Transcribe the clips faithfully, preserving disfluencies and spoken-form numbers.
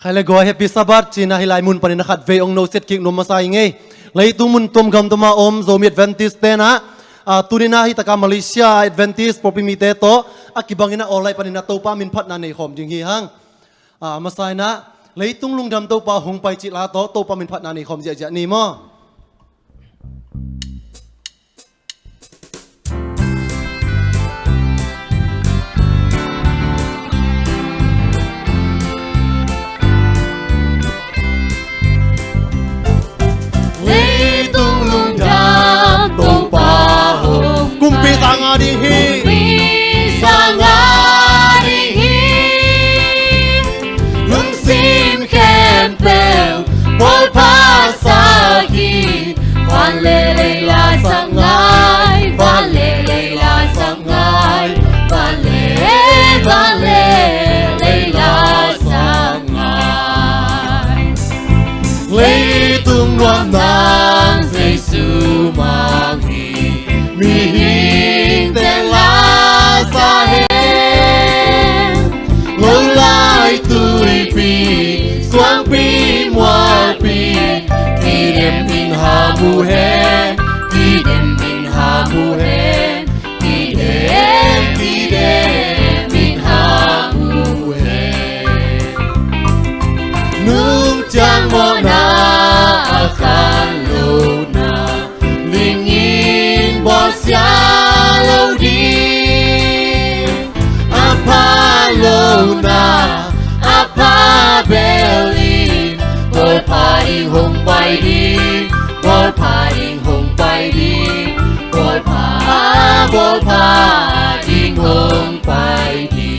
Khai le gua, Happy Sabbath cih na hih lai mun panin a khatvei ong nusiat kik nuam masa ing ei. Leitung mun tuam gam tuam a om Zomi Adventist te na, ah, tuni na hi taka Malaysia Adventist pawlpi mite tawh a kibangin a online panin a Topa min phatna nei khawm ding hi hang. Ah, masa in a leitung lungdam Topa hong pai cih la tawh Topa min phatna nei khawm ziahziah ni maw. Leitung lungdam Topa hong, kumpi sang a ding hi. Kumpi sang a ding hi. Lungsim khempeuh bawl pha sak hi. Van le lei la sak ngai, van le lei la sak ngai, van le, van le lei la sak ngai. Leitung nuam nang Jesu mang hi. Mihing teng la sa hen. Lo lai tuipi, suangpi mualpi, kidem ding hamu hen, kidem ding hamu hen, kidem, kidem ding hamu hen. Nung ciang mawhna a khan lo na, ling in bawlsia lo ding. A pha lo na, a pha bel in, bawl pha ding hong pai ding, bawl pha ding hong pai ding, bawl pha, bawl pha ding hong pai ding.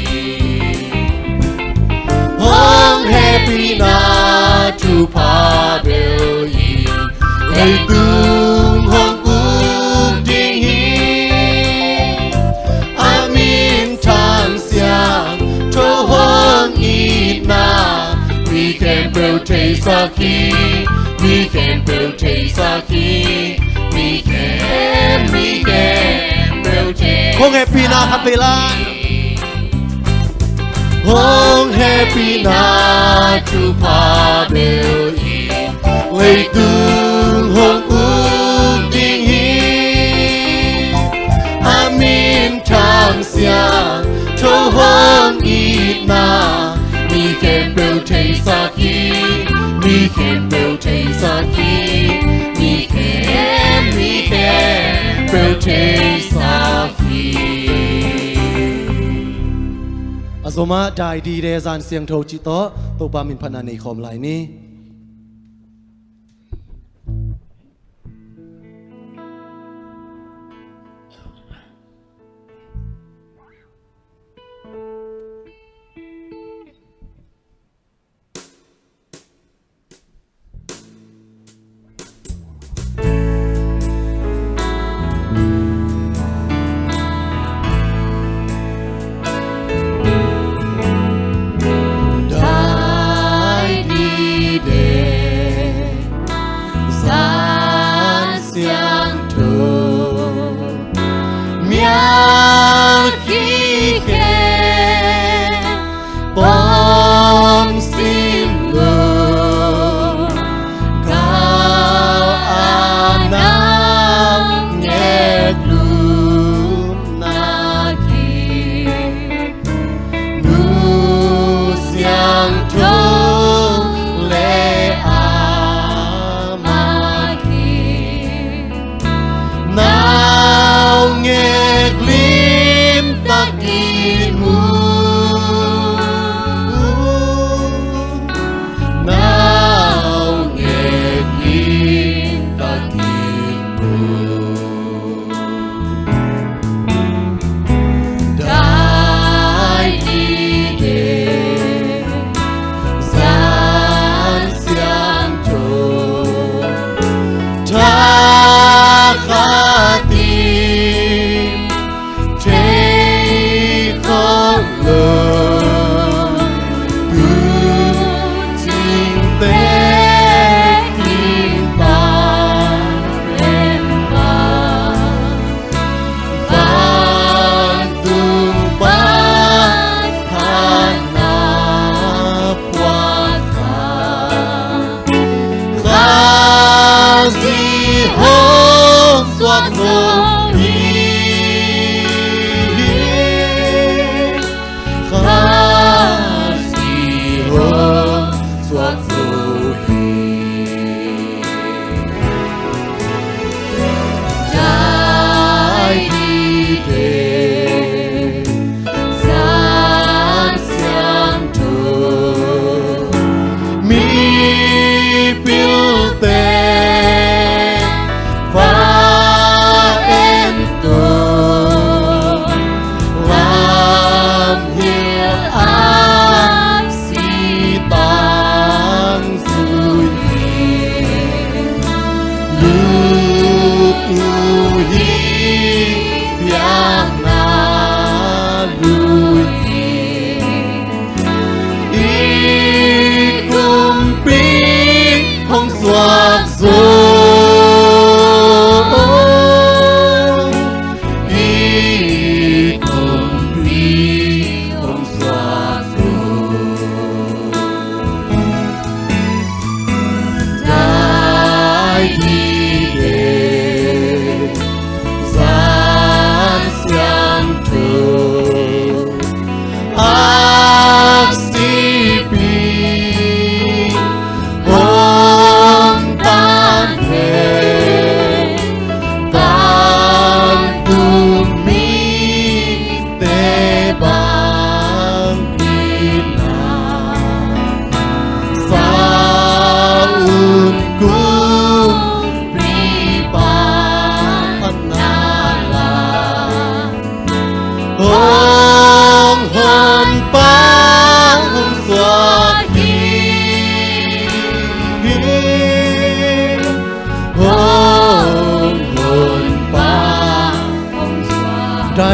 Hong hehpihna thupha bel in, leitung hong uk ding hi. A minthang siangtho hong itna, mi khempeuh theisak hi, mi khempeuh theisak hi, mi khem, mi khempeuh theisak hi. Hong hehpihna khat vei la. Hong hehpihna thupha bel in, leitung hong uk ding hi. A minthang siangtho hong itna, mi khempeuh theisak hi, mi khempeuh theisak hi, mi khem, mi khempeuh theisak hi. A zom ah Dai Dide Zan Siangtho cih tawh Topa min phatna nei khawm lai ni. Dai Dide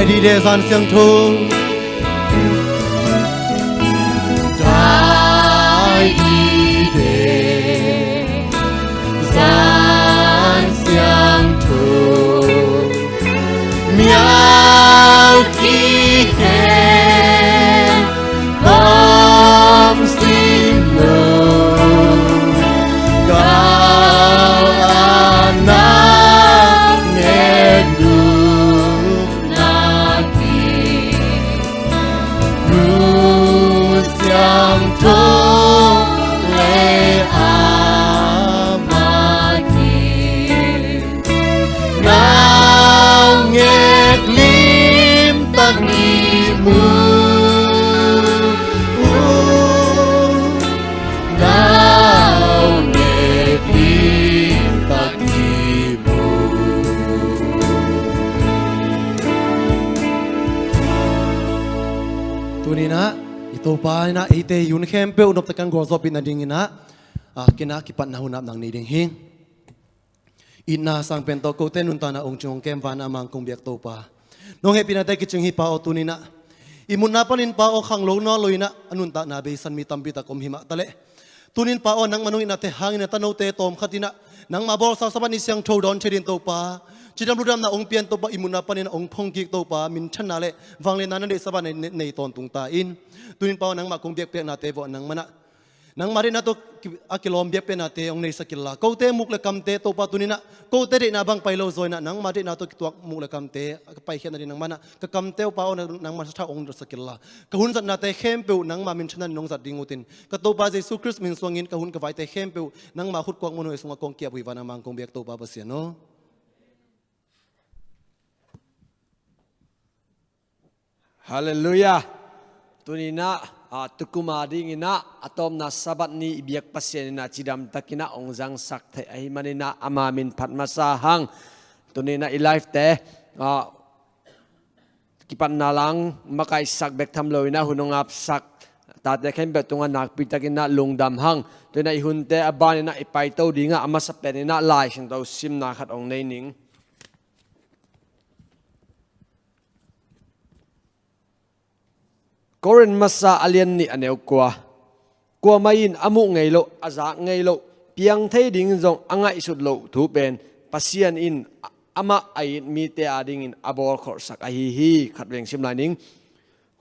Dai dide zan siangtho. Dai dide zan siangtho. Miau khi khen bawm sin lo. Kau a nak nget lu na ki. Ru siangtho le a ma ki. Nau ngek lim tak ni mu. Nau ngek lim tak ni mu. Tuninah i Topa inah eite i hun khempeuh noptak kan gualzawhpih nadinginah, ah, kinah kipatna hun ap nang nei ding hi. Itna sang pen tawh kote nuntakna ong cing ong kem vana a mang kong biak Topa, nong hehpihnate kicing hi Pa aw. Tuninah i mutna panin Pa aw khanglo nawl lo inah a nuntakna beisan mi tampi tak om hi mah taleh, tunin Pa aw nangma nong itnate hangin a tanote tawmkhat inah nangma bawlsa Sabbath ni siangtho dawn thei din Topa, cidam ludamna ong pian Topa, i mutna panin ong phongkik Topa, minthanna le vangliatna na deih Sabbath nei, nei, nei tawntung ta in. Tunin Pa aw nangmah kong biakpiaknate vawh nangmanah nangmah deihna tawh ki-, a kilawm biakpiaknate hong neisak inla, kote muk le kamte Topa tuninah kote deihna bang pai lo zaw inah nangmah deihna tawh kituak muk le kamte a ka paikhiatna ding nangmanah ka kamte uh Pa aw nang, nangmah sathau hong dotsak inla, ka hun zatnate khempeuh nangmah minthanna in hong zat ding utin, ka Topa Jesu Khrist min suangin ka hun ka vaite khempeuh nangmah khutkuak mun uh sungah kong kiap uh hi. Vana mang kong biak Topa Pasian aw. Halleluiah. Tuninah, ah, tukum a dinginah a tawpna Sabbath ni i biak Pasian inah cidamtakinah ong zangsak theih ahi maninah ama min phat masa hang. Tuninah i live-te, ah, kipatna lang makaihsak bek tham lo inah hun ong apsak tate khempeuh tungah nakpitakinah lungdam hang. Tuninah i hunte a baninah i paito dingah a masa peninah Lai Siangtho simna khat ong nei ning. Korin masa a lian nih a neu kua. Kuamah in a muh ngei loh, a zak ngei loh, piang thei dingin zong a ngaihsut loh thu pen Pasian in a-, amah a it mite adingin a bawlkholhsak ahi hi. Khatveng sim lai ning.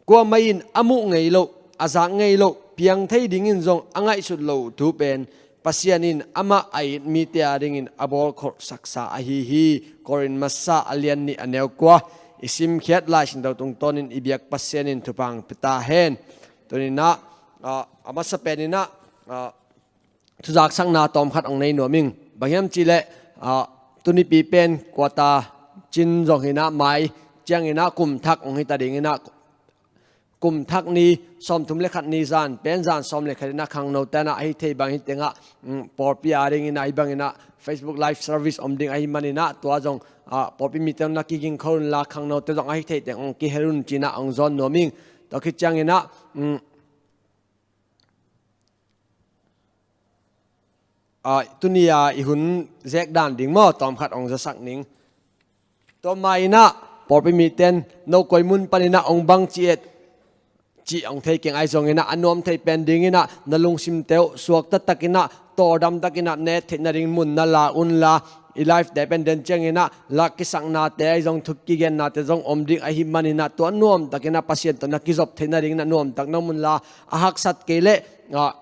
Kuamah in a muh ngei loh, a zak ngei loh, piang thei dingin zong a ngaihsut loh thu pen Pasian in amah a it mite adingin a bawlkholhsaksa ahi hi. Korin masa a lian nih a neu kua. I simkhiat Lai Siangtho tungtawnin i biak Pasian in thupha pia ta hen. Tuninah, ah, a masa peninah, ah, thuzaksakna tawmkhat ong nei nuam ing. Bang hiam cihleh, ah, tunipi pen kuata cin zong hinah mai cianginah kum thak ong hita dinginah kum thak ni sawmthum le khat ni zan pen zan sawm le khat inah khangnote inah ahi thei bang hi tengah, mm, pawlpi a dinginah ahi banginah Facebook live service om ding ahi maninah tua zong, ah, pawlpi mite na kiging khol unla khangnote zong ahi thei teng ong kihel un cinah ong zawn nuam ing. Tua khit cianginah, mm, ah, tuni-a i hun zek dan ding maw tawmkhat ong zasak ning. Tua ma inah pawlpi miten no koi mun paninah ong bang ci et cih ong thei keng ahi zonginah a nuam thei pen dinginah na lungsimte uh suakta takinah tawldam takinah net theih nading mun na la unla, i live-te pen den cianginah lak kisaknate ahi zong thuk kigennate zong om ding ahi maninah tua nuamtakinah Pasian tawh na kizop theih nadinginah nuamtak na om unla, a haksat kei leh, ah,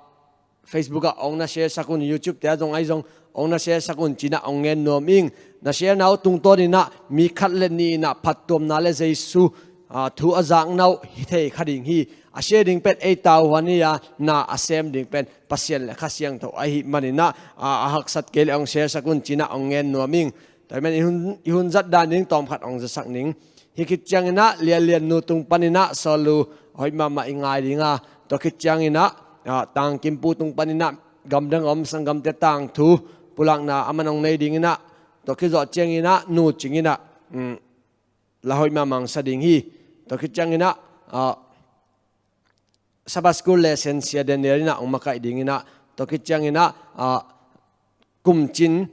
Facebook ah ong na share sak un, YouTube te ah zong ahi zong ong na share sak un cinah ong ngen nuam ing. Na share na uh tungtawninah mi khat le nih inah phattuamna le Jesu, ah, thu a zakna uh hi thei kha ding hi. A share ding pen ei tau huan hi a, na a sem ding pen Pasian le Kha Siangtho ahi maninah, ah, a haksat kei le ong share sak un cinah ong ngen nuam ing. Tua hi man i hun, i hun zat dan ding tawmkhat ong zasak ning. Hih khit cianginah Lianlian nu tung paninah Saul lu hoih mahmah i ngai dinga, tua khit cianginah, ah, Tangkimpu tung paninah gamdang om sanggamte tangthu pulakna a man ong nei dinginah, tua khit zawh cianginah Nu Cinginah, mm, la hoih mahmah ong sa ding hi. Tua khit cianginah, ah, Sabbath School lesson sia Daniel inah ong makaih dinginah, tua khit cianginah, ah, kumcin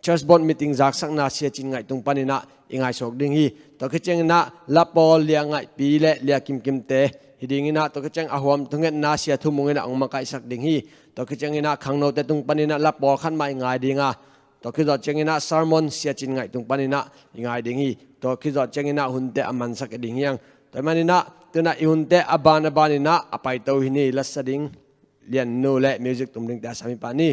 Church Board meeting zaksakna Sia Cin Ngaih tung paninah i ngaihsuk ding hi. Tua khit cianginah la pawl Lia Ngaihpi le Lia Kimkimte hi dinginah, tua khit ciang a huam thungetna Sia Thu Mung inah hong makaihsak ding hi. Tua khit cianginah khangnote tung paninah la pawl khat mah i ngai dinga, tua khit zawh cianginah sermon Sia Cin Ngaih tung paninah i ngai ding hi. Tua khit zawh cianginah hunte a mansak i ding hiang. Tua hi maninah tunah i hunte a ban a baninah a paito hi ni. Lasa ding Lian Nu le music tum dingte a sam hi pah ni.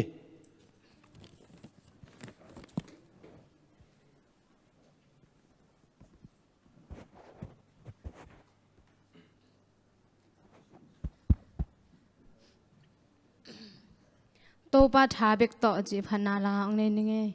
Topa tha bek tawh cih phatna la hong nei ning ei.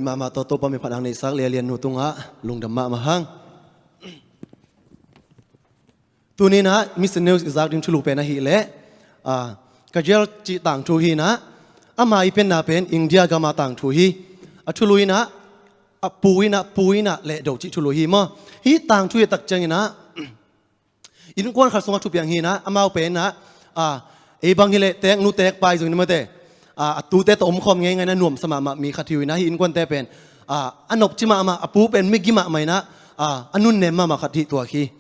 Mahmah tawh Topa min phat hang neihsak Lia Lian nu tungah lungdam mahmah hang. Tuni-in ah Mission News i zak ding thulu pen ahih leh, ah, Kajal cih tangthu hi-in ah, ama i penna pen India gama tangthu hi. A thulu in ah, a pu in ah, pu in ah lehdo cih thulu hi maw. Hih tangthu hi tak ciangin ah, innkuan khat sungah thupiang hi-in ah, amau pen ah, ah, ei bang hi leh teek nu teek pa i zong in ah mate, ah, a tute tawh omkhawm ngeingai in ah nuamsa mahmah mi khat hi uh in ah, hih innkuante pen, ah, a nopci mahmah, a pu pen migi mahmah in ah, ah, a nunnem mahmah khat hi tuak hi.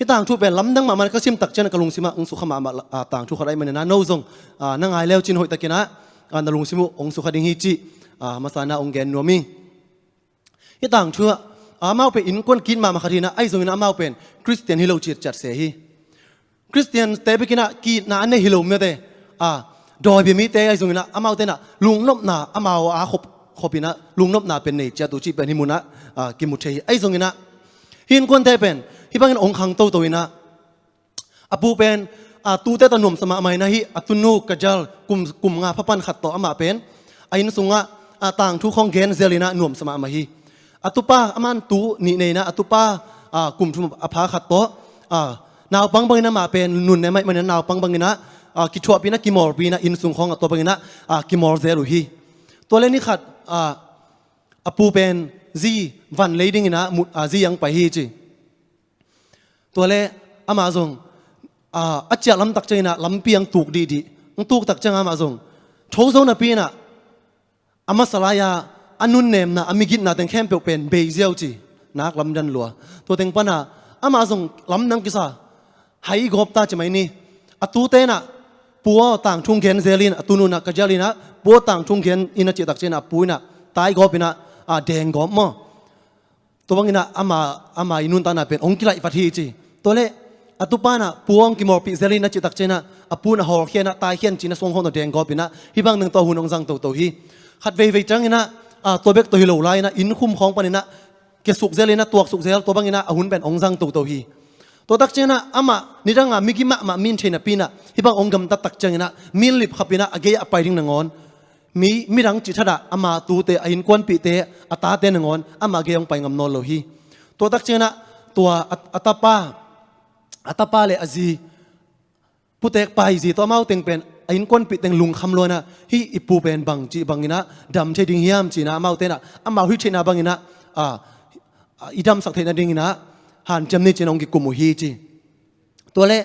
Hih tangthu pen lamdang mahmah, ka sim tak ciangin ka lungsimah hong sukha mahmah, ah, tangthu khat ahih manin ah, no zong, ah, na ngai le uh cin hoihtakin ah, ah, na lungsim uh hong sukha ding hi cih, ah, masa-in ah hong gen nuam ing. Hih tangthu ah, ah, amau pen innkuan kit mahmah khat hi-in ah, ahi zongin ah amau pen Khristian hi lo citciat se hi. Khristiante bekin ah kitna a nei hi lo mite, ah, dawibia mite ahi zongin ah, amaute in ah lungnopna, amau a khop, khop in ah lungnopna pen nei ciat uh cih pen hih mun ah, ah, kimu thei hi. Ahi zongin ah hih innkuante pen hih bangin hong khang toto in ah, a pu pen, ah, tute tawh nuamsa mahmah in ah, hih a tunu Kajal kum, kum nga pha pan khat tawh amah pen a inn sungah, ah, tangthu khawng gen zel in ah nuamsa mahmah hi. A tupa, aman tu nih nei in ah, a tupa, ah, kum thum a pha khat tawh, ah, naupang bangin amah pen nunnem ahih manin ah naupang bangin ah, ah, kithuahpih in ah, kimawlpih in ah, inn sung khawng ah tua bangin ah, ah, kimawl zel uh hi. Tua leh ni khat, ah, a pu pen zi van lei dingin ah mut, ah, zi hong pai hi ci. Tua leh amah zong, ah, a ciah lam tak ciangin ah lampi hong tuk dihdih. Hong tuk tak ciangin amah zong tho zo napi-in ah, a masa lai-a a nunnemna, a migitna teng khempeuh pen bei ziau ci. Nak lamdang lua. Tua teng pan ah amah zong lamdang kisa, hai gawp ta ci mai ni. A tute in ah, pu aw, tangthu gen zel in, a tunu in ah, Kajal in ah, pu aw, tangthu gen in, a cih tak ciangin ah a pu in ah tai gawp in ah, ah, deng gawp maw. Tua bangin ah ama, ama i nuntakna pen hong kilaih vat hi ci. Tua leh a tupa in ah, pu aw, hong kimawlpih zel in, a cih tak ciangin ah a pu in ah hawlkhia in ah, taikhia in ci-in ah suang khawng tawh deng gawp in ah, hih bang ding tawh hun hong zang toto hi. Khat veivei ciangin ah, ah, tua bek tawh hi lo lai-in ah, inn khum khawng panin ah kia suk zel in ah, tuak suk zel, tua bangin ah a hun pen hong zang toto hi. Tua tak ciangin ah amah nidang a migi mahmah mi in thei napi-in ah, hih bang hong gamtat tak ciangin ah mi in lipkhap in ah a gei-ah a pai ding nangawn, mi, midang cih thadah ama tute, a innkuanpihte, a tate nangawn amah gei hong pai ngam nawn lo hi. Tua tak ciangin ah tua a, a tapa, a tapa leh a zi, putek pai zi tawh amau teng pen a innkuanpih teng lungkham lua in ah, hih i pu pen bangci bangin ah dam thei ding hiam ci-in ah, amaute in ah amau hih theihna bangin ah, ah, ah, i damsak theih nadingin ah hanciam ni ci-in ah hong kikum uh hi ci. Tua leh,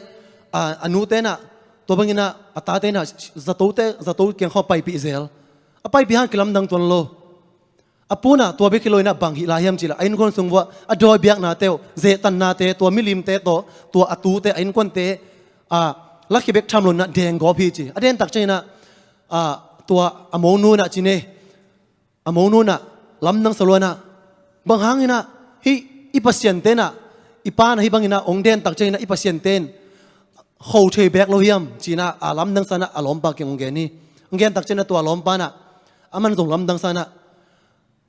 ah, a nute in ah, tua bangin ah a tate in ah zatote, zato kiang khawng paipih zel. A paipih hang kilamdang tuan lo. A pu in ah tua bek hi lo-in ah bang hih lai hiam cih leh, a innkuan sung vuah a dawi biaknate uh, zehtannate, tua milimte tawh, tua a tute, a innkuante, ah, lakhia bek tham lo-in ah deng gawp hi ci. A den tak ciangin ah, ah, tua a monu in ah ci ne. A monu in ah lamdang sa lua in ah, bang hangin ah hih i pasiante in ah, i pa in ah hih bangin ah hong den tak ciangin ah i pasiante in kho thei bek lo hiam ci-in ah, a lamdang sa-in ah a lawmpa kiang hong gen hi. Hong gen tak ciangin ah tua lawmpa in ah, aman zong lamdang sa-in ah,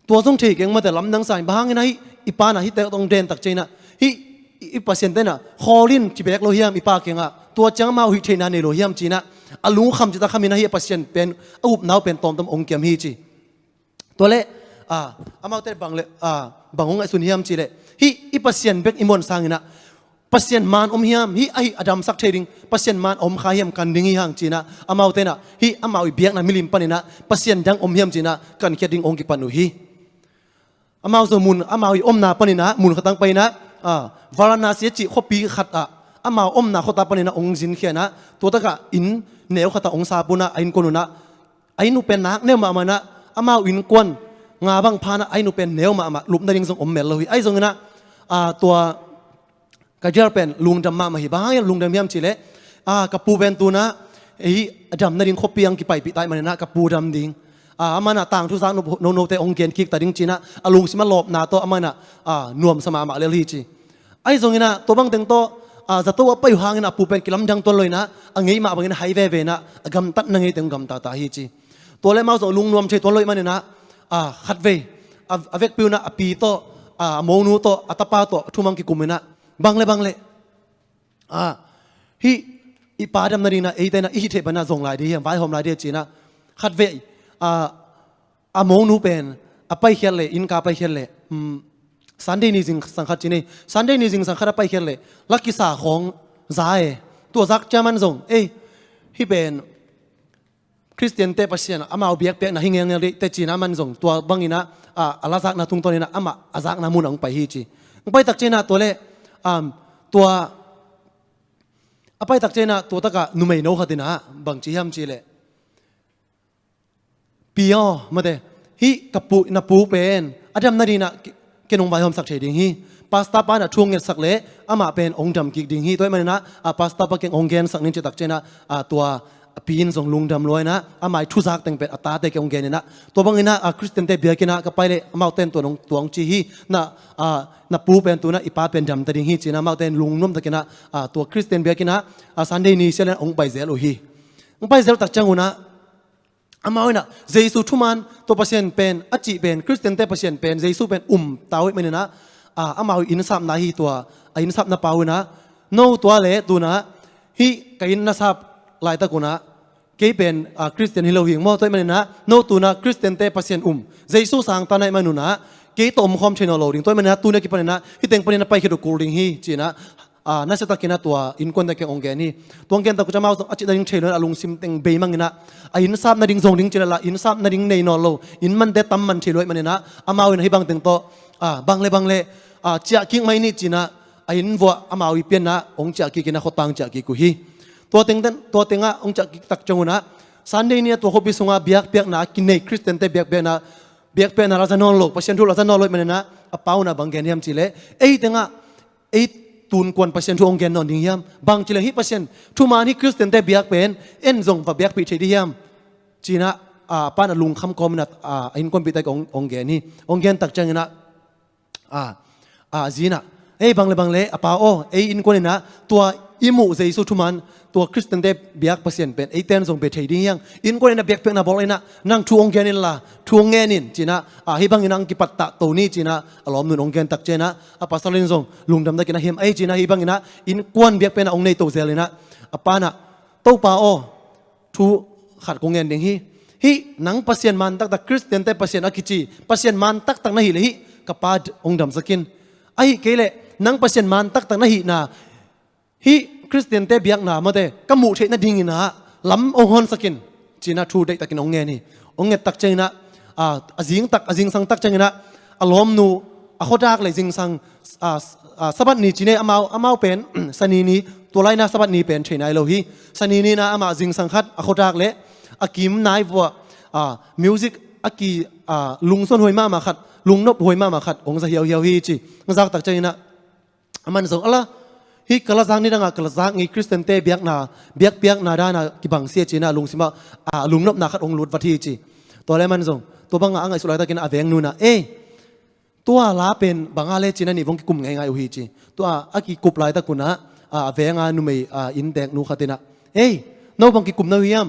tua zong thei keng mate, lamdang sa-in, bang hangin ah hih i pa in ah hih tek hong den tak ciangin ah, hih i, i pasiante in ah khawl in ci bek lo hiam i pa kiangah, tua ciang amau hih theihna nei lo hiam ci-in ah, a lungkham cih tak khamin ah hih a pasian pen, a upna uh pen tawmtawm hong kiam hi ci. Tua leh, ah, amaute bang leh, ah, bang hong ngaihsun hiam cih leh, hih i pasian bek i muan sangin ah pasian man om hiam, hih ahi a damsak thei ding pasian man om kha hiam, kan ding hi hang ci-in ah, amaute in ah hih amau i biakna milim panin ah pasian dang om hiam ci-in ah kankhiat ding hong kipan uh hi. Amau zong mun, amau i omna panin ah mun khatang pai-in ah, ah, Varanasi a cih khuapi khat ah, amau omna khuata panin ah hong zinkhia-in ah, tua takah inn neu khat ah hong sap un ah, a innkuan un ah, a inn uh pen nak neu mahmah in ah, amau innkuan nga bang pha-in ah, a inn uh pen neu mahmah, lup nading zong om mel lo hi. Ahi zongin ah, ah, tua Kajal pen lungdam mahmah hi. Bang hang lungdam hiam cih leh, ah, ka pu pen tu-in ah, hih a dam nading khuapi hong kipaipih ta ahih manin ah ka pu dam ding, ah, aman ah tangthu zak nonote hong gen kik ta ding ci-in ah, a lungsim a lawpna tawh aman ah, ah, nuamsa mahmah lel hi ci. Ahi zongin ah tua bang teng tawh, ah, zato a pai uh hangin a pu pen kilamdang tuan lo-in ah, a ngeimah bangin ah hai veve in ah, a gamtatna ngei teng hong gamta ta hi ci. Tua leh amau zong lungnuam thei tuan lo ahih manin ah, ah, khatvei, a, a vekpi un ah a pi tawh, ah, a monu tawh, a tapa tawh thu mang kikum in ah, bang leh, bang leh, ah, hih i pa dam nadingin ah eite in ah i hih theih bangin ah zong lai ding hiam, vaihawm lai ding hiam ci-in ah, khatvei, ah, a monu pen a paikhiat leh, innka paikhiat leh, um, Sunday ni zingsang khat ci ni, Sunday ni zingsang khat a paikhiat leh la kisa khawng za e. Tua zak ciang aman zong, ei, hih pen Khristiante Pasian amau biakpiakna hi ngelngel dih teh ci-in aman zong tua bangin ah, a, a la zakna tungtawnin ah amah a zakna munah hong pai hi ci. Hong pai tak ciangin ah tua leh, um, tua a pai tak ciangin ah tua takah numeino khat in ah bang ci hiam cih leh, "Pi aw, mate, hih ka pu, na pu pen a dam nadingin ah ken hong vaihawmsak thei ding hi. Pastor pa in ah thu hong ngetsak leh amah pen hong dam kik ding hi. Tua ahih manin ah, a, pastor pa kiang hong gensak ning," ci tak ciangin ah, a, tua a pi in zong lungdam lua in ah, amah ii thuzak teng pen a tate kiang hong gen in ah, tua bangin ah, a, Khristiante biakinn ah ka pai leh amaute in tua hong, tua hong ci hi. "Na, a, na pu pen tu-in ah i pa pen dam ta ding hi," ci-in ah amaute in lungnuam takin ah, a, tua Khristian biakinn ah, a, Sunday ni sialin ah hong pai zel uh hi. Hong pai zel tak ciangun ah amau in ah Jesu thuman, tua Pasian pen a cih pen, Khristiante Pasian pen Jesu pen um ta uh ahih manin ah, a, amau ii innsapna hi. Tua a innsapna pa uh in ah, "No tua leh tu-in ah hih ka inn na sap laitak un ah kei pen, a, Khristian hi lo hi ing maw. Tua ahih manin ah no tu-in ah Khristiante Pasian um, Jesu sang ta na hih manun ah kei tawh omkhawm thei nawn lo ding. Tua ahih manin ah tuni a kipanin ah hih teng panin na paikhia uh kul ding hi," ci-in ah, a, nasiatakin ah tua innkuante kiang hong gen hi. Tua hong gen tak uh ciang amau zong a cih nading thei lo in ah a lungsim teng beimang in ah, a innsap nading zong ding ci-in ah la innsap nading nei nawn lo, inn mante tam man thei lo ahih manin ah amau in ah hih bang teng tawh, a, bang leh bang leh, a, ciah kik mai ni ci-in ah a inn vuah amau ii pianna hong ciah kik in ah khuatang ciah kik uh hi. Tua teng, tua teng ah hong ciah kik tak ciangun ah Sunday ni ah tua khuapi sungah biakpiakna a kinei, Khristiante biakpiakna, biakpiakna la za nawn lo, Pasian thu la za nawn lo ahih manin ah a pa un ah bang gen hiam cih leh, "Ei teng ah, ei tun kuan Pasian thu hong gen nawn ding hiam? Bang ci leh hih Pasian thuman hih Khristiante biak pen en zong va biakpih thei ding hiam?" ci-in ah, a, a pa in ah lungkham kawmin ah, a, a innkuanpihte kiang hong, hong gen hi. Hong gen tak ciangin ah, a, a zi in ah, "Ei, bang leh bang leh, a pa aw, ei innkuan in ah tua i muh Jesu thuman, tua Khristiante biak Pasian pen eite in zong bia thei ding hi hang. Innkuan in ah biakpiakna bawl in ah nang thu hong gen inla, thu hong ngen in," ci-in ah, a, "Hih bangin ah hong kipattah to ni," ci-in ah a lawmnu in hong gen tak ciangin ah a pasal in zong lungdam takin ah, "Hi em," a ci-in ah hih bangin ah innkuan biakpiakna hong nei to zel in ah a pa in ah, "Topa aw, thu khat kong ngen ding hi. Hih nang Pasian man taktak, Khristiante Pasian a kici Pasian man taktak na hih leh hih ka pa hong damsak in. Ahih kei leh nang Pasian man taktak na hihna, hih Khristiante biakna mate ka muh theih nadingin ah lam hong honsak in," ci-in ah thu deihtakin hong ngen hi. Hong nget tak ciangin ah, a, a zing tak, a zingsang tak ciangin ah a lawmnu a khuadak leh zingsang, a, a, Sabbath ni ci ni, amau, amau pen Sani ni, tua lai-in ah Sabbath ni pen thei nai lo hi. Sani ni-in ah amah zingsang khat a khuadak leh a kim nai vuah, a, music a ki, a, lungsuan huai mahmah khat, lungnop huai mahmah khat hong za hiauhiau hi ci. Hong zak tak ciangin ah aman zong, "A la, hih ka la zak nidang ah ka la zak ngei Khristiante biakna, biakpiakna dan ah kibang sia," ci-in ah lungsim ah, a, lungnopna khat hong lut vat hi ci. Tua leh aman zong tua bangah a ngaihsut laitakin a vengnu in ah, "Ei, tua la pen bang a leh," ci-in ah a nih vong kikum ngeingai uh hi ci. Tua a kikup laitak un ah, a, a veng a numei, a, innteeknu khat in ah, "Ei, no bang kikum na hi hiam?"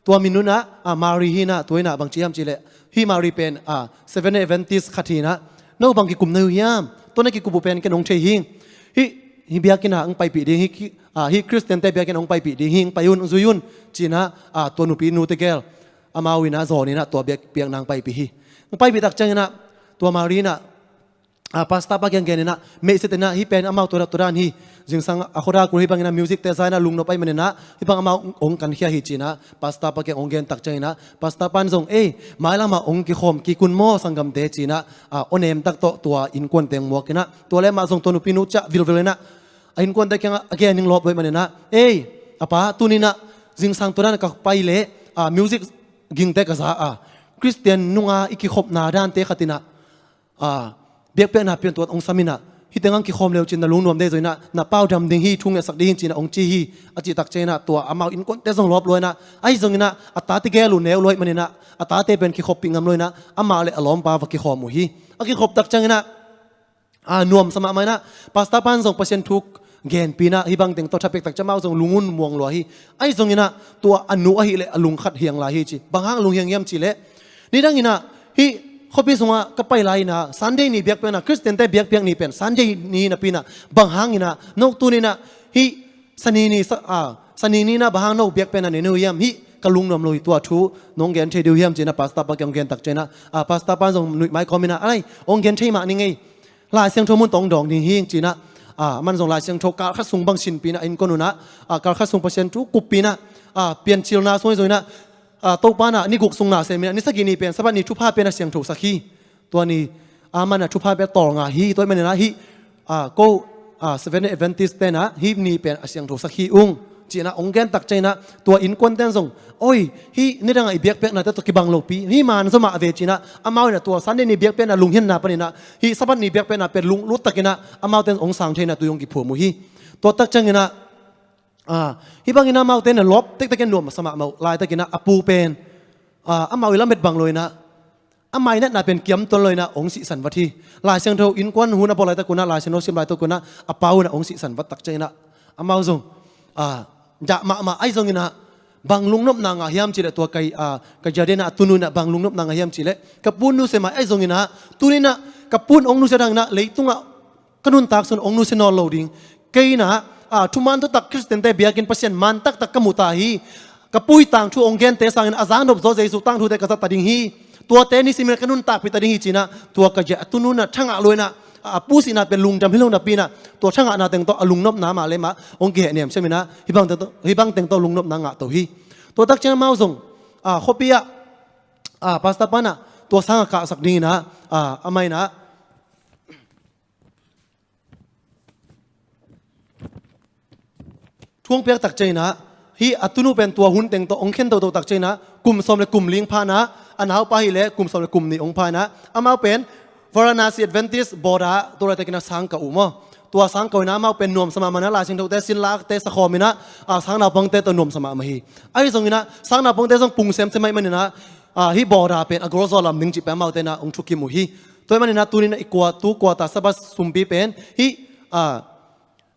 Tua minun ah, a, Mary hi-in ah, tua in ah bang ci hiam cih leh, "Hih Mary pen, a, Seventh Day Adventist khat hi-in ah, no bang kikum na hi hiam? Tua na kikup uh pen ken hong thei hi ing. Hih, hih biakinn ah hong paipih ding hi, hih, a, hih Khristiante biakinn ah hong paipih ding hi ing, pai un, zui un," ci-in ah, a, tua nupi nu tegel amau in ah zawn in ah tua biak, biakna hong paipih hi. Hong paipih tak ciangin ah tua Mary in ah, a, pastor pa kiang gen in ah, meihset in ah, "Hih pen amau tua dan, tua dan hi. Zingsang a khuadak uh hih bangin ah music te za in ah lungnop ahih manin ah hih bang amau hong kankhia hi," ci-in ah pastor pa kiang hong gen tak ciangin ah pastor pa in zong, "Ei, mailam ah hong kikhawm kik un maw, sanggamte," ci-in ah, a, awnem tak tawh tua innkuante hong muak in ah, tua leh amah zong tua nupinu ciah vilvel in ah a innkuante kiangah a gen ning lawp lo ahih manin ah, "Ei, a pa, tuni-in ah zingsang tua dan ah ka pai leh, a, music gingte ka za a, Khristian nunga i kikhopna dante khat in ah, a, biakpiakna piantuat hong sam in ah, hih teng ah hong kikhawm le uh cin na lungnuam dei zaw in ah, na pa uh dam ding hi, thu ngetsak ding hi," ci-in ah hong ci hi, a cih tak ciangin ah tua amau innkuante zong lawp lua in ah, ahi zongin ah a tate gel uh neu lua ahih manin ah a tate pen kikhoppih ngam lo in ah amah leh a lawmpa va kikhawm uh hi. A kikhop tak ciangin ah, a, nuamsa mahmah in ah pastor pa in zong Pasian thu genpih in ah hih bang teng tawh tha pek tak ciang amau zong lungun muang lua hi. Ahi zongin ah tua a nu ahih leh a lungkhat hiang lai hi ci. Bang hang lunghiang hiam cih leh, "Nidang in ah hih khuapi sungah ka pai lai-in ah Sunday ni biakpiakna, Khristiante biakpiak ni pen Sunday ni napi-in ah bang hangin ah no tuni-in ah hih Sani ni, sa-, a, Sani ni-in ah bang hang no biakpiakna nei na hi hiam? Hih ka lungnuam lo hi, tua thu nong gen thei ding uh hiam ci-in ah pastor pa kiang hong gen tak ciangin ah, a, pastor pa in zong nuihmai kawmin ah, a lai, hong gen thei mah ning ei, Lai Siangtho mun tawh hong dawng ding hi ci-in ah, a, aman zong Lai Siangtho kal khat sung bang sinpih in ah, innkuan un ah, a, kal khat sung Pasian thu kuppih in ah, a, piancilna sung ahi zongin ah, a, Topa in ah ni guk sung na sem in ah, ni sagih ni pen Sabbath ni thupha pen a siangthosak hi. Tua ni, aman ah thupha pen tawlnga hi. Tua ahih manin ah hih, a, ko, a, Seventh Day Adventist te'n ah hih ni pen a siangthosak hi ung ci-in ah hong gen tak ciangin ah, tua innkuan te'n zong, oi, hih nidang ah i biakpiaknate tawh kibang lopi, hih man zaw mah ve ci-in ah, amau in ah tua Sunday ni biakpiakna lunghianna panin ah hih Sabbath ni biakpiakna pen lunglut takin ah amaute in hong sang thei in ah tui hong kiphum uh hi. Tua tak ciangin ah, a, hih bangin ah amaute in ah lawp tektek in nuam masa mahmah uh. Laitakin ah a pu pen, a, amau i lamet bang lo-in ah, a mainatna pen kiam tuan lo-in ah hong sihsan vat hi. Lai Siangtho innkuan hun a bawl laitak un ah, Lai Siangtho sim laitak un ah, a pa un ah hong sihsan vat tak ciangin ah, amau zong, a, dah mahmah. Ahi zongin ah, bang lungnopna ngah hiam cih leh, tua ka, a, ka Jardin ah a tunu in ah bang lungnopna ngah hiam cih leh, ka pu'n nusia mai, ahi zongin ah tuni-in ah ka pu'n hong nusia dingin ah leitungah ka nuntak sung hong nusia nawn lo ding. Kei in ah, a, thuman thutak Khristiante biakinn Pasian man taktak ka mu ta hi. Ka pu' tangthu hong gente sangin a zaknop zaw Jesu tangthute ka zat ta ding hi. Tuate nisimin ka nuntakpih ta ding hi ci-in ah, tua ka Jardin a tunu in ah thangah lo-in ah, a, a pu' sihna pen lungdam hi lo napi-in ah, tua thangahna teng tawh a lungnopna mah le mah hong kihehnem siam in ah, hih bang teng tawh, hih bang teng tawh lungnopna ngah to hi. Tua tak ciang amau zong, a, khuapi ah, a, pastor pa in ah tua sang a kahsak dingin ah, a, amah in ah thu hong piak tak ciangin ah, hih a tunu pen tua hun teng tawh hong khen toto tak ciangin ah, kum sawm le kum li hong pha in ah, a naupa hi leh kum sawm le kum nih hong pha in ah, amau pen Varanasi Adventist Board ah tua laitakin ah sang kah uh maw. Tua sang kah uh in ah amau pen nuamsa mahmah in ah, Lai Siangthote, sin lakte sakhawm in ah, a, sang naupangte tawh nuamsa mahmah hi. Ahi zongin ah sang naupangte zong pung semsem ahih manin ah, a, hih Board ah pen a golzaw lam ding cih pen amaute in ah hong thukim uh hi. Tua ahih manin ah tuni-in ah i kua, tu kuata Sabbath sumpi pen hih, a,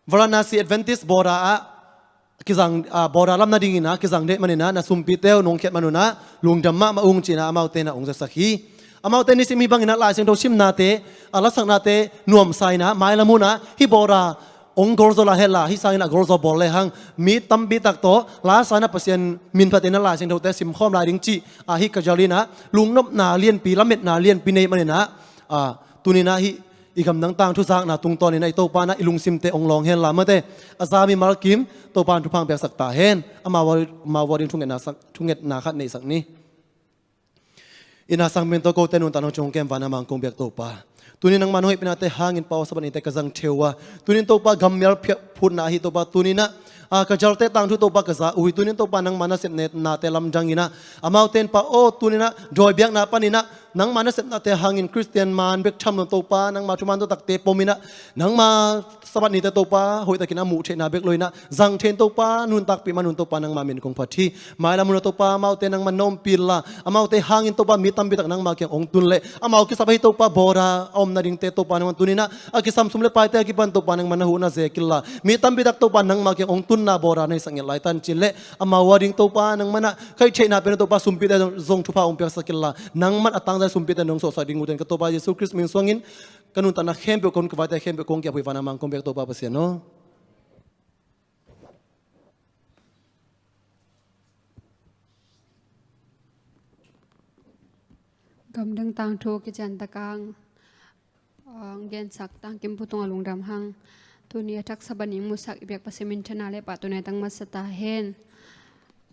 Varanasi Adventist Board ah kizang, a, Board lam nadingin ah kizang deih manin ah, na sumpite uh nong khiat man un ah lungdam mahmah ung ci-in ah amaute in ah hong zasak hi. Amaute nisim hih bangin ah Lai Siangtho simnate, a, lasaknate nuamsa in ah, mailam hun ah hih Board hong golzaw lai henla, hih sangin a golzaw bawl lehang mi tampi tak tawh lasa in ah Pasian min phat in ah Lai Siangthote simkhawm lai ding cih, a, hih ka Jardin ah lungnopna lianpi, lametna lianpi nei manin ah, a, tuni-in ah hih i gamdang tangthu zakna tungtawnin ah i Topa in ah i lungsimte hong lawng henla, amaute a za mimal kim Topa in thupha hong piaksak ta hen. Amau, amau a ding thungetna sak, thungetna khat neihsak ni. I na sangpen tawh kote nuntakna hong kem vanah a mang kong biak Topa, tuni nangma na hoihpiaknate hangin Pa aw, Sabbath nite ka zang thei uh a, tuni-in Topa gammial phiah phutna ahi Topa, tuni-in ah, a, ka jalte tangthu Topa ka za uh hi. Tuni-in Topa nangma nasepnate lamdang in ah, amaute in Pa aw, tuni-in ah dawi biakna panin ah nangma nasepnate hangin Khristian man bek tham lo Topa, nangma thuman thutakte pom in ah, nangma Sabbath nite Topa hoihtakin a muh theihna bek lo-in ah zang thei in Topa nuntakpih man un Topa nangma min kong phat hi. Mailam hun ah Topa amaute nangman na ompih inla, amaute hangin Topa mi tampi tak nangma kiang hong tun leh, amau kisap ahi Topa Board a om nadingte Topa nangman tuni-in ah a kisam sum le paite a kipan Topa nangman na huh na zek inla, mi tampi tak Topa nangma kiang hong tunna Board na hisak ngiat lai tan cin leh, amau a ding Topa nangman ah ka hih theihna pen Topa sumpite zong, zong thupha hong piaksak inla, nangman a tangzai sumpite nong suahsak ding uh ten ka Topa Jesu Khrist min suangin ka nuntakna khempeuh, ka hun ka vaite khempeuh kong ki-ap uh hi. Vanah a mang kong biak Topa Pasian aw. Gamdang tangthu kician tak hang, ah, gensak tangkim phu tungah lungdam hang. Tuni a thak Sabbath ni musak i biak Pasian minthanna le pahtawina tang masa ta hen.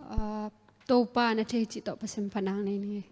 Ah, Topa na thei cih tawh Pasian phatna nei ni.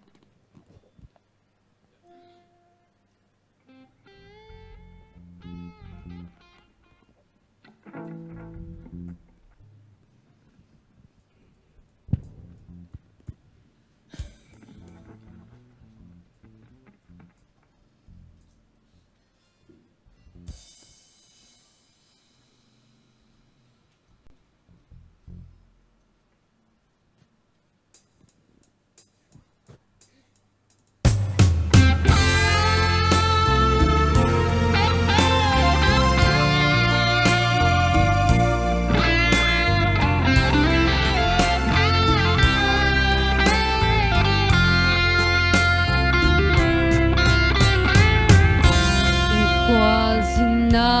Khualzinna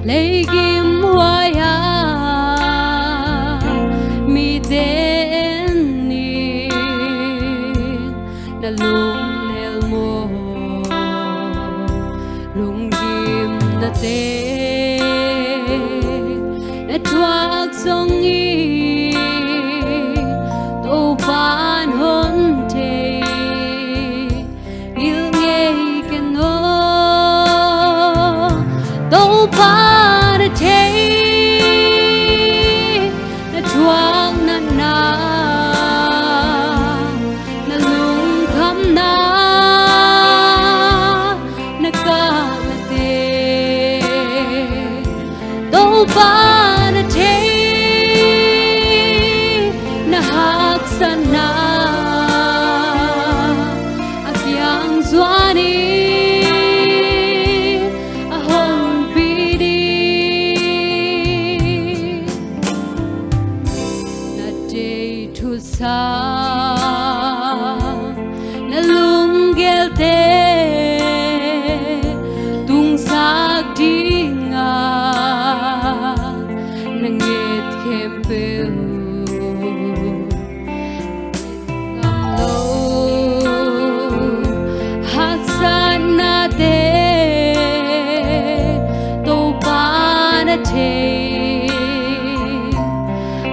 leikim huai-ah mi te na thuak zongin Topa'n hon thei. Ngilh ngei ken aw, Topa na thei, na thuak natna, na lungkhamna, na kahna te. Topa na thei, na haksatna a kiang zuanin a hongpi ding. Na deih thusang, na lunggelte tungsak dinga na nget khempeuh, ngam lo haksatnate Topa na thei,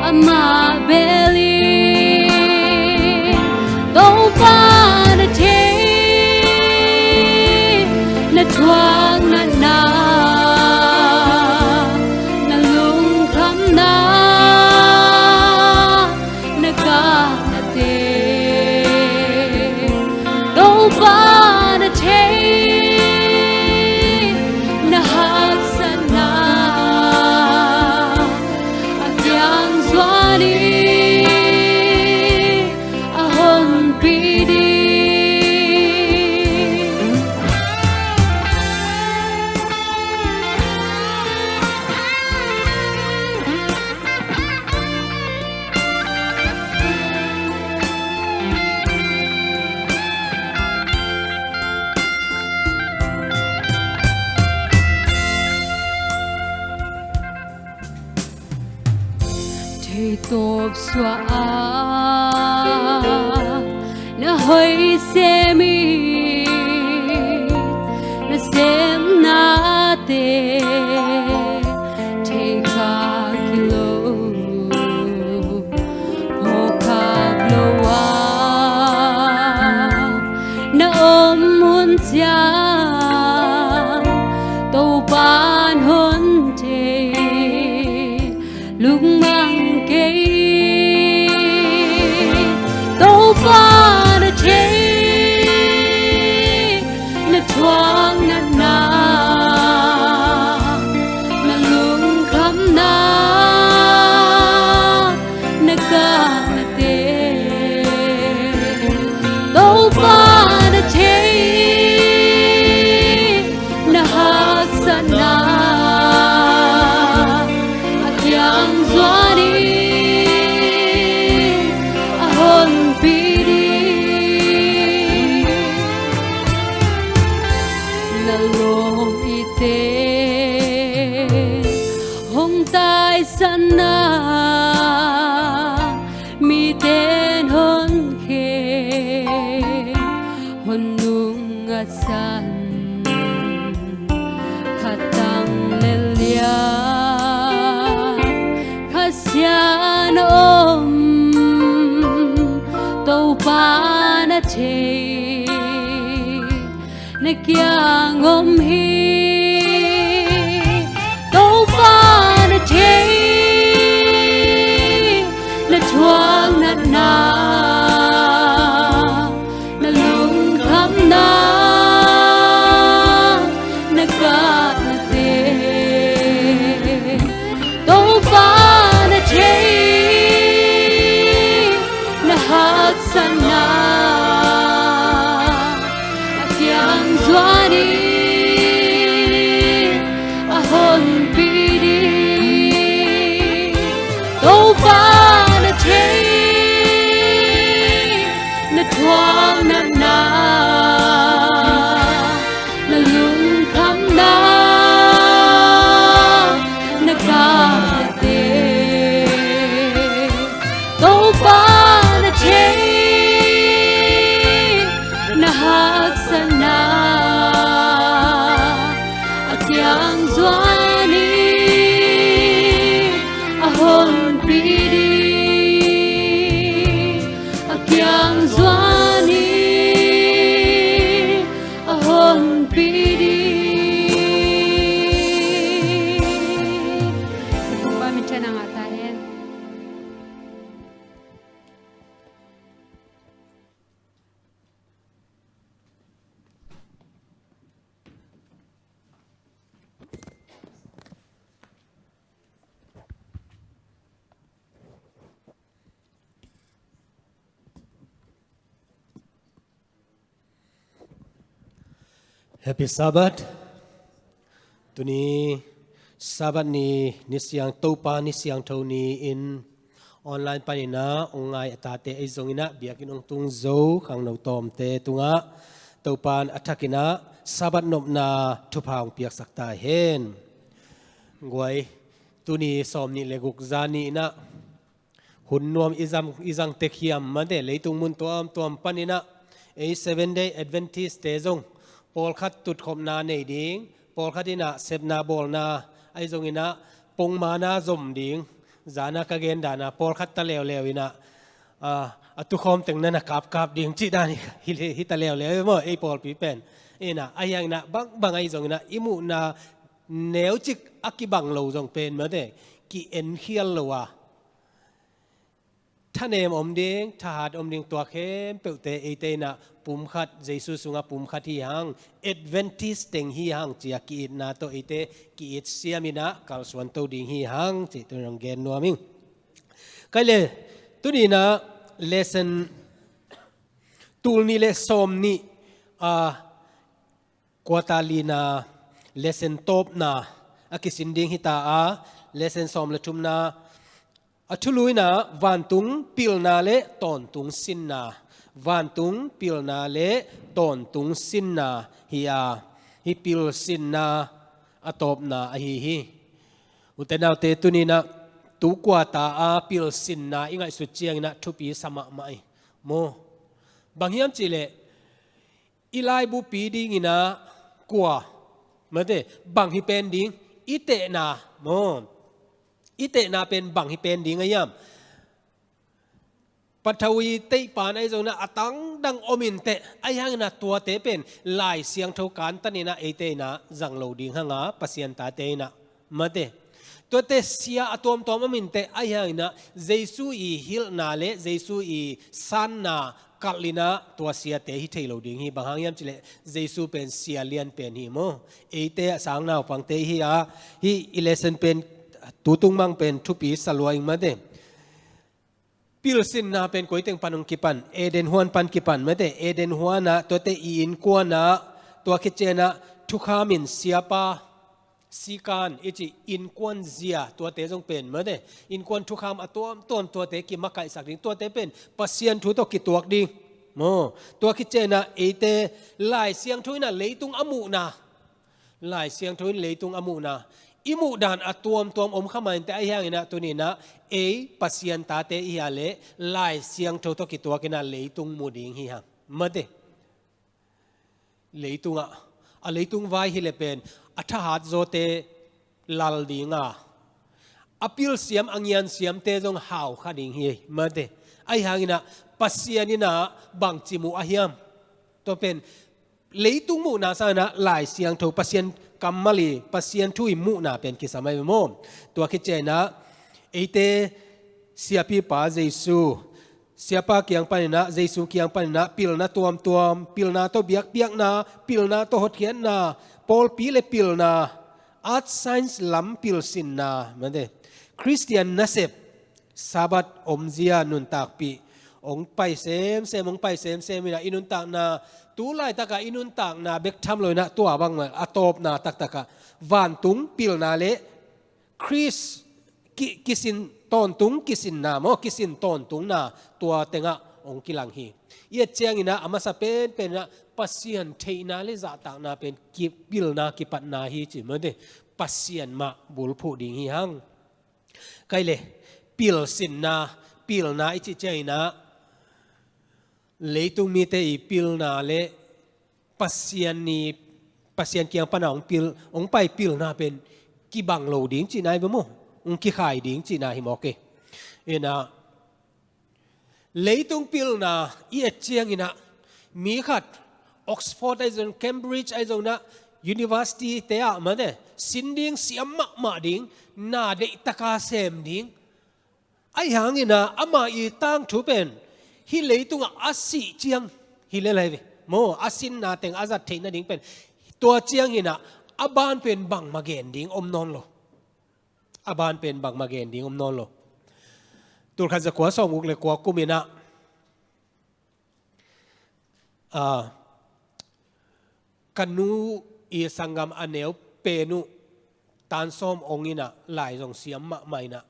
amah bel in Topa na thei, na thuak natna, na lungkhamna, na kahnate. Topa na thei, na haksatna a kiang zuanin a hongpi ding. Theitawp suah a na hoih sem i, na semnate theikhak hi lo, phawkkhak lo a na om hun ciang Topa'n hon thei, lungmang kei. Topa na thei, na thuak natna, na lungkhamna, na kahnate. Topa na thei, na haksatna a kiang zuanin a hongpi ding. Na lawm i ten hong taisatna, mite'n hon khen, hon nungngatsan, khatang le lian Kha Siangtho om, Topa na thei, na kiang om hi. Topa na thei, na thuak natna, na lungkhamna, na kahnate. Topa na thei, na haksatna a kiang zuanin Zuan in a honpi ding, a kiang zuan in a honpi ding. Topa min thang a ngah ta hen. Happy Sabbath. Tuni Sabbath ni, ni siang, Topa ni siangtho ni-in online panin ah hong ngai a tate ahi zongin ah biakinn hong tung zo khangno tawmte tungah Topa in a thakin ah Sabbath nopna thupha hong piaksak ta hen. Guai, tuni sawm nih le guk zan ni-in ah hun nuam i zang, i zang tek hiam mate, leitung mun tuamtuam panin ah ei Seven Day Advent-te zong pawlkhat tutkhopna nei ding, pawlkhat in ah sepna bawlna ahi zongin ah pongmana zom ding, zan a ka gen dan a pawlkhat ta leuleu in ah, a, a tukhawm teng na na kapkap ding cih dan hi, hi, hi ta leuleu maw, ei pawlpi pen. In ah, ahi hangin ah bangbang ahi zongin ah i muhna neucik a kibang lo zong pen mate, ki-enkhial lo a, thanem om ding, thahat om ding, tua khempeuhte eite in ah pumkhat, Jesu sungah pumkhat hi hang, Adventist teng hi hang ci-a ki-itna tawh eite ki-it siam in ah kalsuan to ding hi hang cih tuni hong gen nuam ing. Kai le, tuni in ah lesson tul nih le sawm nih, a, quarter lina lesson tawpna a kisin ding hi ta a, lesson sawm le thumna a thulu in ah vantung pilna le tawntung sinna, vantung pilna le tawntung sinna hi a, hih pil sinna a tawpna ahi hi. Ute naute, tuni in ah tu quarter a pil sinna i ngaihsut ciangin ah thupi sa mahmah hi maw. Bang hiam cih leh i laibupi dingin ah kua, mate, bang hi pen ding, i tehna maw, i tehna pen bang hi pen ding a hiam? Pathawi teihpan ahi zongin ah a tangdang om inteh, ahi hangin ah tuate pen Lai Siangtho kantan in ah eite in ah zang lo ding hang a, Pasian tate in ah mate. Tuate sia a tuamtuam om inteh, ahi hangin ah Jesu i hilhna le Jesu i sanna kalh in ah tua siate hi thei lo ding hi. Bang hang hiam cih leh Jesu pen sia lian pen hi maw. Eite a sang naupangte hi a, hih i lesson pen tu tung mang pen thupi sa lua ing mate. Pilsinna pen koi teng pan hong kipan? Eden huan pan kipan mate. Eden huan ah tuate i innkuan ah, tua khit ciang ah thukham in siapa, sikan i cih innkuan zia tuate zong pen mate, innkuan thukham a tuamtuam tuate kimakaihsak ding, tuate pen Pasian thu tawh kituak ding maw. Tua khit ciang ah eite Lai Siangtho in ah leitung a muhna, Lai Siangtho in leitung a muhna, i muh dan a tuamtuam om kha mah inteh, ahi hangin ah tuni in ah ei Pasian tate i hi a leh Lai Siangtho tawh kituak in ah leitung mu ding hi hang mate. Leitung ah, a leitung vai hi leh pen a thahat zawte lal ding a, a pilsiam a ngiansiamte zong hau kha ding hi mate. Ahi hangin ah Pasian in ah bangci muh a hiam? Tua pen leitung muhna sangin ah Lai Siangtho, Pasian kammal i, Pasian thu i muhna pen kisam ahi maw. Tua khit ciang ah eite siapipa Jesu, siapa kiang panin ah, Jesu kiang panin ah pilna tuamtuam, pilna tawh biakpiakna, pilna tawh hotkhiatna, pawlpi le pilna, art science lam pilsinna mate, Khristian nasep, Sabbath omzia nuntakpih hong pai semsem, hong pai semsem in ah i nuntakna, tu laitak ah i nuntakna bek tham lo in ah tua bangmah a tawpna taktak ah vantung pilna le Khrist ki, kisin tawntung kisinna maw, kisin tawntungna tua teng ah hong kilang hi. I et ciangin ah a masa penpen in ah Pasian theihna le zahtakna pen ki, pilna kipatna hi ci mate. Pasian mah bulphuh ding hi hang. Kai le, pilsinna, pilna i cih ciangin ah leitung mite i pilna le Pasian i Pasian kiang pana hong pil, hong pai pilna pen kibang lo ding cihna hi ve maw. Hong kikhai ding cihna hi mawk hi. Ina, leitung pilna i et ciangina, mi khat Oxford ahi zong, Cambridge ahi zong na, university te ah mate, sin ding siam mahmah ding, na deihtaka sem ding. Ahi hangina ama i tangthu pen hih leitungah a sih ciang hi lel hi ve maw, a sinna teng a zat theih nading pen, tua ciangina a ban pen bangmah gen ding om nawn lo. A ban pen bangmah gen ding om nawn lo. Tulkhat zakua sawmguk le kua kuminah, a, ka nu i sanggam a neu pen uh tansawm ong inah lai zong siam mahmah inah,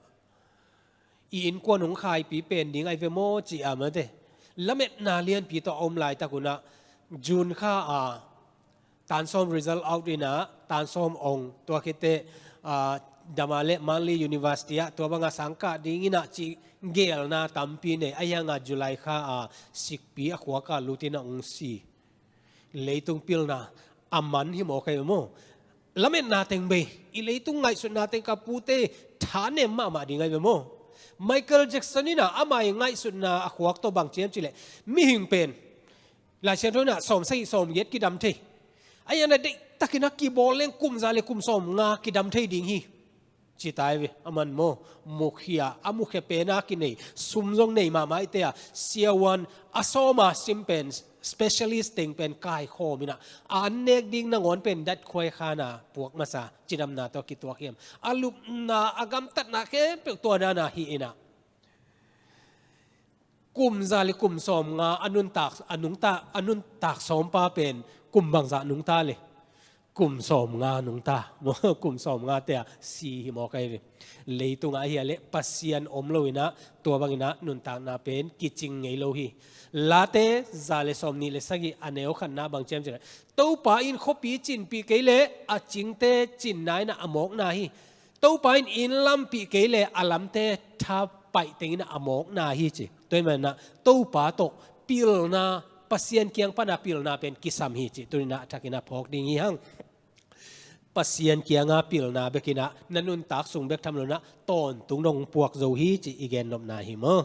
i innkuan hong khaipi pen ding ahi ve maw ci a mate. Lametna lianpi tawh a om laitak unah June kha a tansawm result out inah tansawm ong, tua khitteh, a, Dama le Manly University ah tua banga sangkah ding inah ci gelna tampi nei. Ahi hanga July kha a sikpi a khuaka lut inah hong si. Leitung pilna a man hi mawk hi maw. Lametna teng bei, i leitung ngaihsutna teng ka pute thanem mahmah ding ahi ve maw. Michael Jackson inah ama i ngaihsutna a khuak tawh bang ciam cileh, mihing pen Lai Siangtho inah sawmsagih sawmgiat kidam thei. Ahi hangina deihtakinah kibawl leng kum za le kum sawmnga kidam thei ding hi. Ci tai ve, a man maw. Mukhia, a mukhia pena kinei, sum zong nei mahmah ite a, siavuan a sawma sim pen, specialist teng pen kaikhawm inah, a an nek ding nangawn pen dat khuai khana puak masa, cidamna tawh kituak hiam. A lupna, a gamtatna khempeuh tua dana hi inah. Kum za le kum sawmnga a nuntak, a nungta, a nuntak sawmpa pen kum bangzah nungta le? Kum sawmnga nungta. Kum sawmnga te a si hi mawk ahi ve. Leitungah ahi a leh Pasian om lo inah, tua banginah nuntakna pen kicing ngei lo hi. Late za le sawmnih le sagih a neu khatna bang ciam cileh, Topa in khuapi cinpih kei leh a cingte cinna inah a mawkna hi. Topa in inn lampih kei leh a lamte thapaih teng inah a mawkna hi ci. Tua hi manah Topa tawh pilna, Pasian kiang pana pilna pen kisam hi ci. Tuninah a thakinah phawk ding hi hang. Pasian kianga pilna bekinah na nuntak sung bek tham lonah tawntung dong puak zo hi ci i gennopna hi maw.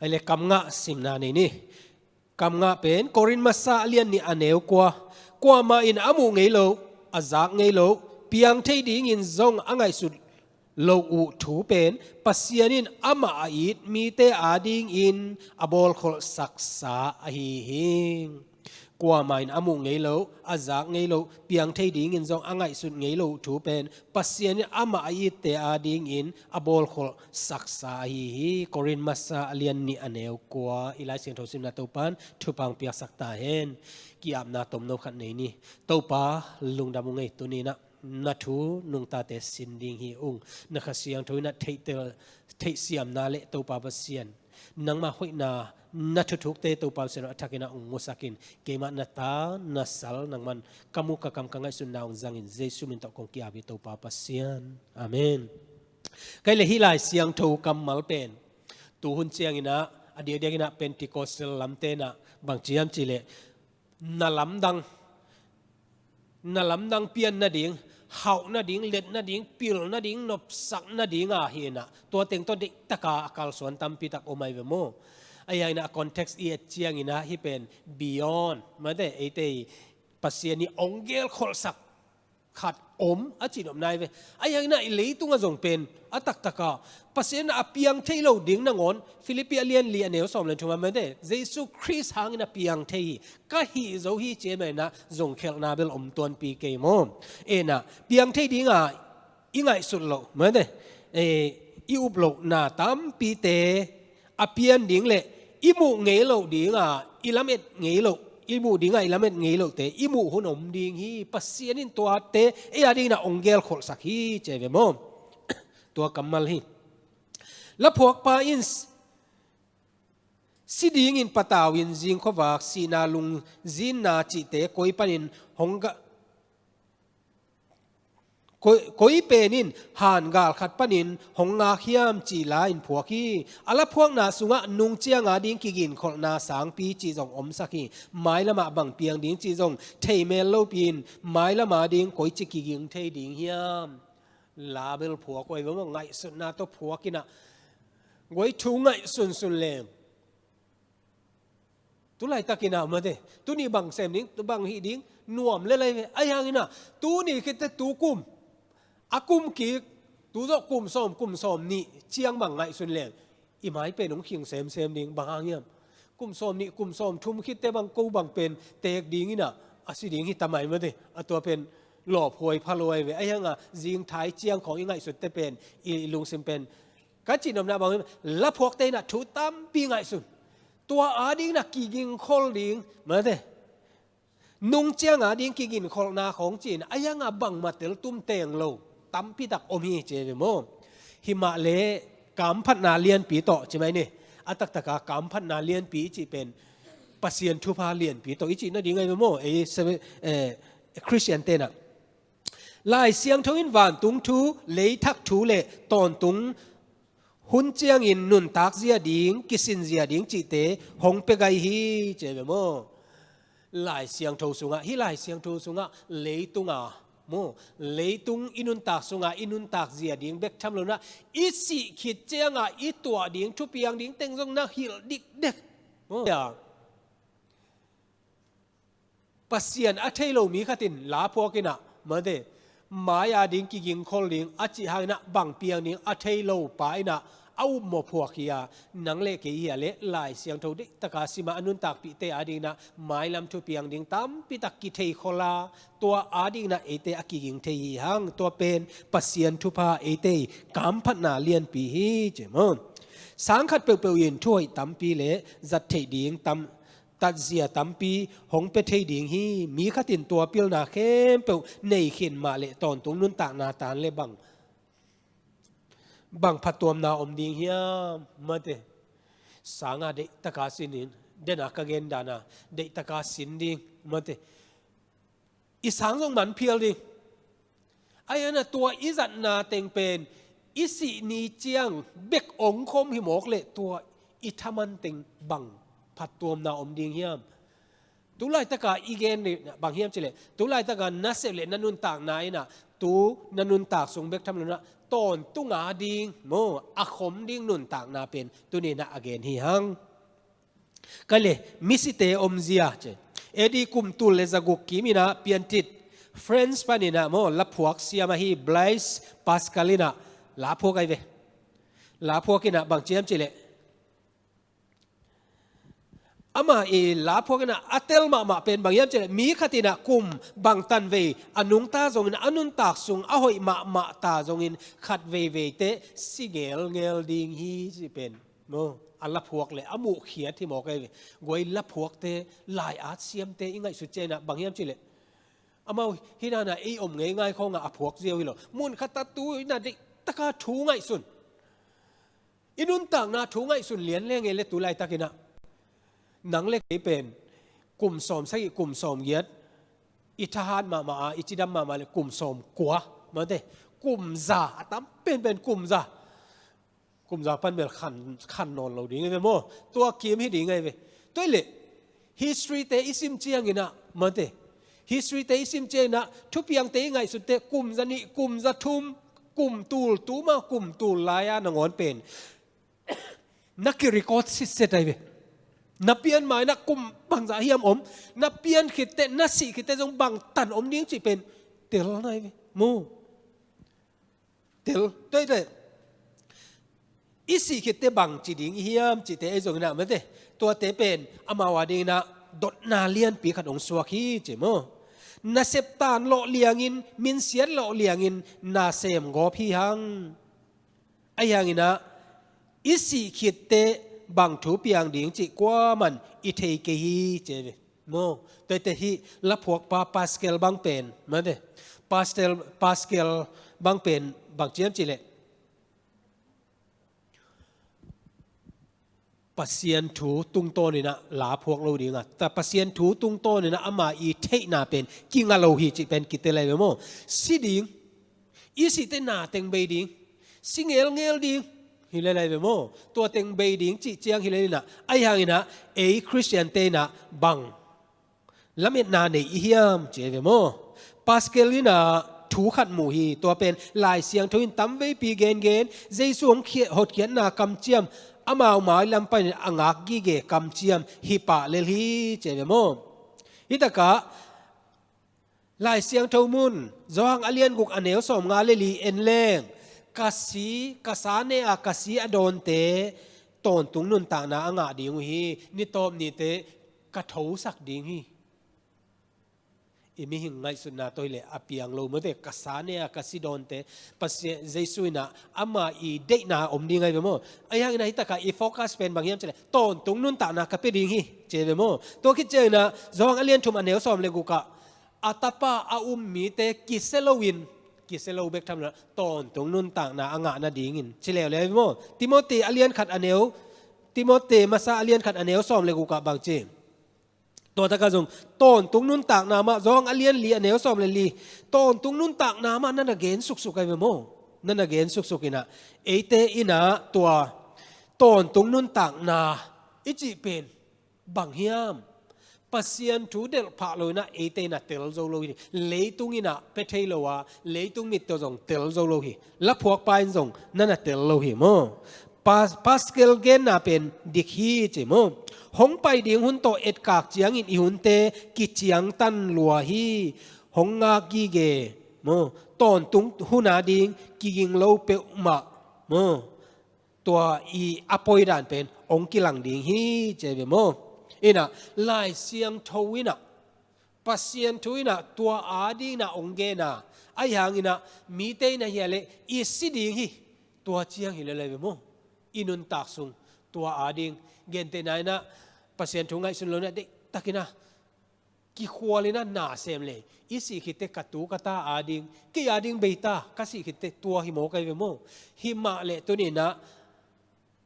Ahi le kamngah simna nei ni. Kamngah pen Korin masa a lian nih a neu kua. Kuamah in a muh ngei lo, a zak ngei lo, piang thei dingin zong a ngaihsut lo uh thu pen Pasian in amah a it mite adingin a bawlkholhsaksa ahi hi. Kuamah in a muh ngei lo, a zak ngei lo, piang thei dingin zong a ngaihsut ngei lo uh thu pen Pasian in amah a itte adingin a bawlkholhsaksa ahi hi. Korin masa a lian nih a neu kua. I Lai Siangtho simna Topan thupha piaksak ta hen. Ki-apna tomno khat nei ni. Topa, lungdam ung ei, tuninah na thu nungtate sin ding hi ung. Na Kha Siangtho inah theihtel, theihsiamna le Topa Pasian, nangmah hoihna, na thuthukte Topa Pasian a thakinah ung musakin. Keimah na ta, na sal, nangman ka mu ka kam ka ngaihsutna ung zangin Jesu min tawh kong ki-ap hi Topa Pasian. Amen. Kei le hih Lai Siangtho kammal pen tuhun cianginah, a diakdiakinah Pentecostal lamte inah bang ciam cileh, na lamdang, na lamdang pian nading, hauh nading, let nading, pil nading, nopsak nading ahi inah, tua teng tawh deihtaka a kalsuan tampitak om ahi ve maw. Ahi hangin a context i et ciangin ah hih pen beyond, mate, eite Pasian i ong gelkholhsak khat om a cihnopna hi ve. Ahi hangin ah i leitungah zong pen a taktaka Pasian a piang thei lo ding nangawn, Philippi a lian li a neu sawm le thum ah, mate, Jesu Khrist hangin a piang thei hi, ka hih zo hi ci ahih manin ah zong khelhna bel om tuanpi kei maw. Inah piang thei dinga i ngaihsut loh, mate, eh, i up lohna tampite a pian ding le i muh ngei loh dinga i lamet ngei loh, i muh dinga i lamet ngei lohte i muh hun om ding hi. Pasian in tuate ei a dingin ah ong gelkholhsak hi ci hi ve maw. Tua kammal hi. Laphuakpa in si dingin patau in zing khuavak, sihna lungzinna cihte koi panin hong ga, Koi, koi pen in han gal khat panin hong ngak hiam cih la in phuak hi. A la phuakna sungah nung ciang ading kiginkholhna sangpi cih zong omsak hi. Mailamah bang piang ding cih zong thei mel lopi in mailam ading koici kiging thei ding hiam? La bel phuak uh ahi ve maw, ngaihsutna tawh phuak in ah. Guai thu ngaihsunsun leng. Tu laitakin ah mate, tuni bang sem ding, bang hih ding, nuam lel ahi ve. Ahi hangin ah, tuni khitte tu kum, a kum kik, tu zawh kum sawm, kum sawm nih ciang bang ngaihsun leng, i mai pen hong khing semsem ding, bang hang hiam? Kum sawm nih, kum sawm thum khitte bang ko bang pen teek ding in ah, a si ding hi ta mai mate, a tua pen lawphuai pha lo ahi ve. Ahi hang ah, zingthai ciang khawng i ngaihsutte pen, i lungsim pen, ka cihnopna bang, la phuakte in ah thu tampi ngaihsun. Tua ading in ah kigingkhol ding, mate. Nung ciang ading kiginkholhna khawng ci-in, a yang ah bangmah tel tum teng lo tampi tak om hi ci ve maw. Himah le kamphatna lianpi tawh ci mai ni. A taktak a kamphatna lianpi i cih pen Pasian thupha lianpi tawh i cih nading ahi ve maw. Ei, eh, Khristian te in ah Lai Siangtho in vantung thu, leithak thu le tawntung hun ciangin nuntak zia ding, kisin zia ding cihte hong pia gai hi ci ve maw. Lai Siangtho sungah, hih Lai Siangtho sungah leitung a maw, leitung i nuntak sungah i nuntak zia ding bek tham lo in ah, i sih khit ciangah i tuah ding, thupiang ding teng zong na hilh dikdek maw. Pasian a thei lo mi khat in la phuak in ah, mate, mai ading kigingkhol ding a cih hangin ah bang piang ding a thei lo pa in ah a upmawh phuak hi a, nang le kei hi a leh Lai Siangtho deihtak a sim a, a nuntakpihte ading in ah mailam thupiang ding tampi tak kitheikhol a, tua ading in ah eite a kiging thei hi hang. Tua pen Pasian thupha, eite kamphatna lianpi hi ci maw. Sang khat peuhpeuh in thuhoih tampi le zat theih ding tam tatzia tampi hong pia thei ding hi. Mi khat in tua pilna khempeuh nei khin mah leh tawntung nuntakna tan le bang, bang phattuamna om ding hiam, mate. Sang a deihtak a sin in, den a ka gen dan a deihtak a sin ding, mate. I sang zong man phial ding. Ahi hang ah tua i zatna teng pen i sih ni ciang bek ong khawm hi mawk leh tua i thaman teng bang phattuamna om ding hiam? Tu laitak a i gen bang hiam cih leh, tu laitak a na sep le na nuntakna in ah, tu na nuntak sung bek tham lo in ah, tawntung ading maw, a khom ding nuntakna pen tuni in ah a gen hi hang. Ka le, misite omzia ci. A D kum tul le zaguk kim in ah piantit, France panin ah maw, laphuak siam ahi Blaise Pascal in ah laphuak ahi ve. Laphuak in ah bang ci hiam cih leh, ama i laphuak in ah a tel mahmah pen bang hiam cih leh, mi khat in ah kum bang tanvei a nungta zongin, a nuntak sung a hoih mahmah ta zongin, khat veivei teh si ngelngel ding hi ci pen maw, a laphuak le a muhkhiat hi mawk ahi ve. Guai laphuakte, lai-at siamte i ngaihsut ciang in ah bang hiam cih leh, amau hi dan a ei om ngeingai khawng ah a phuak ziau hi lo. Mun khat a tu in ah deihtak a thu ngaihsun, i nuntakna thu ngaihsun lian leng ei le tu laitak in ah, nang le kei pen kum sawm sagih, kum sawm giat i thahat mahmah a, i cidam mahmah le kum sawm kua, mate, kum za, a tam penpen kum za. Kum za pan bel khan, khan nawn lo ding ahi ve maw. Tua kim hi ding ahi ve. Tua hi leh, history te i sim ciang in ah, mate, history te i sim ciang in ah, thupiangte i ngaihsut teh kum za nih, kum za thum, kum tul, tuma kum tul lai a nangawn pen na ki-record sitset ahi ve. Na pian ma in ah kum bangzah hiam om, na pian khit teh, na sih khit teh zong bangtan om ding cih pen tel na ahi ve maw. Tel, tua hi teh, i sih khit teh bang ci ding i hiam cihte ei zong in ah, mate, tuate pen amau ading in ah dotna lianpi khat hong suak hi ci maw. Nasep tan lawh liangin, minsiat lawh liangin na sem gawp hi hang. Ahi hang in ah, i sih khit teh bang thu piang ding cih kuaman i thei kei hi ci ve maw. Tua hi teh, hih laphuakpa Pascal bang pen, mate, Pascal, Pascal bang pen bang ci hiam cih leh, Pasian thu tungtawn in ah laphuak lo ding a, ta Pasian thu tungtawn in ah ama i theihna pen kinga lo hi cih pen kitel ahi ve maw. Si ding, I sihte na teng bei ding, si ngelngel ding hi lel lai ve maw? Tua teng bei ding cih ciang hi lel inah, ahi hang inah ei Khristiante inah bang lametna nei i hiam ci ve maw? Pascal inah thu khat mu hi. Tua pen Lai Siangtho in tamveipi gengen, Jesu hong khiat, hotkhiatna kamciam amau mai lam panin a ngak gige kamciam hi pah lel hi ci ve maw? Hitakah Lai Siangtho mun Johan a lian guk a neu sawmnga le li en leng, ka si, ka sa ne a ka si a dawnte tawntung nuntakna a ngah ding uh hi. Ni tawp nite ka thosak ding hi. I mihing ngaihsutna tawh hileh a piang lo mawte, ka sa ne a ka si dawnte Pasian Jesu inah ama i deihna om ding ahi ve maw? Ahi hang inah hitakah i focus pen bang hiam cileh tawntung nuntakna ka pia ding hi ci ve maw? Tua khit ciang inah Johan a lian thum a neu sawm le gukah a tapa a um mite kisia loin, kisia lo bek tham lo tawntung nuntakna a ngah nadingin ci leuleu hi maw? Timoti a lian khat a neu, Timoti masa a lian khat a neu sawm le gukah bang ci? Tua takah zong tawntung nuntakna mah, Johan a lian li a neu sawm le li, tawntung nuntakna mah na na gen suksuk ahi ve maw? Na na gen suksuk inah eite inah tua tawntung nuntakna i cih pen bang hiam? Pasian thu delh phah lo inah eite inah tel zo lo hi. Leitung inah pia thei lo a, leitung mit tawh zong tel zo lo hi. Laphuakpa in zong na na tel lo hi maw? Pas-, Pascal genna pen dik hi ci maw? Hong pai ding hun tawh etkak ciangin i hunte kiciangtan lua hi. Hong ngak gige maw? Tawntung hun a ding kiging lo peuhmah maw? Tua i a poi dan pen hong kilang ding hi ci ve maw? Inah Lai Siangtho inah, Pasian thu inah tua a ding inah hong gen a, ahi hang inah mite inah hia leh i si ding hi. Tua ciang hi lel lai ve maw? I nuntak sung tua a ding, gentehna inah Pasian thu ngaihsun lo inah deihtak inah kikhual inah na sem le, i sih khitte ka tu ka ta a ding, kei a ding bei ta, ka sih khitte tua hi maw kai ve maw? Hi mah leh tuni inah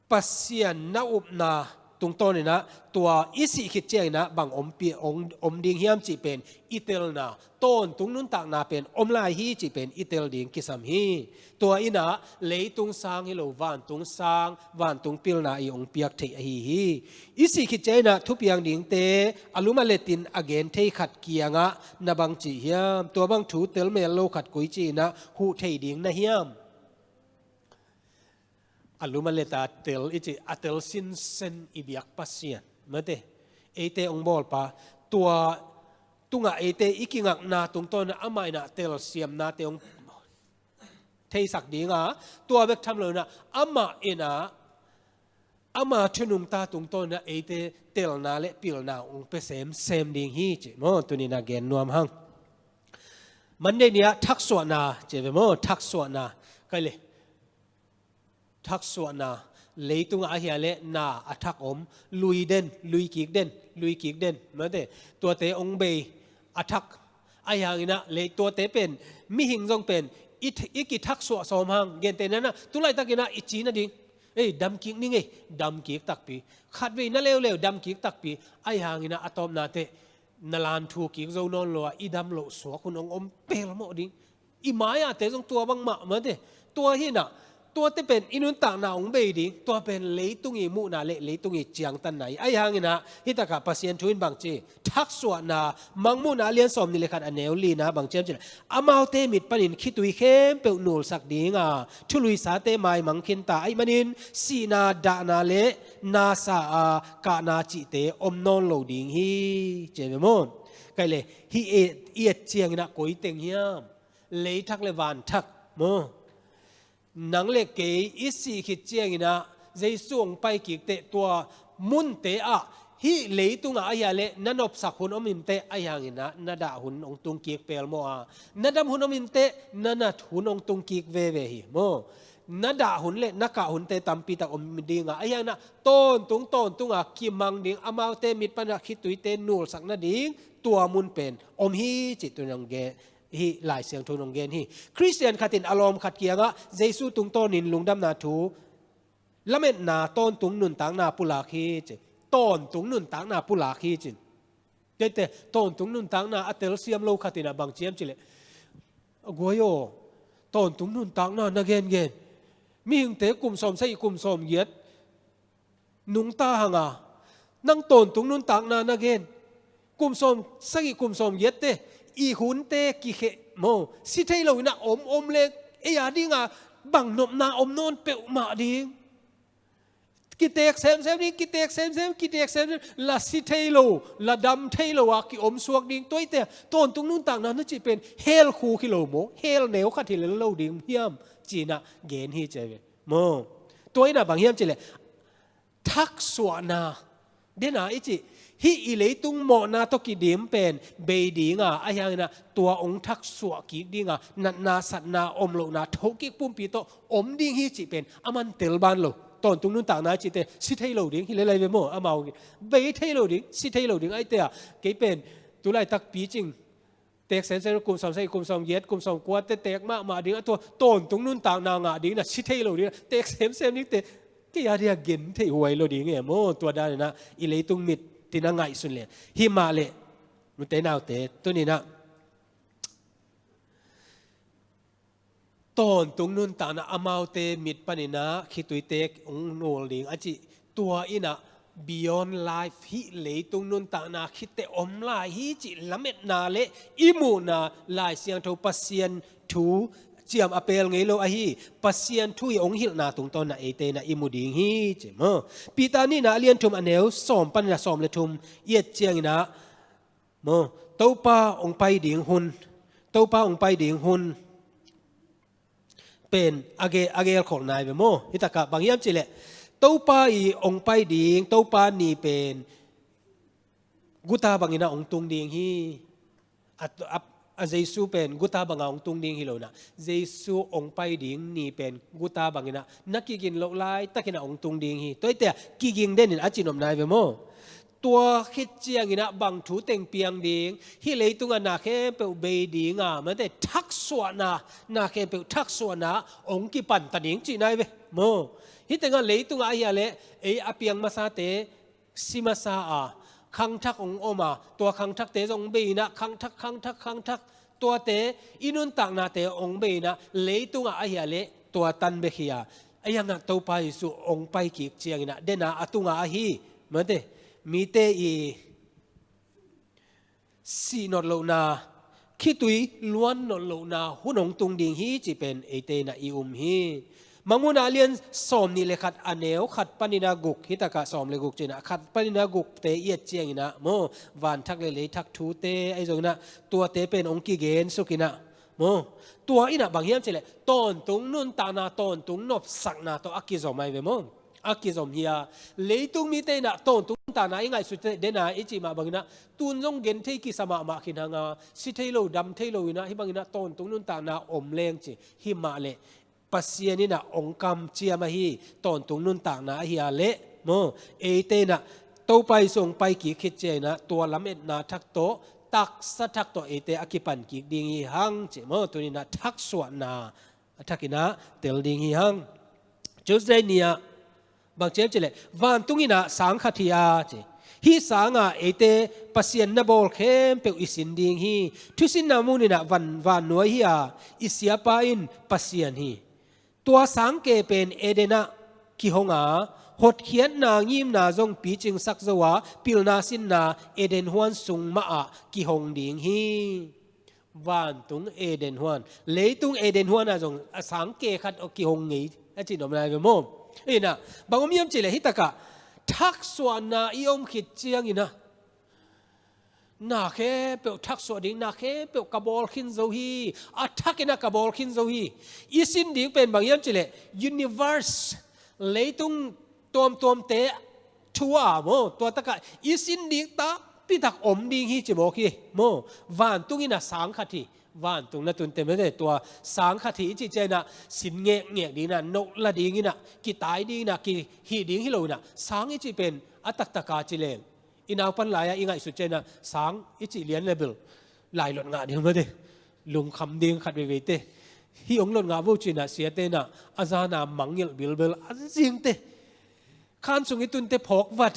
Pasian na upna tungtawn inah tua i sih khit ciang inah bang om pi-, om, om ding hiam cih pen i telna, tawntung nuntakna pen om lai hi cih pen i tel ding kisam hi. Tua inah leitung sang hi lo, vantung sang, vantung pilna i hong piak theih ahi hi. I sih khit ciang inah thupiang dingte a lum a letin a gen thei khat kiangah na bang cih hiam? Tua bang thu tel mel lo khat koi ci inah huh thei ding na hiam? A lum a leta tel i cih, a tel sinsen i biak Pasian mate, eite hong bawlpa, tua tungah eite i kingakna tungtawn inah amah inah telsiamnate hong theisak ding a, tua bek tham lo inah amah inah ama thu nungta tungtawn inah eite telna le pilna hong pia semsem ding hi ci maw? Tuni inah gen nuam hang. Monday ni-ah thaksuahna ci ve maw? Thaksuahna kai le, thaksuahna, leitungah ahia leh na a thak om, lui den, lui kik den, lui kik den mate, tuate hong bei a thak. Ahi hang inah lei tuate pen, mihing zong pen i th-, i kithaksuah sawm hang, gentehna inah tulaitak inah i ci nading, ei, damkik ning ei, damkik takpi. Khatvei na leuleu damkik takpi. Ahi hang inah a tawpna teh na lan thu kik zo nawn lo a, i dam loh suak hun hong om pelmawh ding. I mai-ahte zong tua bangmah mate. Tua hi inah tuate pen i nuntakna hong bei ding, tua pen leitung i muhna le leitung i ciangtanna hi. Ahi hang inah hitakah Pasian thu in bang ci? Thaksuahna, Mangmuhna a lian sawm nih le khat a neu lina bang ci hiam cih leh, amaute mit panin khitui khempeuh nulsak ding a, thuluisate maimang khinta ahih manin sihna, dahna le nasa a kahna cihte om nawn lo ding hi ci ve maw? Kai le, hih i et ciang inah koi teng hiam? Leithak le vanthak maw? Nang le kei i sih khit ciang inah Jesu hong pai kik teh tua munte ah, hih leitungah ahia leh na nopsak hun om in teh, ahi hang inah na dah hun hong tung kik pelmawh a, na dam hun om in teh, na nat hun hong tung kik veve hi maw? Na dah hun le na kah hunte tampi tak om ding a, ahi hang inah tawntung tawntung a kimang ding, amaute mit pan a khituite nulsak nading tua mun pen om hi cih tuni hong gen, hih Lai Siangtho in hong gen hi. Khristian khat in a lawm khat kiangah Jesu tungtawnin lungdamna thu, lametna tawntung nuntakna pulak hi ci. Tawntung nuntakna pulak hi ci. Kei teh tawntung nuntakna a telsiam lo khat inah bang ci hiam cih leh, a guai aw, Tawntung nuntakna na gengen. Mihingte kum sawm sagih, kum sawm giat nungta hanga, nang tawntung nuntakna na gen. Kum sawm sagih, kum sawm giatte i hunte kikheh maw, si thei lo inah om om leng, ei a dinga bang nopna om nawn peuhmah ding. Kitek semsem ding, kitek semsem, kitek semsem, la si thei lo, la dam thei lo a kiom suak ding. Tuaite tawntung nuntakna na cih pen hell khuk hi lo maw, hell neu khat hi lel lo ding hiam, ci-inah gen hi ci ve maw. Tua inah bang hiam cih leh, thaksuahna, dena i cih, hih i leitung mawhna tawh kidim pen bei dinga, ahi hanginah tua hong thaksuah kik dinga, natna satna om lohna thokik pumpi tawh om ding hi cih pen a man tel ban lo. Tawntung nuntakna cihte si thei lo ding hi lelai ve maw, amau bei thei lo ding, si thei lo ding. Aite ah, kei pen tulaitak picing tek semsem, kum sawm sagih, kum sawm giat, kum sawm kuate tek mahmah ding, a tua tawntung nuntakna ngah ding na si thei lo ding, tek semsem dingte kei a dia gen thei huai lo ding e maw. Tua daninah i leitung mit tina ngaihsun le. Himah leh, nute naute, tuninah tawntung nuntakna amaute mit paninah khitui tek hong nul ding a cih, tua inah beyond life, hih leitung nuntakna khit teh om lai hi cih lametna le i muhna, Lai Siangtho Pasian thu ciam a pel ngei lo ahi, Pasian thu i hong hilhna tungtawnna eite inah i mu ding hi ci maw. Peter nihna a lian thum a neu sawm paninah sawm le thum i et cianginah maw, Topa hong pai ding hun, Topa hong pai ding hun pen a ge-, a gelkholh nai ve maw. Hitakah bang hiam cih leh, Topa i hong pai ding, Topa ni pen guta banginah hong tung ding hi. A, a, a Jesu pen guta banga hong tung ding hi lo inah, Jesu hong pai ding ni pen guta banginah na kigin loh laitakinah hong tung ding hi. Tuaite ah kiging denin a cinop nai ve maw. Tua khit cianginah bang thu teng piang ding, hih leitungah na khempeuh bei dinga, mate, thaksuahna, na khempeuh thaksuahna hong kipan ta ding cih nai ve maw. Hih tengah leitungah ahi a leh ei a piang masate si masa a, khangthak hong om a, tua khangthakte zong bei inah, khangthak, khangthak, khangthak, tuate i nuntaknate hong bei inah, leitungah ahi a leh tua tan bek hi a, a iangah Topa Jesu hong pai kik cianginah dena a tunga ahi, mate, mite i sih not lohna, khitui luan not lohna hun hong tung ding hi cih pen eite inah i um hi. Mangmuhna a lian sawm nih le khat a neu khat paninah guk, hitakah sawm le guk cinah khat paninah gukte i et cianginah maw, vanthak le leithak thute ahi zonginah tuate pen hong kigen sukinah maw. Tua inah bang hiam cih leh, tawntung nuntakna, tawntung nopsakna tawh a kizom ahi ve maw. A kizom hi a, leitung mite inah tawntung nuntakna i ngaihsut teh dena i cih mah banginah tun zong gen thei kisa mahmah khin hanga, si thei lo, dam thei lo inah, hih banginah tawntung nuntakna om leng ci. Himah leh Pasian inah hong kamciam ahi tawntung nuntakna ahi a leh maw, eite inah Topa Jesu hong pai kik khit cianginah tua lametna thak tawh, taksa thak tawh eite a kipan kik ding hi hang ci maw. Tuninah thaksuahna a thakinah tel ding hi hang. Tuesday ni-ah bang ci hiam cih leh, vantung inah sang khat hi a ci. Hih sangah eite Pasian na bawl khempeuh i sin ding hi. Thusinna muninah van, vannuai hi a, i siapa in Pasian hi. Tua sangke pen Eden ah kihong a, hotkhiatna ngimna zong picingsak zo a, pilna sinna Eden huan sung mah ah kihong ding hi. Vantung Eden huan, leitung Eden huan ah zong a sangke khat kihong ngei a cih nop nai ve maw. Inah bang om hiam cih leh, hitakah thaksuahna i om khit cianginah na khempeuh thaksuah ding, na khempeuh ka bawl khin zo hi, a thakinah ka bawl khin zo hi. I sin ding pen bang hiam cih leh, universe, leitung tuamtuamte thu a maw, tua takah i sin ding tampitak om ding hi ci mawk hi maw. Vantung inah sang khat hi. Vantung na tunte mate, tua sang khat hi i cih cianginah sin ngekngek dinginah, nohla dinginah, kitai dinginah, kihih ding hi lo inah, sang i cih pen a taktaka ci leng, i naupan lai-ah i ngaihsut cianginah sang i cih lian le bel lailot ngah ding mate, lungkham ding khat veiveite. Hih hong lot ngah vo cinah siate inah a zana mangngilh bilbel a zingte, khan sung i tunte phawk vat,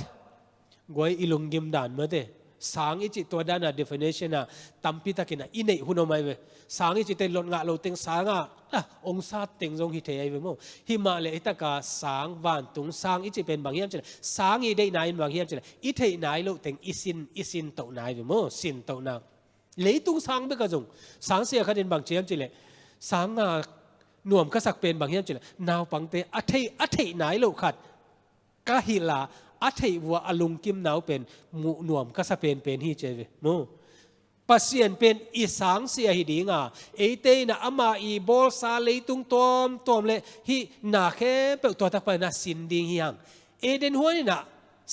guai i lunggim dan mate, Sang i cih tua dana definition a tampi takin a i neih hun om ahi ve. Sang i cihte lot ngah lo teng sang a, ah, ong sat teng zong hi thei ahi ve maw. Hi mah leh hi taka sang, vantung sang i cih pen bang hiam cih leh, sang i deihna in bang hiam cih leh, i theih nai loh teng i sin, i sin tohna ahi ve maw, sin tohna. Leitung sang bek a zong sang sia khat in bang ci hiam cih leh, sang a nuam ka sak pen bang hiam cih leh, naupangte a theih, a theih nai loh khat ka hilh a, a theih vua a lungkim nau pen muh nuam ka sa penpen hi ci ahi ve maw. Pasian pen i sang sia hi ding a, eite in a ama i bawlsa leitung tuamtuam leh hih na khempeuh tua tak panin a sin ding hi hang. Eden huan in a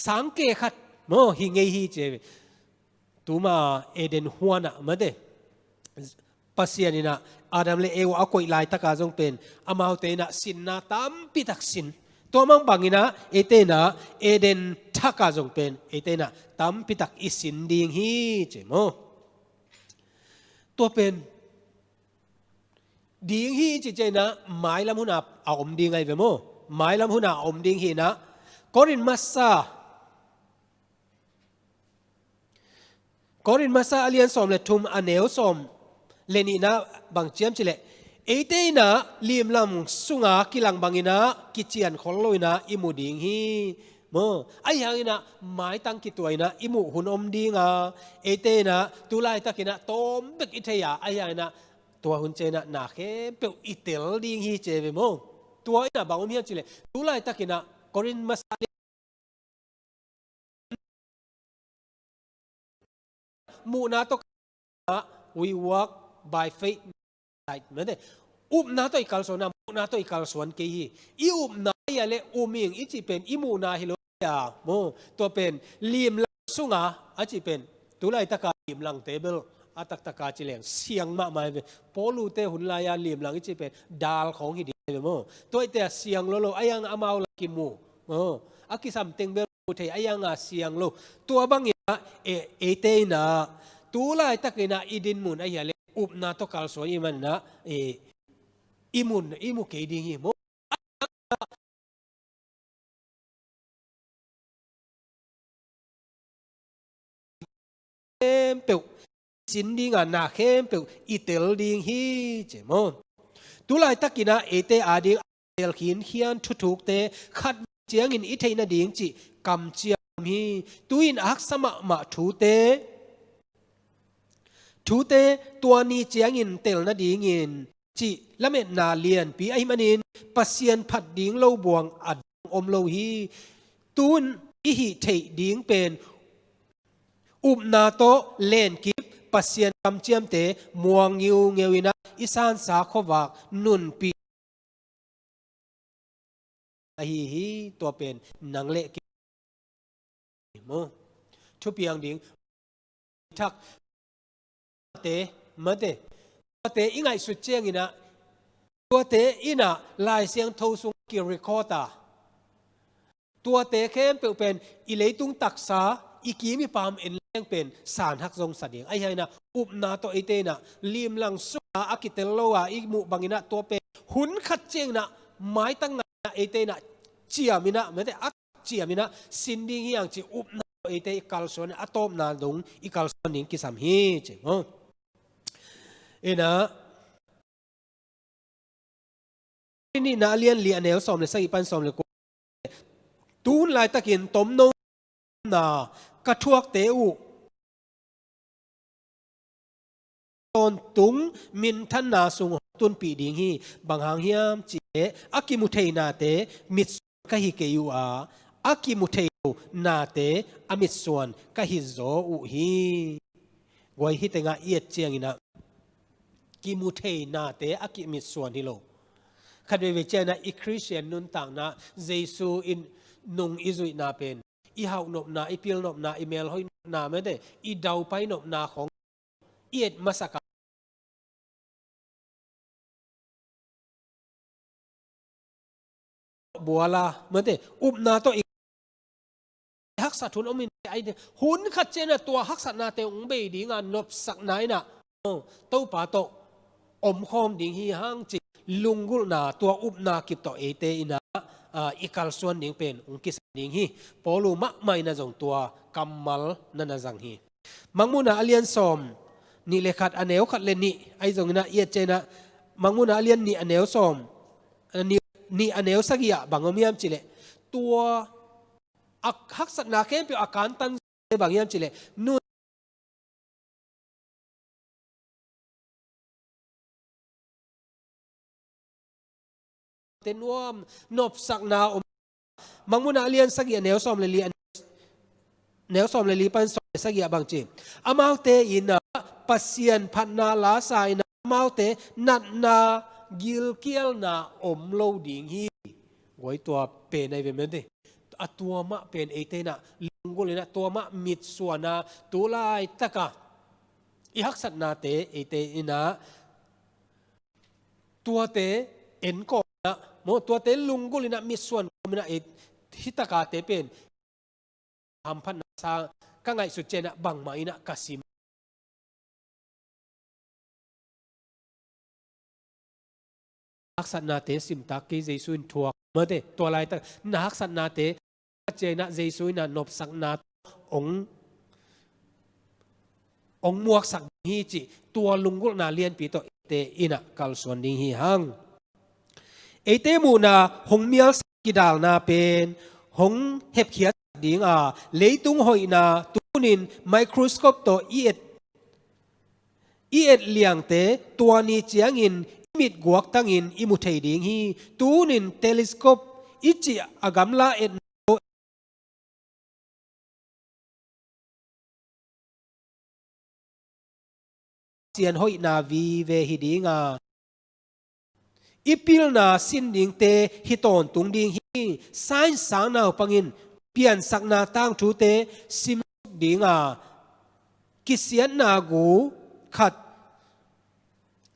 sang ke khat maw hi ngei hi ci ahi ve. Tuma Eden huan ah mate, Pasian in a Adam le Eva a koih laitaka zong pen amaute in a sinna tampi tak sin. Tua mangbang in a eite in a Eden thaka zong pen eite in a tampi tak i sin ding hi ci maw. Tua pen ding hi ci ciangin a mailam hun a a om ding ahi ve maw. Mailam hun a a om ding hi in a Korin masa Korin masa a lian sawm le thum a neu sawm le nihna bang ci hiam cih leh, eite in a limlang sunga kilang bangin a kician khol lo in a i mu ding hi maw. Ahi hangin a maitang kituah in a i muh hun om ding a, eite in a tu laitakin a tawm bek i thei a, ahi hangin a tua hun ciangin a na khempeuh i tel ding hi ci ahi ve maw. Tua in a bang om hiam cih leh, tu laitakin a Korin masa muhna tawh, we walk by faith, right? Mate, upna tawh i kalsuan a, muhna tawh i kalsuan kei hi. I upna ahi a leh um ing i cih pen i muhna hi lo a maw. Tua pen limlang sunga a cih pen tu laitaka limlangte bel a taktaka ci leng siang mahmah hi ve. Paul-te hun lai-a limlang i cih pen dal khawng hi ding hi ve maw. Tua ahih teh a siang lolo, ahi hang amau la kimu maw. A kisam teng bel mu thei, ahi hang a siang lo. Tua bangin a, e, eite in a tu laitakin a i dinmun ahi a leh upna tawh kalsuan i hih manin a, e, i mun, i mu kei ding hi maw. Khempeuh sin ding a, na khempeuh i tel ding hi ci maw. Tu laitakin a eite ading a tel khinkhian thuthukte khat ciangin i theih nading cih kamciam hi. Tu-in a haksa mahmah thute, thute tua ni ciangin tel nadingin cih lametna lianpi ahih manin Pasian phat ding lo buang a dang om lo hi. Tu-in i hih theih ding pen upna tawh lenkip Pasian kamciamte muang ngiungeu in a i sansa khuavak nunpih ahi hi. Tua pen nang le kei maw. Thupiang ding thak te mate, tuate i ngaihsut ciangin a, tuate in a Lai Siangtho sung ki-record a, tuate khempeuh pen i leitung taksa, i kim i pam en leng pen sanhak zong sa ding. Ahi hangin a upna tawh eite in a limlang sunga a kitel lo a i muh bangin a tua pen hun khat ciangin a maitang ngai in a eite in a ciam in a mate a ciam in a sin ding hi hang ci upna tawh eite i kalsuan a tawpna dong i kalsuan ding kisam hi ci maw. In a Korin nihna a lian li a neu sawm le sagih pan sawm le kua. Tu hun laitakin tomno na ka thuakte uh tawntung minthanna sung hong tunpih ding hi. Bang hang hiam cih leh a kimu thei nate mitsuan ka hi kei uh a, a kimu thei lo nate a mitsuan ka hi zaw uh hi. Guai, hih tengah i et ciangin a kimu thei nate a kimitsuan hi lo. Khat veivei ciangin a i Khristian nuntakna, Jesu in nung i zuihna pen, i hauhnopna, i pilnopna, i melhoih nopna mate, i daupai nopna khawng i et masak a bual a mate, upna tawh i haksat hun om in, ai, hun khat ciangin a tua haksatnate hong bei ding a nopsakna in a, oh, Topa tawh omkhawm ding hi hang ci lunggulhna, tua upna kip tawh eite in a, ah, i kalsuan ding pen hong kisam ding hi. Paulu mahmah in a zong tua kammal na na zang hi. Mangmuhna a lian sawm nih le khat, a neu khat le nih ahi zongin ah, i et ciangin ah Mangmuhna a lian nih, a neu sawm, a nih, nih a neu sagih ah bang om hiam cih leh, tua a haksatna khempeuh a kantan bang hiam cih leh, nun te nuam, nopsakna om. Mangmuhna a lian sagih, a neu sawm le li, a neu sawm le li pan sawm le sagih ah bang ci? Amaute in ah Pasian phatna la sa in ah, amaute natna gilkialna om lo ding hi. Guai, tua pen ahi ve maw te. A tua mah pen eite in ah lunggulh in ah, tua mah mitsuan a, tu laitak a i haksatnate eite in ah tuate en kawm in ah, maw, tuate lunggulh in ah mitsuan kawm in ah, ei, hih tak a te pen hamphatna sa, ka ngaihsut ciangin ah bangmah in ah ka sim. Haksatnate sim tak kei, Jesu in thuak, maw te, tua laitak na haksatnate ciangin ah Jesu in ah nopsakna tawh hong, hong muaksak ding hi cih, tua lunggulhna lianpi tawh eite in ah kalsuan ding hi hang. Eite muhna hong mialsak kidalna pen hong hepkhiat ding a, leitung hoihna tunin microscope tawh i et, i et liangte tua ni ciangin i mit guaktangin i mu thei ding hi. Tunin telescope i cih a gamla etna tawh Pasian hoihna vive hi ding a, i pilna sin dingte hi tawntung ding hi. Science sang naupangin piansakna tangthute simsuk ding a, kisiatna gu khat,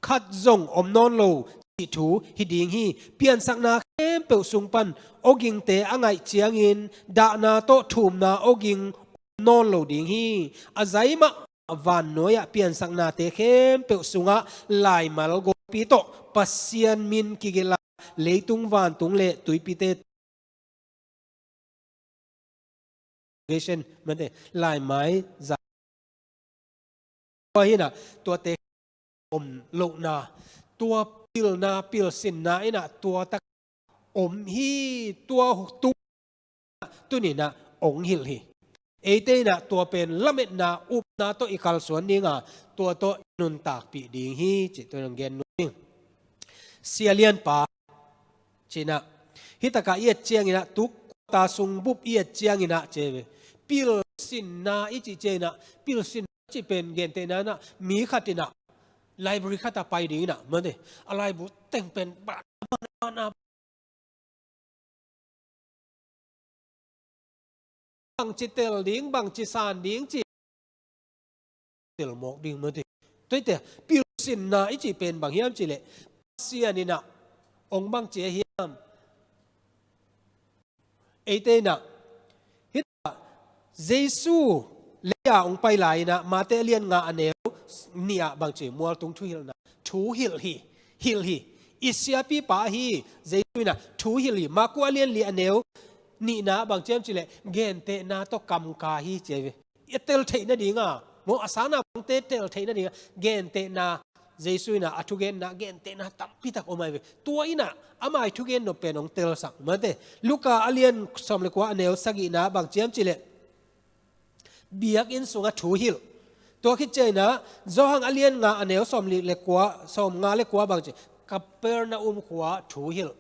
khat zong om nawn lo cih thu hi ding hi. Piansakna khempeuh sung pan awgingte a ngaih ciangin dahna tawh thumna awging om nawn lo ding hi. A zai mah vannuai-ah piansaknate khempeuh sungah laimal gawpi tawh Pasian min kigelh a, leitung vantung le tuipite, creation, mate, laimai za. Tua hi in ah, tuate om lohna, tua pilna, pilsinna in ah, tua tak om hi. Tua tung tuni in ah hong hilh hi. Eite in ah tua pen lametna, upna tawh i kalsuan ding a, tua tawh i nuntakpih ding hi cih tua in hong gen nuam ing. Sia Lianpa ci in ah, hih tak a i et ciangin ah, tu quarter sung bup i et ciangin ah, ci ve, pilsinna i cih ciangin ah, pilsinna cih pen gentehna in ah, mi khat in ah library khat ah pai ding in ah, mate, a laibu teng pen ban, ban, ban, ban, bangci tel ding, bangci san ding cih tel mawk ding, mate. Tuate, pilsinna i cih pen bang hiam cih leh, Pasian in ah hong bangci a hiam? Eite in ah, hih tak ah Jesu lei-a hong pai lai in ah, Mate a lian nga, a neu nih ah bang ci? Mualtung thuhilhna, thu hilh hi, hilh hi. I siapipa ahi Jesu in ah thu hilh hi. Marku a lian li, a neu nihna ah bang ci hiam cih leh, gentehna tawh kamka hi, ci ve. I tel theih nading a, maw, a sang naupangte tel theih nading a, gentehna, Jesu in ah a thugenna gentehna tampi tak om ahi ve. Tua in ah ama i thugen nop pen hong telsak, mate. Luka a lian sawm le kua, a neu sagihna ah bang ci hiam cih leh, biakinn sungah thu hilh. Tua khit ciangin ah Johan a lian nga, a neu sawm li le kua, sawm nga le kua bang ci? Kapernaum khua thu hilh.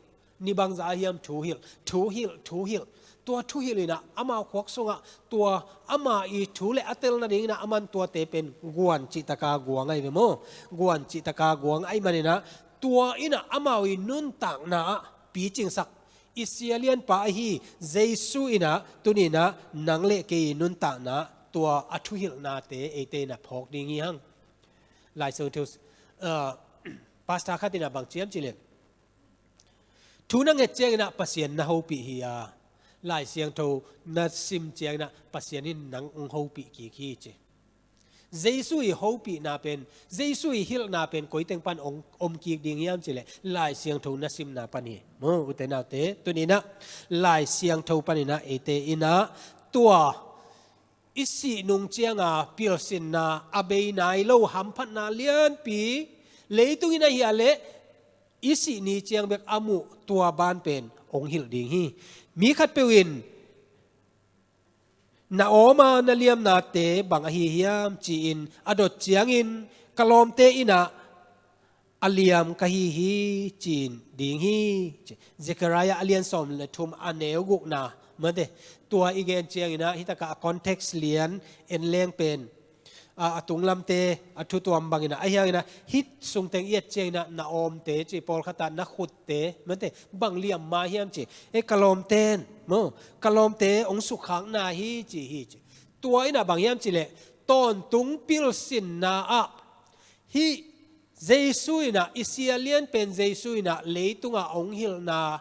Ni bangzah a hiam thu hilh, thu hilh, thu hilh. Tua thu hilh in ah amau khuak sungah, tua ama i thu le a tel nading in ah aman tuate pen guan cih tak a guang ahi ve maw. Guan cih tak a guang ahih manin ah, tua in ah amau i nuntakna ah picingsak. I Sia Lianpa ahi Jesu in ah tuni in ah nang le kei i nuntakna ah tua a thuhilhnate eite in ah phawk ding hi hang. Lai Siangtho, uh, pastor khat in ah bang ci hiam cih leh, thu na nget ciangin ah Pasian na hopih hi a, Lai Siangtho na sim ciangin ah Pasian in nang hong hopih kik hi, ci. Jesu i hopihna pen, Jesu i hilhna pen koi teng pan hong om kik ding hiam cih leh, Lai Siangtho na simna pan hi. Maw, ute naute, tuni in ah Lai Siangtho panin ah eite in ah tua i sih nung cianga pilsinna a bei nai lo hamphatna lianpi leitung in ahi a leh i sih ni ciang bek a muh tua ban pen hong hilh ding hi. Mi khatpeuh in na awma na liamnate bang ahi hiam ci-in a dot ciangin ka lawmte innah a liam ka hi hi ci-in ding hi. Zechariah a lian sawm le thum a neu gukna mate tua i gen cianginah hitakah a context lian en leng pen a, a tunglamte a thutuam banginah a hianginah hih sungteng i et cianginah na awmte ci pawlkhatah na khutte mate bang liam ma hiam ci e ka lawmten maw ka lawmte hong sukkhakna hi ci hi ci. Tua innah bang hiam cileh tawntung pilsinna ah hih Jesu innah i sia lian pen Jesu innah leitungah hong hilhna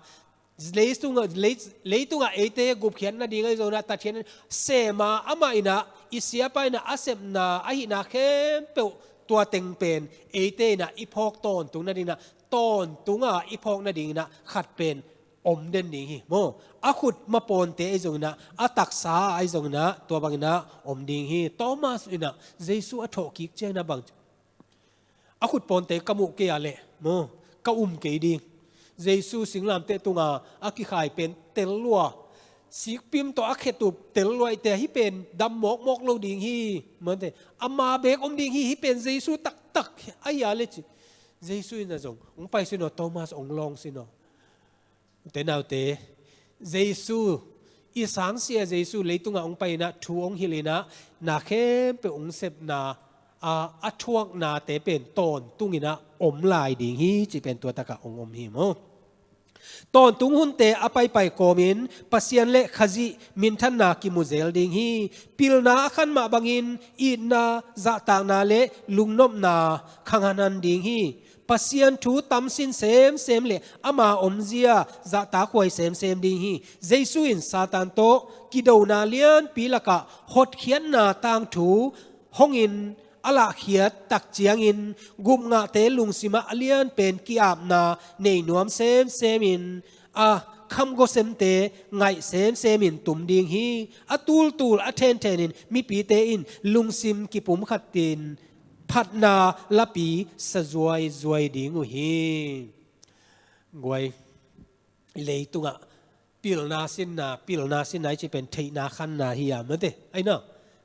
leitungah, lei, leitungah eite gupkhiat nading ahi zonginah tatkhiat sema amah innah i siapa innah a sepna ahihna khempeuh tua teng pen eite innah i phawk tawntung nadinginah tawntunga i phawk nadinginah khat pen om den ding hi maw. A khut mapawnte ahi zonginah a taksa ahi zonginah tua banginah om ding hi. Thomas innah Jesu a thawhkik cianginah bang a khutpawnte ka muh kei a leh maw ka um kei ding. Jesu singlamteh tunga a kikhai pen tel lua sikpim tawh a khetup tel lua ite hih pen dam mawkmawk lo ding hi. Mate ama bek om ding hi hih pen Jesu taktak ahi a leh ci. Jesu innah zong hong pai sinaw Thomas hong lawng sinaw. Te naute Jesu i sangsia Jesu leitungah hong pai innah thu hong hilh innah na khempeuh hong sepna a, a thuaknate pen tawntunginah om lai ding hi ci pen tua takah hong om hi maw. Tawntung hunte a paipai kawmin Pasian le Khazih minthanna kimu zel ding hi. Pilna a khan mah bangin itna zahtakna le lungnopna khanghanhan ding hi. Pasian thu tamsin semsem le ama omzia zahtakhuai semsem ding hi. Jesu in Satan tawh kidona lianpi lakah hotkhiatna tangthu hongin a lahkhiat tak ciangin gupngahte lungsimah a lianpen ki-apna nei nuam semsemin a khamgawsemte ngaih semsemin tum ding hi. A tultul a thenthenin mipite in lungsim kipumkhatin phatna lapi sa zuaizuai ding uh hi. Guai leitungah pilna sinna, pilna sinna i ci pen theihna khanna hi a mate. Aina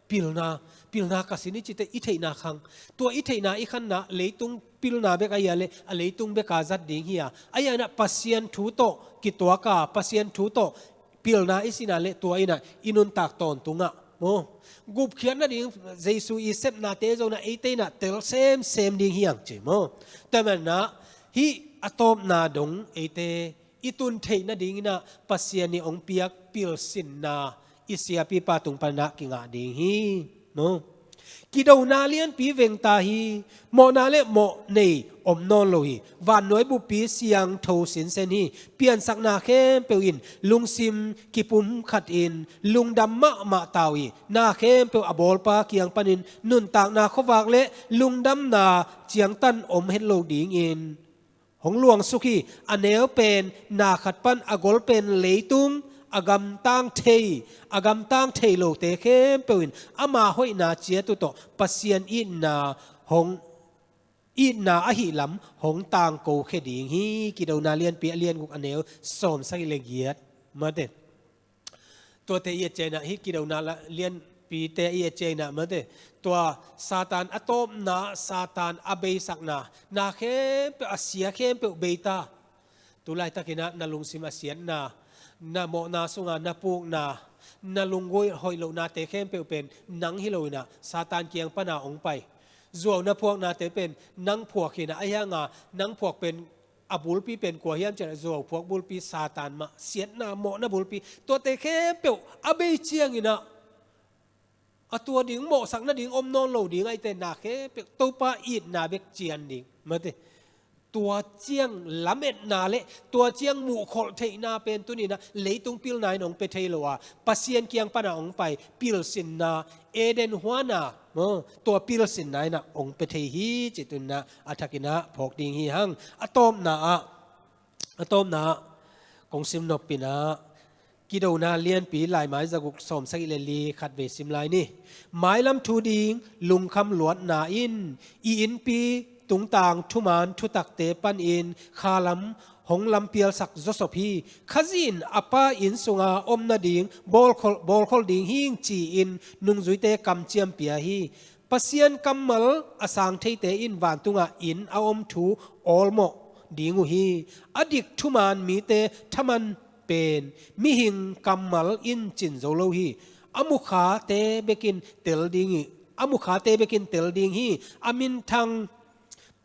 pilna, pilna ka sin i cite i theihna khang. Tua i theihna i khanna leitung pilna bek ahi a le a leitung beka zat ding hi a. Ahi a inah Pasian thu tawh kituaka Pasian thu tawh pilna i sina le tua inah i nuntak tawntungah maw gupkhiat nading Jesu i sepnate zona eite inah tel semsem ding hiang ci maw. Tua manah hih a tawpna dong eite i tun theih nadinginah Pasian i hong piak pilsinna i siapipa tung panah kingah ding hi maw. Kidona lianpi vengta hi. Mawhna le mawh nei om nawn lo hi. Vannuai buppi siangtho sinsen hi. Piansakna khempeuh in lungsim kipum khatin lungdam mahmah ta uh hi. Na khempeuh a bawlpa kiang panin nuntakna khuavak le lungdamna ciangtan om het lo dingin hong luangsuk hi. A neu pen na khat pan a gol pen leitung a gamtang thei, a gamtang thei lote khempeuh in ama hoihna ciat uh tawh Pasian itna hong itna ahi lam hong tangko khe ding hi. Kidona lianpi a lian guk a neu sawm sagih le giat mate. Tuate i et cianginah hih kidona lianpite i et cianginah mate tua Satan a tawpna Satan a beisakna na khempeuh a sia khempeuh beita. Tulaitakinah na lungsim a siatna, na mawhna sunga na pukna, na lunggulh hoih lohnate khempeuh pen nang hi loinah Satan kiang pana hong pai. Zuau na phuaknate pen nang phuak hinah a hianga nang phuak pen a bulpi pen kua hiam cianah zuau phuak bulpi Satan mah siatna mawhna bulpi tuate khempeuh a bei cianginah a tua ding mawhsak nading om nawn lo ding ahite na khempeuh Topa itna bek cian ding mate. Tua ciang lametna le tua ciang muhkholh theihna pen tuninah leitung pilna in hong pia thei lo a Pasian kiang pana hong pai pilsinna Eden huana maw tua pilsinna inah hong pia thei hi ci tuninah a thakinah phawk ding hi hang. A tawpna ah a tawpna ah kong sim noppinah Kidona lianpi, Laimai zaguk sawmsagih le li, khatvei sim lai ni. Mailam thu ding lungkham luatna in i innpi tungtang thuman thutakte panin khalam hong lampialsak zawsop hi. Khazih in a Pa inn sunga om nading bawlkhol, bawlkhol ding hing ci-in nungzuite kamciampia hi. Pasian kammal a sang theite in vantungah inn a om thu awlmawh ding uh hi. A dik thuman mite thaman pen mihing kammal in cin zo lo hi. A mukhate bekin tel ding hi. A mukhate bekin tel ding hi. A minthang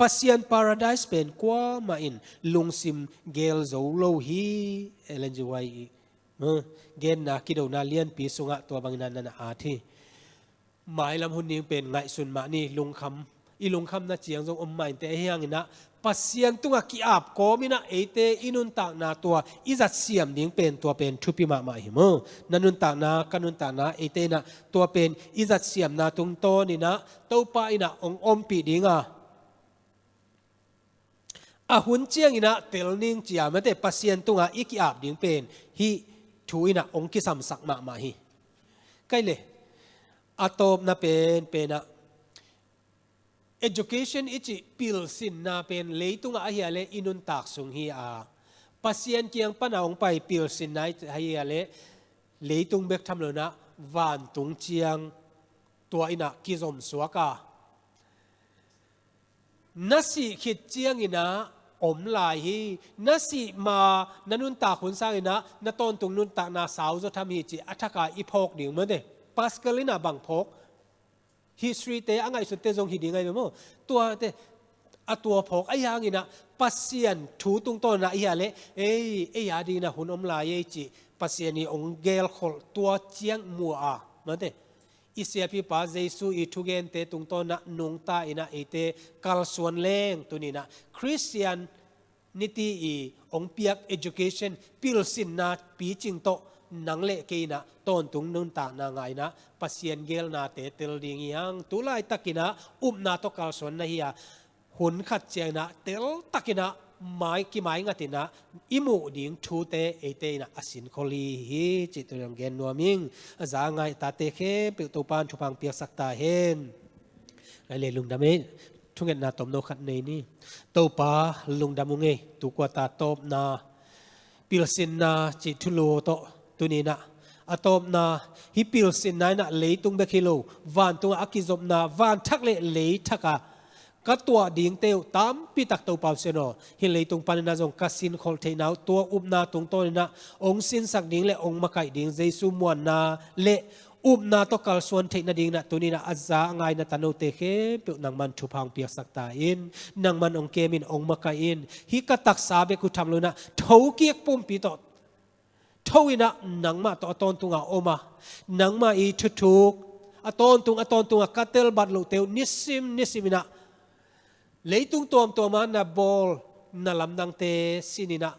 Pasian Paradise pen kuamah in lungsim gel zo lo hi. Ellen G. White i, eh, genna Kidona lianpi sungah tua bangin a na na at hi. Mailam hun ding pen ngaihsun mah ni, lungkham, i lungkhamna ciang zong om mah inteh, ahi hanginah Pasian tungah ki-ap kawminah eite i nuntakna tua i zatsiam ding pen, tua pen thupi mahmah hi maw. Na nuntakna, ka nuntakna, eite inah tua pen i zatsiamna tungtawninah Topa inah hong ompih dinga a hun cianginah tel ning cia mate, Pasian tungah i ki-ap ding pen hih thu inah hong kisamsak mahmah hi. Kai le, a tawpna pen, penah education i cih pilsinna pen leitungah ahi a le i nuntak sung hi a, Pasian kiang pana hong pai pilsinna i cih ahi a le leitung bek tham lonah vantung ciang tua inah kizomsuak a, na sih khit cianginah om lai hi. Na sih ma na nuntak hun sanginah na tawntung nuntakna sau zaw tham hi cih a thaka i phawk ding mate. Pascal inah bang phawk? History te a ngaihsut te zong hi ding ahi maw. Tuate a tua phawk ahi hanginah Pasian thu tungtawnah ahi a le ei, ei a dinginah hun om lai ei cih Pasian i hong gelkholh tua ciang mua a mate. I siapipa Jesu i thugente tungtawnah nungta inah eite kalsuan leng tuninah Christianity i hong piak education pilsinna picing tawh nang le kei inah tawntung nuntakna ngainah Pasian gelnate tel ding hi hang. Tulaitakinah upna tawh kalsuan na hi a, hun khat cianginah teltakinah mai, kimaingatinah i muh ding thute eite inah a sinkhol hi hi cih tu dong gen nuam ing. A za a ngai tate khempeuh Topa in thupha piaksak ta hen. Ngai le lungdam ei, thungetna tomno khat nei ni. Topa lungdam ung ei, tu kuata tawpna pilsinna cih thulu tawh tuninah a tawpna, hih pilsinna inah leitung bek hi lo, vantungah a kizopna, vanthak le leithak a ka tuah dingte uh tampitak Topa Pasian aw, hih leitung paninah zong ka sinkholh theihna uh tua upna tungtawninah hong sinsak ding le hong makaih ding Jesu muanna le upna tawh kalsuan theih nadinginah tuninah a za a ngai na tanote khempeuh nangman thupha hong piaksak ta in, nangman hong kemin hong makaih in. Hih ka taksa bek uh tham lonah thokik pumpi tawh tho inah nangmah tawh a tawntunga om a, nangmah i thuthuk a tawntung a tawntunga ka telbat lohte uh nisim nisim inah leitung tuamtuama na bawl na lamdangte sininah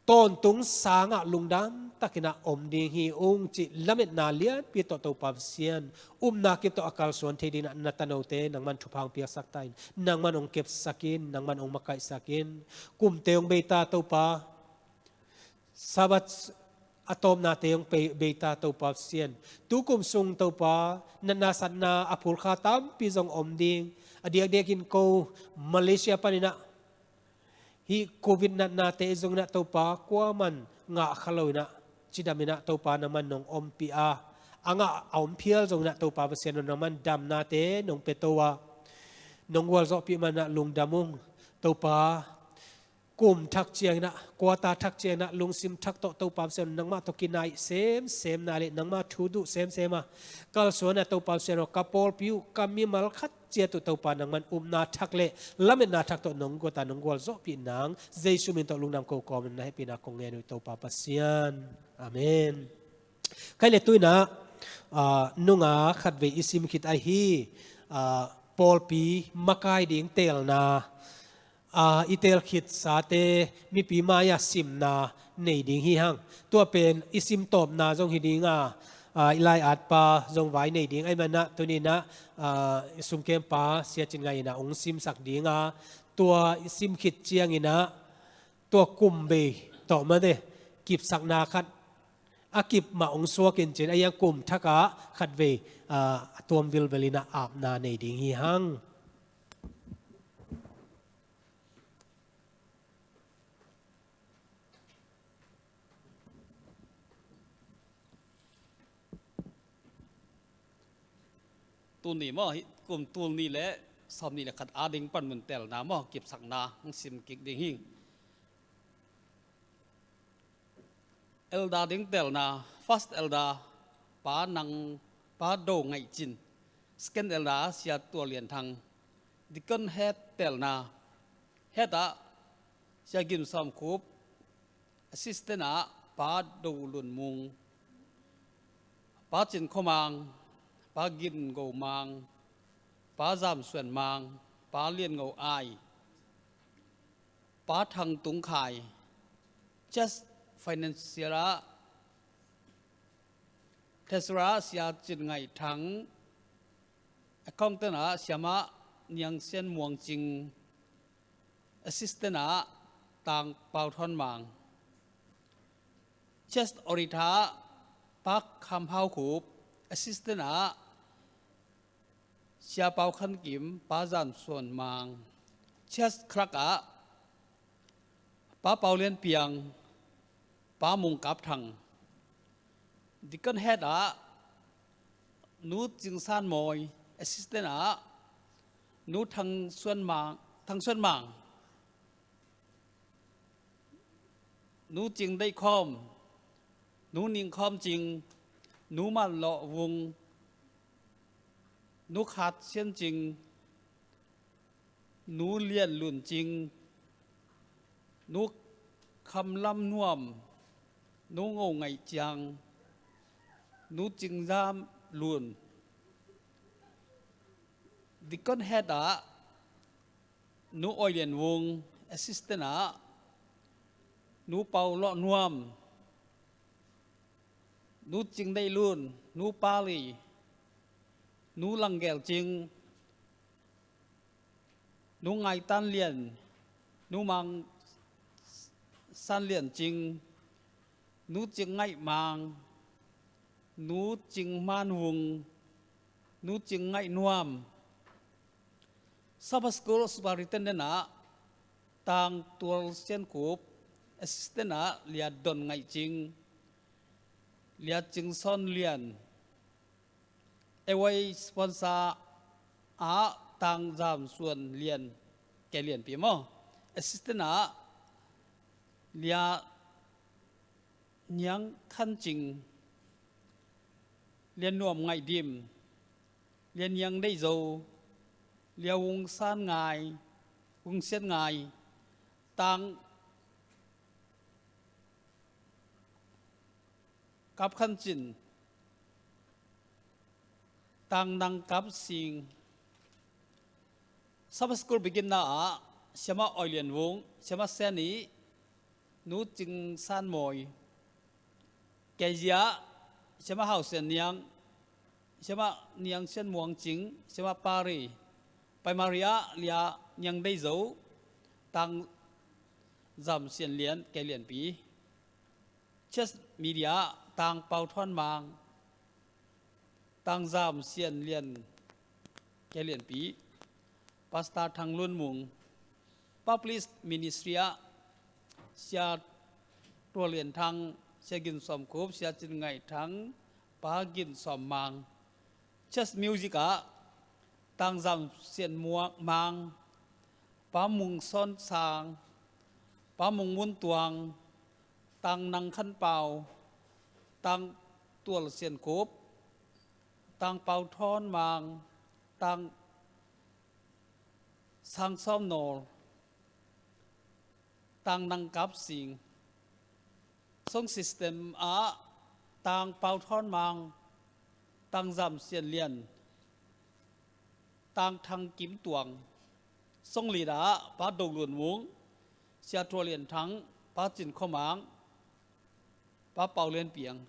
tawntung sangah lungdam takinah om ding hi ung cih lametna lianpi tawh Topa Pasian, upna kip tawh a kalsuan thei dinginah na tanote nangman thupha hong piaksak ta in, nangman hong kepsak in, nangman hong makaihsak in. Kumte hong bei ta Topa, Sabbath a tawpnate hong bei, bei ta Topa Pasian. Tukum sung Topa, natna satna a phulkha tampi zong om ding. A diakdiakin ko Malaysia paninah hih Covid natnate zonginah Topa kuaman ngah kha loinah cidaminah Topa nangman nong ompih a, a ngah a om phial zonginah Topa Pasian nangman damnate nong pia to a, nong gualzawhpih manah lungdam ung. Topa, kum thak cianginah, kuata thak cianginah lungsim thak tawh Topa Pasian nangmah tawh kinai semsemna le nangmah thu duh semsem a kalsuan a Topa Pasian aw, ka pawlpi uh, ka mimal khat ciat uh Topa nangman upna thak le lametna thak tawh nong guata nong gualzawhpih nang Jesu min tawh lungdam ko kawmin na hehpihna kong ngen uh Topa Pasian. Amen. Kai le tuinah, ah, nunga khatvei i sim khit ahi, ah, pawlpi makai ding teelna, ah, i teel khitsate mipi mai-ah simna nei ding hi hang. Tua pen i sim tawpna zong hi dinga, ah, i lai-atpa zong vai nei ding ahi manah tuninah, ah, i sumkempa Sia Cin Ngai inah hong simsak dinga, tua i sim khit cianginah tua kum bei tawh mate kipsakna khat a kip mah hong suak in cin, a hiang kum thak ah khatvei, ah, a tuam vilvel in a apna nei ding hi hang. Tuni maw, hi kum tul nih le sawm nih le khat ading panmun telna maw, kipsakna hong sim kik ding hi. Elder ding telna, first elder, Pa Nang, Pa Do Ngaih Cin. Second elder, Sia Tua Lian Thang. Deacon head telna, head ah Sia Gin Sawm Khup. Assistant ah Pa Do Lun Mung, Pa Cin Khua Mang, Pa Gin Go Mang, Pa Zam Suan Mang, Pa Lian Ngo Ai, Pa Thang Tung Khai. Church financial ah, treasurer ah Sia Cin Ngaih Thang, accountant ah Siamah Niang Sian Muang Cing, assistant ah Tang Pau Thawn Mang. Church auditor ah Pa Kham Hau Khup, assistant ah Sia Pau Khan Kim, Pa Zan Suan Mang. Church clerk ah Pa Pau Lian Piang, Pa Mung Kap Thang. Deacon head ah Nu Cing San Mawi, assistant ah Nu Thang Suan Mang, Thang Suan Mang. Nu Cing Deih Khawm, Nu Ning Khawm Cing, Nu Man Lawh Vung, Nu Khat Sian Cing, Nu Lian Lun Cing, Nu Kham Lam Nuam, Nu Ngo Ngaih Ciang, Nu Cing Zam Lun. Deacon head ah Nu Oi Lian Vung, assistant ah Nu Pau Lawh Nuam, Nu Cing Deih Lun, Nu Pa Li, Nu Lang Gel Cing, Nu Ngai Tan Lian, Nu Mang San Lian Cing, Nu Cing Ngaih Mang, Nu Cing Man Vung, Nu Cing Ngaih Nuam. Sabbath School Superintendent ah Tang Tual Sian Khup, assistant ah Lia Don Ngaih Cing, Lia Cing Sawn Lian. Eway sponsor ah Tang Zam Suan Lian, Kei Lian Pi maw. Assistant ah Lia Niang Khan Cing, Lia Nuam Ngaih Dim, Lia Niang Deih Zo, Lia Vung San Ngai, Vung Sian Ngai, Tang Kap Khan Cin, Tang Nang Kap Sing. Sabbath School beginner ah Siamah Oi Lian Vung, Siamah Sian Ih, Nu Cing San Mawi. Kei Zia, Siamah Hau Sian Niang, Siamah Niang Sian Muang Cing, Siamah Pa Ri. Primary ah Lia Niang Deih Zo, Tang Zam Sian Lian, Kei Lian Pi. Church media, Tang Pau Thawn Mang, Tang Zam Sian Lian, Kei Lian Pi, Pastor Thang Lun Mung. Public ministry ah Sia Tua Lian Thang, Sia Gin Sawm Khup, Sia Cin Ngaih Thang, Pa Gin Sawm Mang. Church music ah Tang Zam Sian Muang Mang, Pa Mung Sawn Sang, Pa Mung Mun Tuang, Tang Nang Khan Pau, Tang Tual Sian Khup, Tang Pau Thawn Mang, Tang Sang Sawm Nawl, Tang Nang Kap Sing. Song system ah Tang Pau Thawn Mang, Tang Zam Sian Lian, Tang Thang Kim Tuang. Song leader ah Pa Do Lun Mung, Sia Tua Lian Thang, Pa Cin Khua Mang, Pa Pau Lian Piang.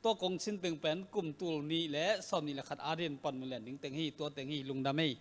Tua kong sin teng pen kum tul nih le sawm nih le khat ading panmun lian ding teng hi, tua teng hi, lungdam ei.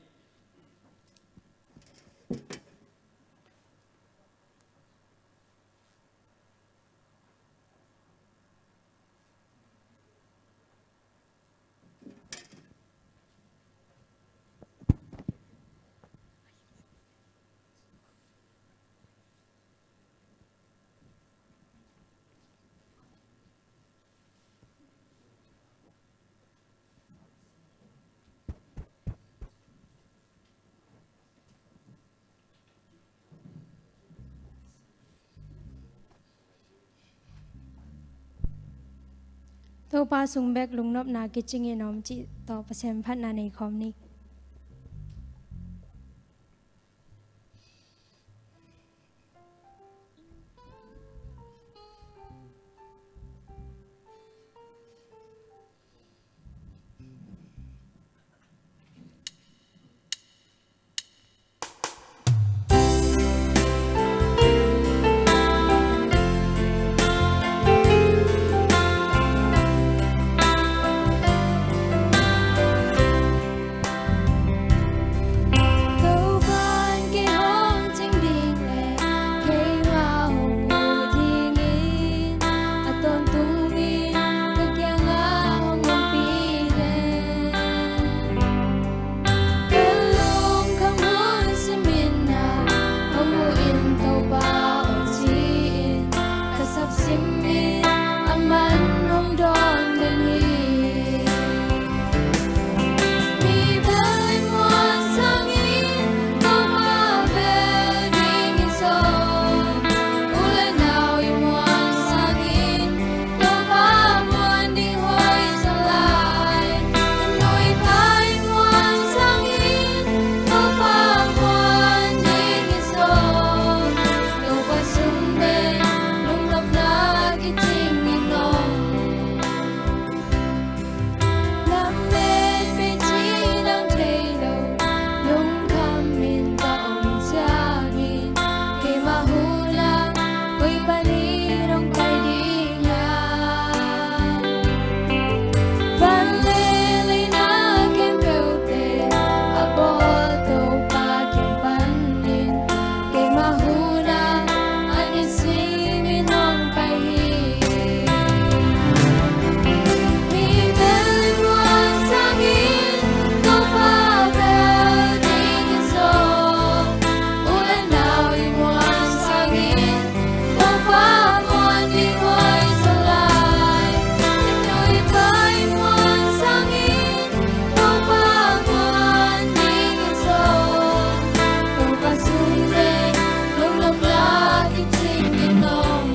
Topa sung bek lungnopna kicingin om cih tawh Pasian phatna nei khawm ni. Topa'n kei hong cing ding leh keimah hong huh dingin a tawntungin ka kiangah hong ompih den. Ka lungkham hun simin ah hong huh in Topa, hong ci-in ka sap simin a man hong dawn den hi. Mi bel in muan sangin Topa bel ding hi zaw. U le nau in muan sangin Topa muan ding hoih zaw lai. Nu le pa in muan sangin Topa muan ding hi zaw. Topa sung bek lungnopna kicingin om. Lamet peuh cih nang thei lo, lungkham in ka om ciangin keimah hun ah koi pan in hong pai ding hiam? Van le lei na khempeuhte a bawl Topa kiang panin keimah hun ah a nisim in hong pai hi. Mi bel in muan sangin Topa bel ding hi zaw. U le nau in muan sangin Topa muan ding hoih zaw lai. Nu le pa in muan sangin Topa muan ding hi zaw. Topa sung bek lungnopna kicingin om.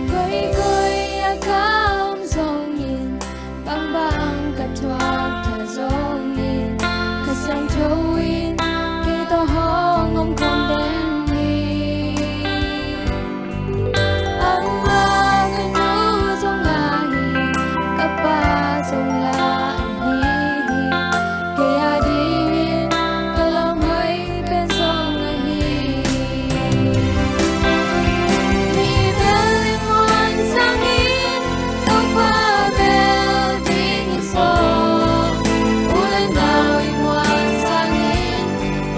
Koikoi ah ka om zongin, bangbang ka thuak ta zongin, Kha Siangtho in kei tawh hong om khawm den hi. Amah ka nu zong ahi, ka pa zong lah ahi hi. Kei adingin ka lawm hoih pen zong ahi. Mi bel in muan sangin Topa bel ding hi zaw. U le nau in muan sangin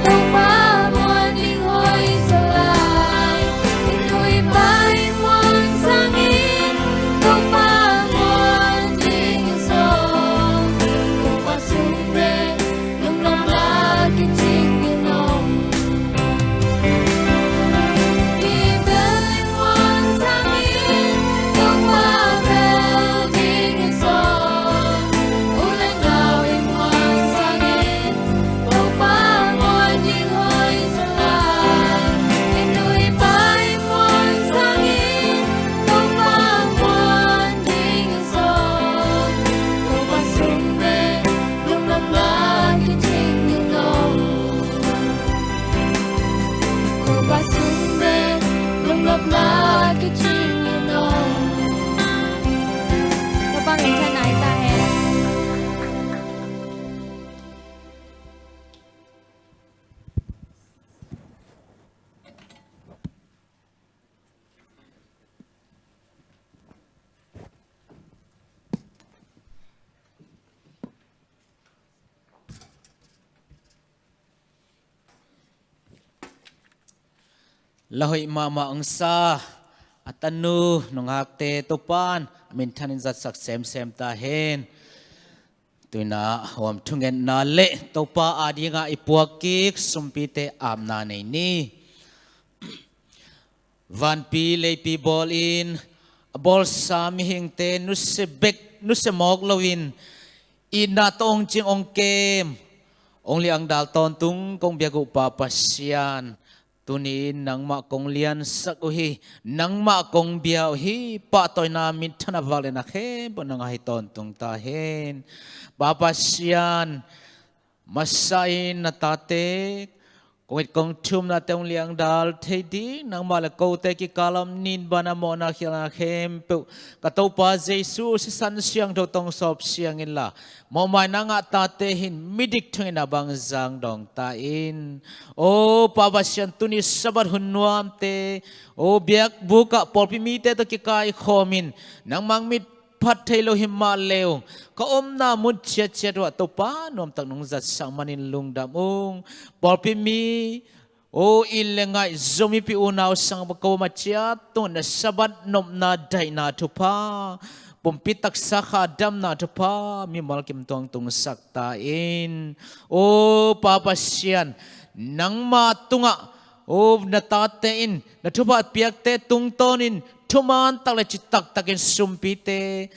Topa muan ding hoih zaw lai. Nu le pa in muan sangin Topa muan ding hi zaw. Topa sung bek lungnopna kicingin om. Mi bel in muan sangin Topa bel ding hi zaw. U le nau in muan sangin Topa muan ding hoih zaw lai. Nu le pa in muan sangin Topa muan ding hi zaw. Topa sung bek lungnopna kicingin om. Topa sung bek lungnopna kicingin om. Topa minthanna hi ta hen. La hoih mahmah ung sa. Tanu nunghakte Topa'n a minthanin zatsak semsem ta hen. Tuinah huam thungetna le Topa adingah i puak kik sumpite apna nei ni. Vanpi leipi bawlin a bawlsa mihingte nusia bek nusia mawk loin itna tawh hong cing hong kem, hong liangdal tawntung kong biak uh Pa Pasian, tuni-in nangmah kong liansak uh hi. Nangmah kong bia uh hi. Pahtawina, minthanna, vangliatna khempeuh nang a hi tawntung ta hen. Pa Pasian, masa in na tate kong it kong thumnate hong liangdal thei ding, nangmah le kote kikal a om nin bana mawhna khialhna khempeuh ka Topa Jesu sisan siangtho tawh hong sawp siang inla, mawhmaina ngah tate hin midik thungetna bang zang dawng ta in. O Pa Pasian, tuni Sabbath hun nuamte, o biakbuk ah pawlpi mite tawh kikaikhawmin nangmah mitphat thei lo hi mah le uh, ka omna mun ciatciat uh ah Topa nuamtak nong zatsak manin lungdam ung. Pawlpi mi, o inn le ngaih, Zomi pi unau sanggampa, ko ma ciat tungah na Sabbath nopna daihna thupha, pumpi taksa kha damna thupha mimal kim tawh hong tungsak ta in. O Pa Pasian, nangma tungah, o na tate in na thupha piakte tungtawnin thuman tak le citak takin sumpite,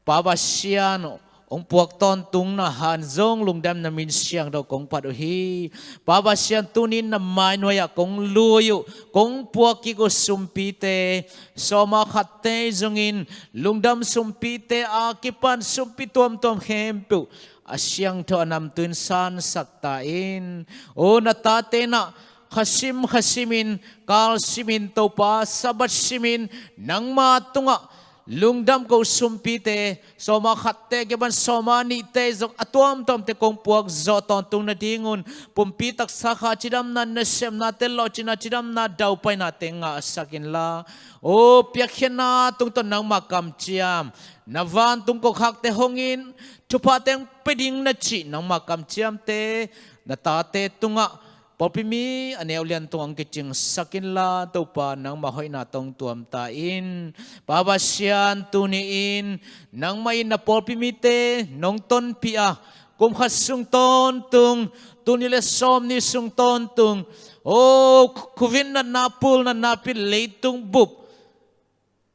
Pa Pasian, hong puak tawntungna han zong lungdam, na min siangtho kong phat uh hi. Pa Pasian, tunin na mainuai ah kong lui uh, kong puak kik uh sumpite, sawma khatte zongin lungdam sumpite a kipan sumpi tuamtuam khempeuh a siangtho a namtui in sansak ta in. O na tate in ah khasim khasimin, kalsimin Topa, Sabbath simin nangma tungah lungdam ko sumpite, sawma khatte kipan sawma nihte zong a tuamtuamte kong puak zawh tawntung nadingun, pumpi taksa kha cidamna, nasepnate lawhcinna, cidamna, daupainate ngahsak inla, o piakkhiatna tungtawn nangma kamciam, na vantung kokhakte hongin thuphate hong pia ding na cih nangma kamciamte na tate tungah, pawlpi mi a neu lian tungah hong kicingsak inla, Topa nangma hoihna tawh hong tuam ta in. Pa Pasian, tuni-in nangmah in na pawlpi mite nong tonpih a, kum khat sung tawntung, tul nih le sawmnih sung tawntung, o Covid natna, pul natna pi, leitung bup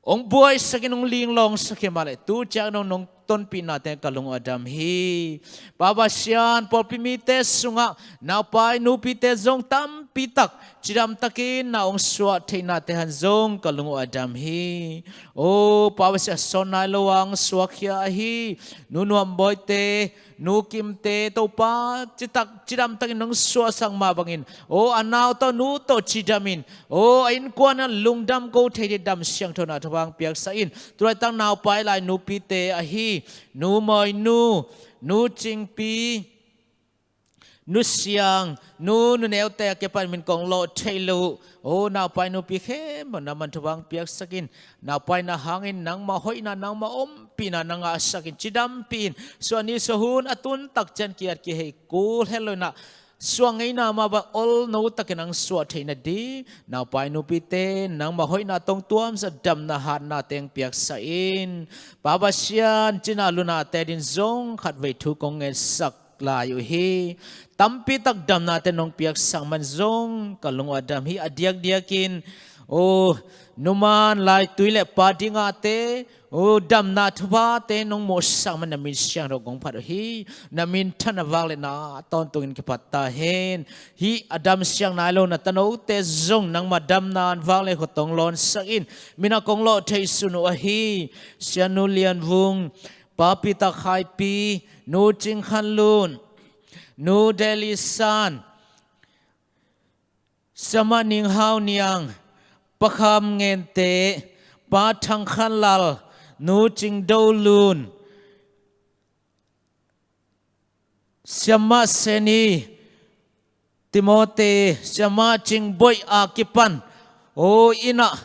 hong buaisakin hong linglawngsak hi mah leh, tu ciang dong nong tonpihnate ka lung uh a dam hi. Pa Pasian, pawlpi mite sungah naupai nupite zong tampi tak cidamtakin na hong suah theihnate han zong ka lung uh a dam hi. O Pa Pasian, sawn nai lo a hong suakkhia ahi Nu Nuam Bawite, Nu Kimte, Topa, citak cidamtakin nong suahsak mah bangin, o a nau tawh nu tawh cidamin, o a innkuan ah lungdam ko thei ding dam siangthona thupha hong piaksak in. Tulaitak naupai lai nupite ahi Nu Mawi Nu, Nu Cingpi, Nu Siang, Nu Nu Neute a kipan min kong lawh thei lo uh, o naupai nupi khempeuh nangman thupha hong piaksak in. Naupaina hangin nangma hoihna, nangma ompihna na ngahsak in, cidampih in. Suah ni suah hun a tun tak ciang ki-at kihei kul het lo in ah, suah ngeina mah bang olno takin hong suah theih nading, naupai nupite nangma hoihna tawh hong tuamsak, damna hatnate hong piaksak in. Pa Pasian, cina lunate ading zong khatvei thu kong ngetsak lai uh hi. Tampi tak damnate nong piaksak man zong ka lung uh a dam hi. A diakdiakin, o numan, laitui le pa dingate, o damna thuphate nong muhsak man na min siangtho kong phat uh hi. Na minthanna vangliatna tawntungin kiphat ta hen. Hih a damsiang nai lo na tanote zong nangma damna vangliatna khut tawh hong lawnsak in. Min ah kong lawh thei sun uh ahi Sianu Lian Vung, Pa Peter Khaipi, Nu Cing Khan Lun, Nu Deli San, Siamah Ning Hau Niang, Pa Kham Ngente, Pa Thang Khan Lal, Nu Cing Do Lun, Siamah Seni, Timothy, Siamah Cing Boih a kipan, o inn ah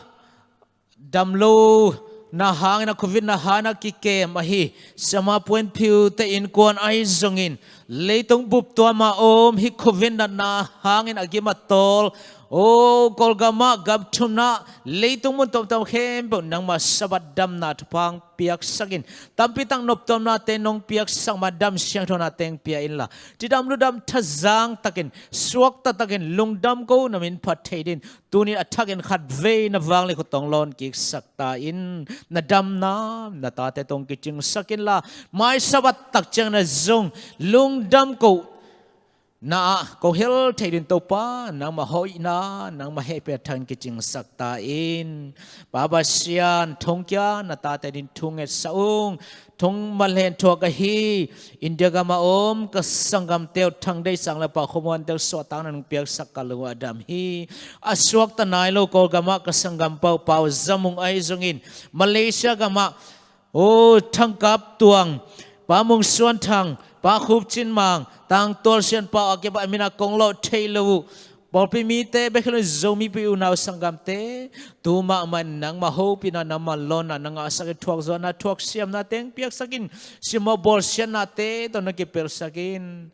damlona hangin a, Covid na hangin a kikem ahi Siamah Puan Phiu te innkuan ahi zongin, leitung bup tuam a om, hih Covid natna hangin a gim a tawl, O Kawlgamah gam thumna, leitung mun tuamtuam khempeuh nangmah Sabbath damna thupha piaksakin, tampitak noptuamnate nong piaksak mah, dam siangtho nate hong pia inla, cidam ludam thazang takin, suakta takin, lungdam ko na min phat thei dingin, tuni a thakin khatvei na vang le khut hong lawn kiksak ta in. Na damna na tate tawh hong kicingsak inla, mai Sabbath tak ciangin zong lungdam ko na ah kong hel thei dingin Topa, nangmah hoihna, nangmah hehpihna thangin kicingsak ta in. Pa Pasian, thongkia na tate dingin thu ngetsak ung. Thong malhen thuak ahi India gamah om ka sanggamte uh, Thang Deih Sang le Pa Khua Muan te uh suahtakna nong piaksak ka lung uh a dam hi. A suakta nai lo Kawlgamah ka sanggampa uh Pau Za Mung ahi zongin, Malaysia gamah, o, Thang Kap Tuang, Pa Mung Suan Thang, Pa Khup Cin Mang, Tang Tual Sian Pa, a kipat a min a kong lawh thei lo uh pawlpi mite, bek hi lo in Zomi pi unau sanggamte, tu mahmah in nangmah hopihna, nangmah lawnna na ngahsak in, thuakzawhna, thuaksiamnate hong piaksak in, simmawh bawlsiatnate tawh na kipelsak in.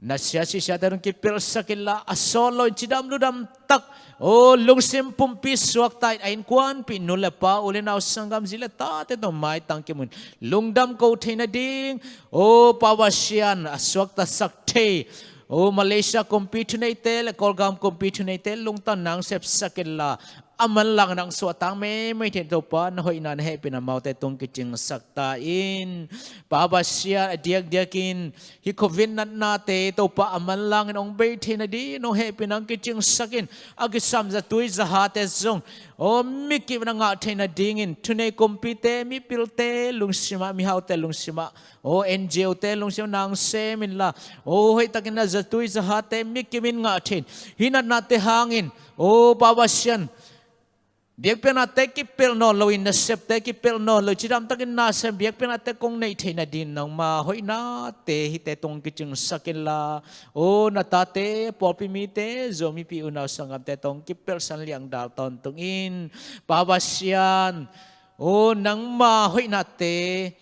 Na sia sisiate tawh hong kipelsak inla, a sawt loin cidam ludam tak, o, lungsim pumpi suakta in a innkuanpih nu le pa, u le nau, sanggam, zi le tate tawh maitang kimu in lungdam ko theihna ding, o Pa Pasian, a suaktasak thei, o, Malaysia kumpi thuneite le Kawlgam kumpi thuneite lungtang nang sepsak inla, a manlang nang suahtak meimei theihna Topa, na hoihna, na hehpihna amaute tung kicingsak ta in. Pa Pasian, a diakdiakin hih Covid natnate Topa, a manlangin hong bei theihna dingin hong hehpihna hong kicingsak in. A kisam zatui zahate zong, o, mi kip in a ngah theihna dingin, thunei kumpite, mipilte lungsimah, mihaute lungsimah, o, N G O te lungsim nang sem inla, o, hoihtakin a zatui zahate mi kip in ngah thei in, hih natnate hangin, o Pa Pasian, biakpiaknate kipelh nawn loin, nasepte kipelh nawn lo, cidamtakin nasem biakpiaknate kong neih theihna dingin nangma hoihnate hihte tawh hong kicingsak inla, o, na tate, pawlpi mite, Zomi pi unau sanggamte tawh hong kipelhsan liangdal tawntung in. Pa Pasian, o, nangma hoihnate,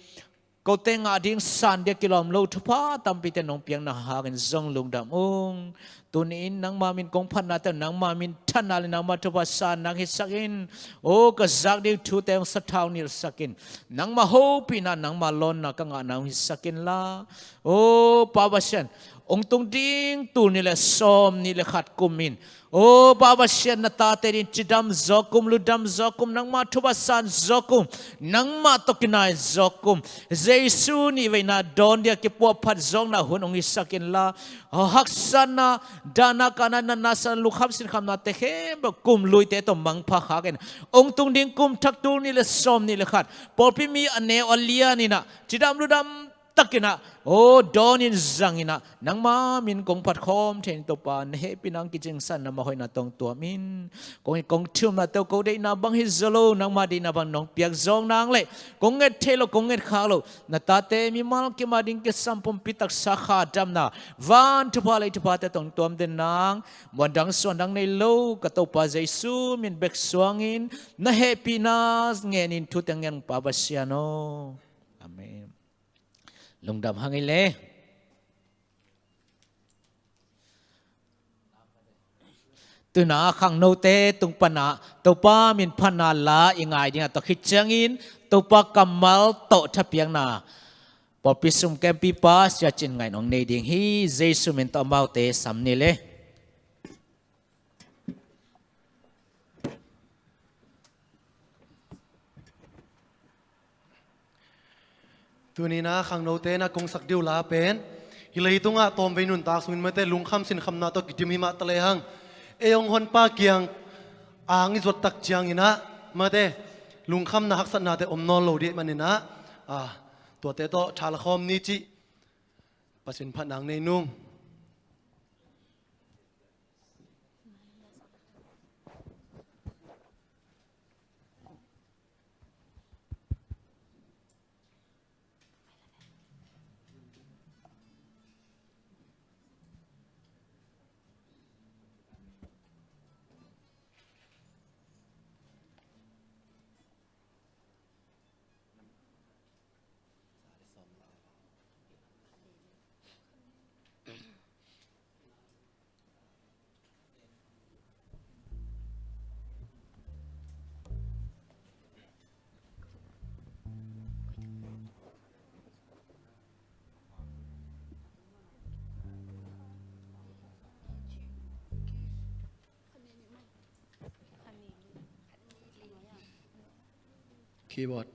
kote ngah ding san dia kilawm lo thupha tampite nong piakna hangin zong lungdam ung. Tuni-in nangma min kong phatnate uh nangma minthanna le nangma thupha sanna hong hisak in. O, ka zak ding thute hong sathau nilhsak in. Nangma hopihna, nangma lawnna ka ngahna hong hisak inla, o Pa Pasian, hong tung ding tul nih le sawm nih le khat kum in, o Pa Pasian, na tate dingin cidam zaw kum, lungdam zaw kum, nangma thupha san zaw kum, nangmah tawh kinai zaw kum, Jesu nihveina dawn dia kipuahphat zawkna hun hong hisak inla, haksatna, dahna, kahna, natna, satna, lungkham sinkhamnate khempeuh kum luite tawh mangpha khakin, hong tung ding kum thak tul nih le sawm nih le khat, pawlpi mi a neu a lian in ah, cidam lungdam takin ah, o, dawnin zangin ah, nangma min kong phatkhawm thei in Topa, na hehpihna hong kicingsak in, nangma hoihna tawh hong tuam in. Kong it kong thumnate uh ko deihna bang hi zaw lo, nangma deihna bang nong piak zawk nang leh, kong nget theih loh, kong nget khak loh, na tate mimal kim a ding kisam pumpi taksa kha damna, van thupha lei thuphate tawh hong tuam den nang, muandang suandang nei lo ka Topa Jesu min bek suangin, na hehpihna ngenin thute ngen Pa Pasian aw. Amen. Lungdam hang ei le. Tu-in ah khangnote tung pan ah Topa min phatna la i ngai ding ah, tua khit ciangin Topa kammal tawh thapiakna pawlpi sum kempipa Sia Cin Ngaih in hong nei ding hi. Jesu min tawh amaute sam ni le. Tuni-in ah khangnote na kongsak ding uh la pen, hih leitungah tawmvei nuntak sungin mate lungkham sinkhamna tawh kidim hi mah ta lehang, ei hong Honpa kiang ang i zuat tak ciangin ah mate lungkhamna haksatnate om nawn lo ding ahih manin ah, ah, tuate tawh tha la khawm ni cih Pasian phatna hong nei nung. Keyboard.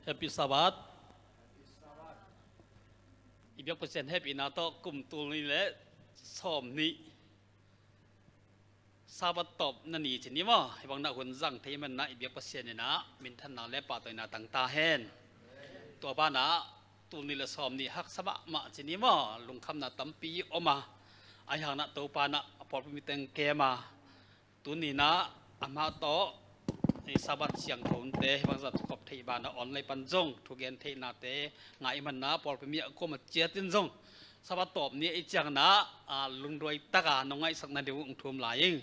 Happy Sabbath. I biak Pasian hehpihna tawh kum tul nih le sawm nih Sabbath tawpna ni ci ni maw? Hih bang na hun zang thei man na i biak Pasian in ah minthanna le pahtawina tang ta hen. Tua banah tul nih le sawm nih haksa mahmah ci ni maw? Lungkhamna tampi om a, ahi hang na Topa na a pawlpi mi teng kem a, tuni na amah tawh i Sabbath siangtho te hih bangzah khop theih banah online pan zong thugen theihnate ngah i man na pawlpi mi a kuamah ciat in zong Sabbath tawp ni i ciang na, a, lungduai taka nong ngaihsak nading uh hong thum lai ing.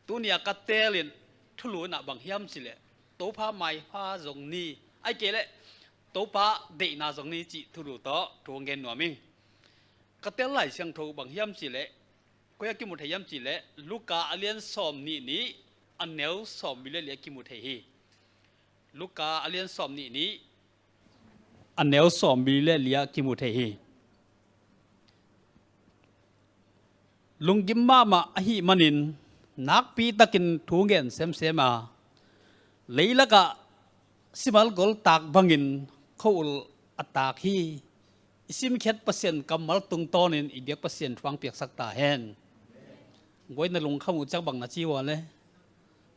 Tuni a ka teel in thulu in ah bang hiam cih leh Topa maipha zong ni, ahih kei leh Topa deihna zong ni cih thulu tawh thu hong gen nuam ing. Ka teel Lai Siangtho bang hiam cih leh koi a kimu thei hiam cih leh Luka a lian sawm nih nih a neu sawm li le li a kimu thei hi. Luka a lian sawm nih nih a neu sawm li le li a kimu thei hi. Lunggim mahmah ahih manin nakpi takin thu ngen semsem a, leilakah simalgol taak bangin kho-ul a taak hi. I simkhiat Pasian kammal tungtawnin i biak Pasian thu hong piaksak ta hen. Guai na lungkham uh ciang bang na ci uh a le?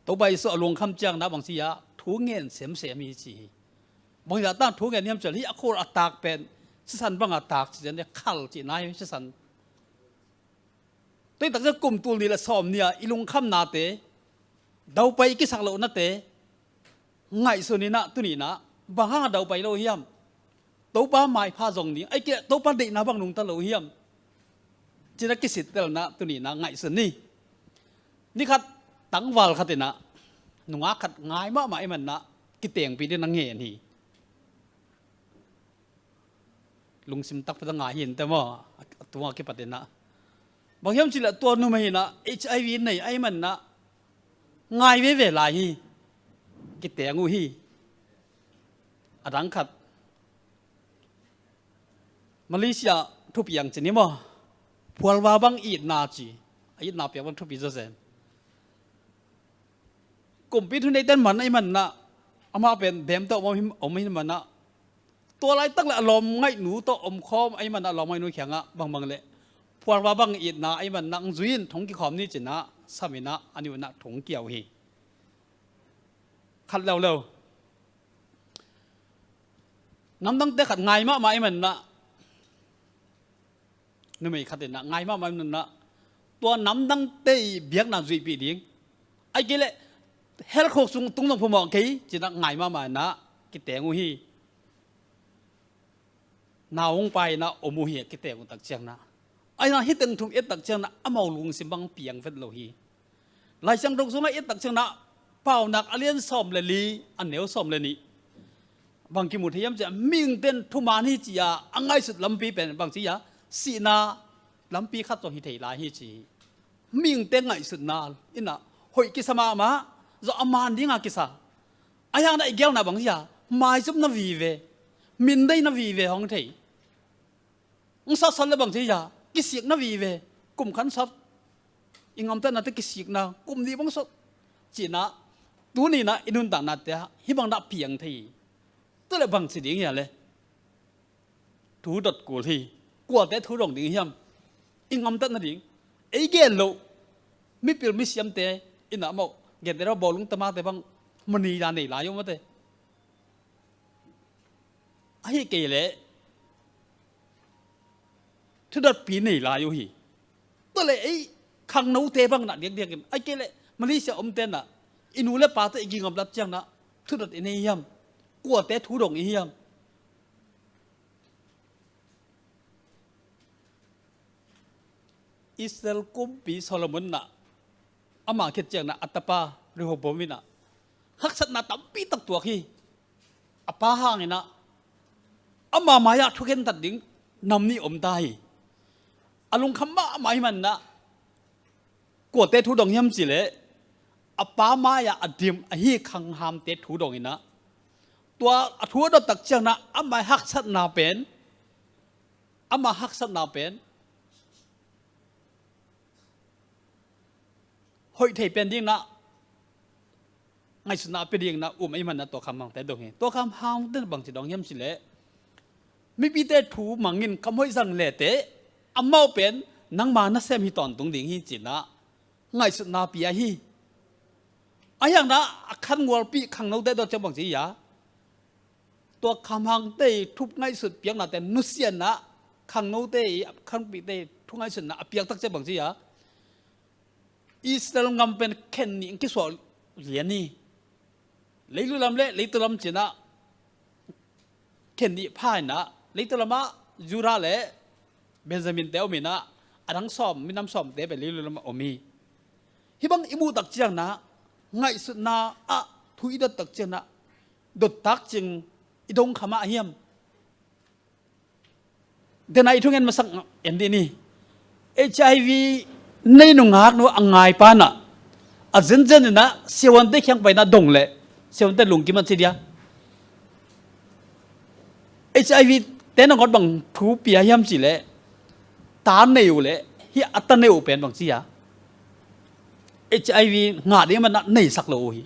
Topa Jesuh a lungkham ciang na bang ci a, thu ngen semsem hi ci hi. Bang hi a tang thu ngen hiam cih leh hih a kho-ul a taak pen sisan bang a taak ci ciang le khal cihna hi sisan. Tua hi tak ciang kum tul nih le sawm nih a i lungkhamnate, daupai i kisak lohnate ngaihsun in ah tuni in ah bang hang a daupai lo hiam? Topa maipha zong ding, ahih kei leh Topa deihna bang nungta lo hiam? Ci-in ah kisittelna tuni in ah ngaihsun ni. Ni khat tangval khat in ah nungak khat ngai mahmah ahih man ah kitengpih ding na ngen hi. Lungsim takpi tak ngai hi inteh maw? A tung a kipat in ah. Bang hiam cih leh tua numei in ah H I V nei ahih man ah ngai veve lai hi. Kiteng uh hi. A dang khat Malaysia thupiang ci ni maw? Phualva bang itna ci. A itna piak bang thupi zawzen. Kumpi thuneite man ahih man ah amah pen bem tawh om hi, om hi man ah, tua laitak le a lawmngaihnu tawh omkhawm ahih man ah a lawmngaihnu kiangah bangbang le phualva bang itna ahih man ah hong zui in thong kikhawm ni ci-in ah sam in ah a nih un ah thong kiau hi. Khat leuleu namdangte khat ngai mahmah ahih man ah numei khat in ah ngai mahmah in ah tua namdangte i biakna zuihpih ding, ahih kei leh hell khuk sung tung zong phamawh kei ci-in ah ngai mahmah in ah kiteng uh hi. Nau hong pai in ah om uh hi a kiteng uh tak ciang na. Ahi zongin hih teng thum et tak ciang na amau lungsim bang piang vet lo hi. Lai Siangtho sungah i et tak ciang na Paunak a lian sawm le li a neu sawm le nih bang kimu thei hiam cih leh mihingte in thuman hi ci-a a ngaihsut lampi pen bang ci-a sihna lampi khat zong hi thei lai hi ci hi. Mihingte ngaihsutna in ah hoih kisa mahmah, zawh a man ding a kisa. Ahi hang na i gelna bang ci-a maizumna vive, mindeina vive hong thei. Hong sawtsawt le bang ci-a kisikna vive, kum khat sawt, i ngamtatnate kisikna, kum nih bang sawt ci-in ah tuni in ah i nuntaknate ah hih bang na piang thei hi. Tua leh bang ci ding hi a le? Thu dot kul hi. Kuate thu dong ding hiam? I ngamtat nading ei gen loh mipil misiamte in ah amau gente bawlung tamate bang manei a nei lai uh mate. Ahih kei leh thudotpi nei lai uh hi. Tua leh ei khangnote bang na diakdiak in, ahih kei leh Malaysia omte na i nu le pate i gingam lat ciang na thudot i nei hiam? Kuate thu dong i hiam? Israel kumpi Solomon na ama khit ciang na a tapa Rehoboam in ah haksatna tampi tak tuak hi. A pa hang in ah ama mai-ah thukhentat ding nam nih om ta hi. A lungkham mahmah ahih man ah kuate thu dong hiam cih leh a pa mai-ah a dim ahi khanghamte thu dong in ah tua a thu a dot tak ciang na ama haksatna pen, ama haksatna pen hoih thei pen ding na ngaihsutna a pia dingin ah um ahih manin ah tua khamhangte dong hi. Tua khamhangte bangci dong hiam cih leh, mipite thu mangin kamhoih zang lete, amau pen nangma nasem hi tawntung ding hi ci-in ah ngaihsutna pia hi. Ahi hangin ah a khangualpi khangnote dot ciang bangci hi a, tua khamhangte i thu ngaihsut piaknate nusia-in ah, khangnote i khanpite i thu ngaihsutna a piak tak ciang bangci hi a, Israel gam pen khen nih in kisuah lian hi. Leilu lam le leitu lam ci-in ah khen nih pha-in ah, leitu lamah Judah le Benjamin-te om in ah, a dang sawm, minam sawmte pen leilu lamah om hi. Hih bang i muh tak ciangin ah, ngaihsutna ah thu i dot tak ciangin ah, dot tak ciang i dong kha mah hiam? Dena i thungen masak en dih ni. H I V nei nungak nu a ngaipa in ah, a zenzen in ah siavuante kiang pai in ah dong leh, siavuante lungkim a ci dia. H I V te nangawn bang thu pia hiam cih leh, ta nei uh leh hih a ta nei uh pen bangci hi a, H I V ngah ding manin ah neisak lo uh hi.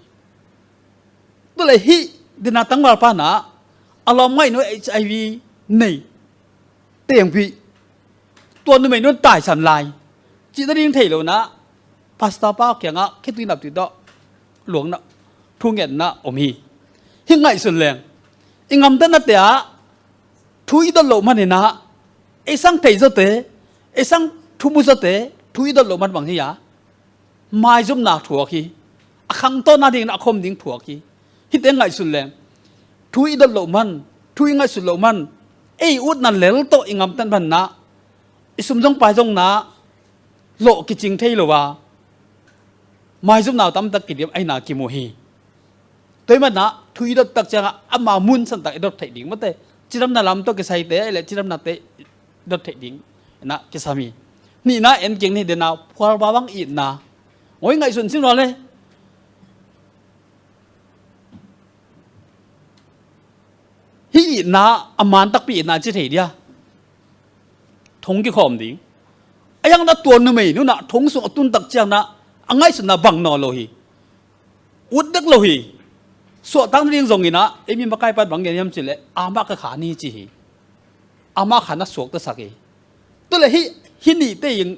Tua leh hih dena tangvalpa in ah a lawmngaih nu H I V nei tengpi, tua numei nu in taisan lai cih nading thei lo-in ah, pastor pa kiangah khitui naptui tawh luangna, thu ngetna om hi. Hih ngaihsun leng, i gamtatnate ah thu i dot loh manin ah, ei sang thei zawte, ei sang thu mu zawte thu i dot loh man bang hi a, maizumna thuak hi. A khangtawna dingin a khom ding thuak hi. Hihte ngaihsun leng, thu i dot loh man, thu i ngaihsut loh man, ei utna lel tawh i gamtat manin ah, i sum zong pai zong in ah lawh kicing thei lo a, maizumna tamtak kidim ahihna kimu hi. Tua ahih manin ah thu i dot tak ciangah ama mun santak i dot theih ding mate, cidamna lam tawh kisaite le cidamnate i dot theih ding in ah kisam hi. Nihna en kik ni, dena phualva bang itna. Oi, ngaihsun cin ua le. Hih itna a man takpi itna ci thei dia. Thong kikhawm ding. Ahi hangin ah tua numei nu in ah thong sung a tun tak ciangin ah a ngaihsutna bang nawn lo hi. Ut dek lo hi. Suahtak nading zongin ah, ei mi makaipa in bang gen hiam cih leh, amah ka kha ni ci hi. Amah kha na suaktasak hi. Tua leh hih, hih nihte in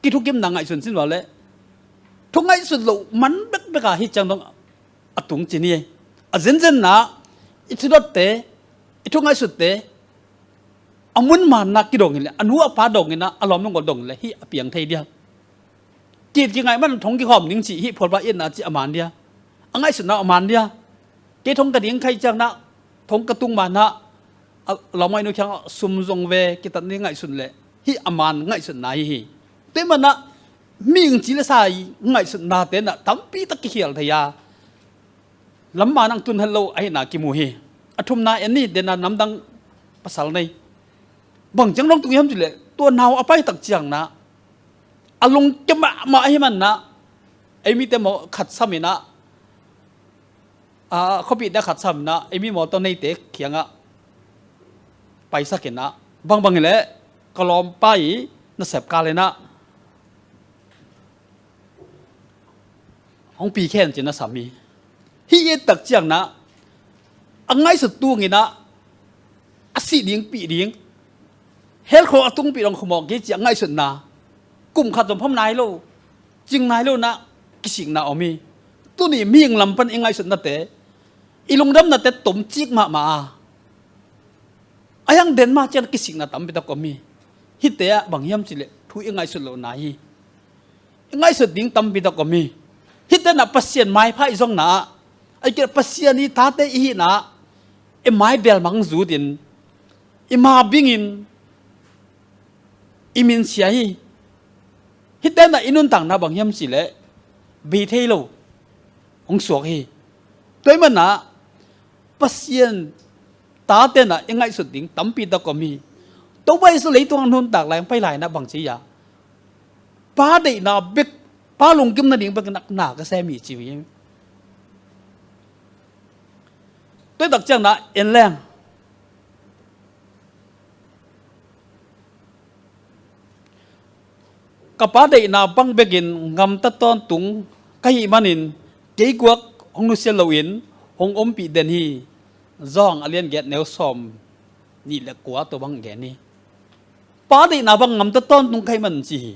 kithukimna ngaihsun cin ua le, thu ngaihsut loh man bekbek a hih ciang dong a tung ci ni. A zenzen in ah i thudotte, i thu ngaihsutte a mun man in ah kidong hi leh, a nu a pa dong in ah, a lawm nungol dong hi leh, hih a piang thei dia. Ki-it kingaih man thong kikhawm ding cih hih phualva itna cih a man dia. A ngaihsutna a man dia. Kei thong ka ding kha hi ciangin ah, thong ka tung man ah, a lawmngaih nu kiangah sum zong ve kitat ni ngaihsun leh, hih a man ngaihsutna hi hi. Tua ahih manin ah mihing ci le sa i ngaihsutnate in ah tampi tak kikhial thei a, lam man ah tun het lo ahihna kimu hi. A thumna en ni, dena namdang pasal nei. Bang ciang dong tung hiam cih leh, tua nau a pai tak ciangin ah, a lungkia mahmah ahih manin ah, ei mite mawh khat sam in ah, a, khuapite khat sam in ah, ei mi mawtaw neite kiangah paisak in ah, bangbang hi leh ka lawmpa i nasep kal in ah hong pi khen ci-in a sam hi. Hih i et tak ciangin ah, a ngaihsut tung in ah, a sih ding pih ding, hell khawng a tungpih dong khua mawk kei ci-a ngaihsutna, kum khat zong pham nai lo, cing nai lo in ah kisikna om hi. Tuni mihing lam pan i ngaihsutnate, i lungdamnate tomcik mahmah a, a hiang den mah ciang kisikna tampi tak om hi. Hihte ah bang hiam cih leh, thu i ngaihsut lohna hi. I ngaihsut ding tampi tak om hi. Hihte in ah Pasian maipha i zonna ah, a kir Pasian i tate i hihna ah, i mai belmang zut in, i ma bing in, i min sia hi. Hihte in ah i nuntakna bang hiam cih leh, bei thei lo hong suak hi. Tua ahih manin ah Pasian tate in ah i ngaihsut ding tampi tak om hi. Topa Jesu leitung ah nuntak lai, hong pai lai in ah bang ci a, Pa deihna bek, Pa lungkim nading bek in ah na ka sem hi ci hi. Tua tak ciangin ah en leng, ka Pa deihna bang bekin gamta tawntung ka hih manin, kei guak hong nusia loin hong ompih den hi. Zawng a lian giat neu sawm nih le kua tua bang gen hi. Pa deihna bang ngamta tawntung kha ahih man ci hi.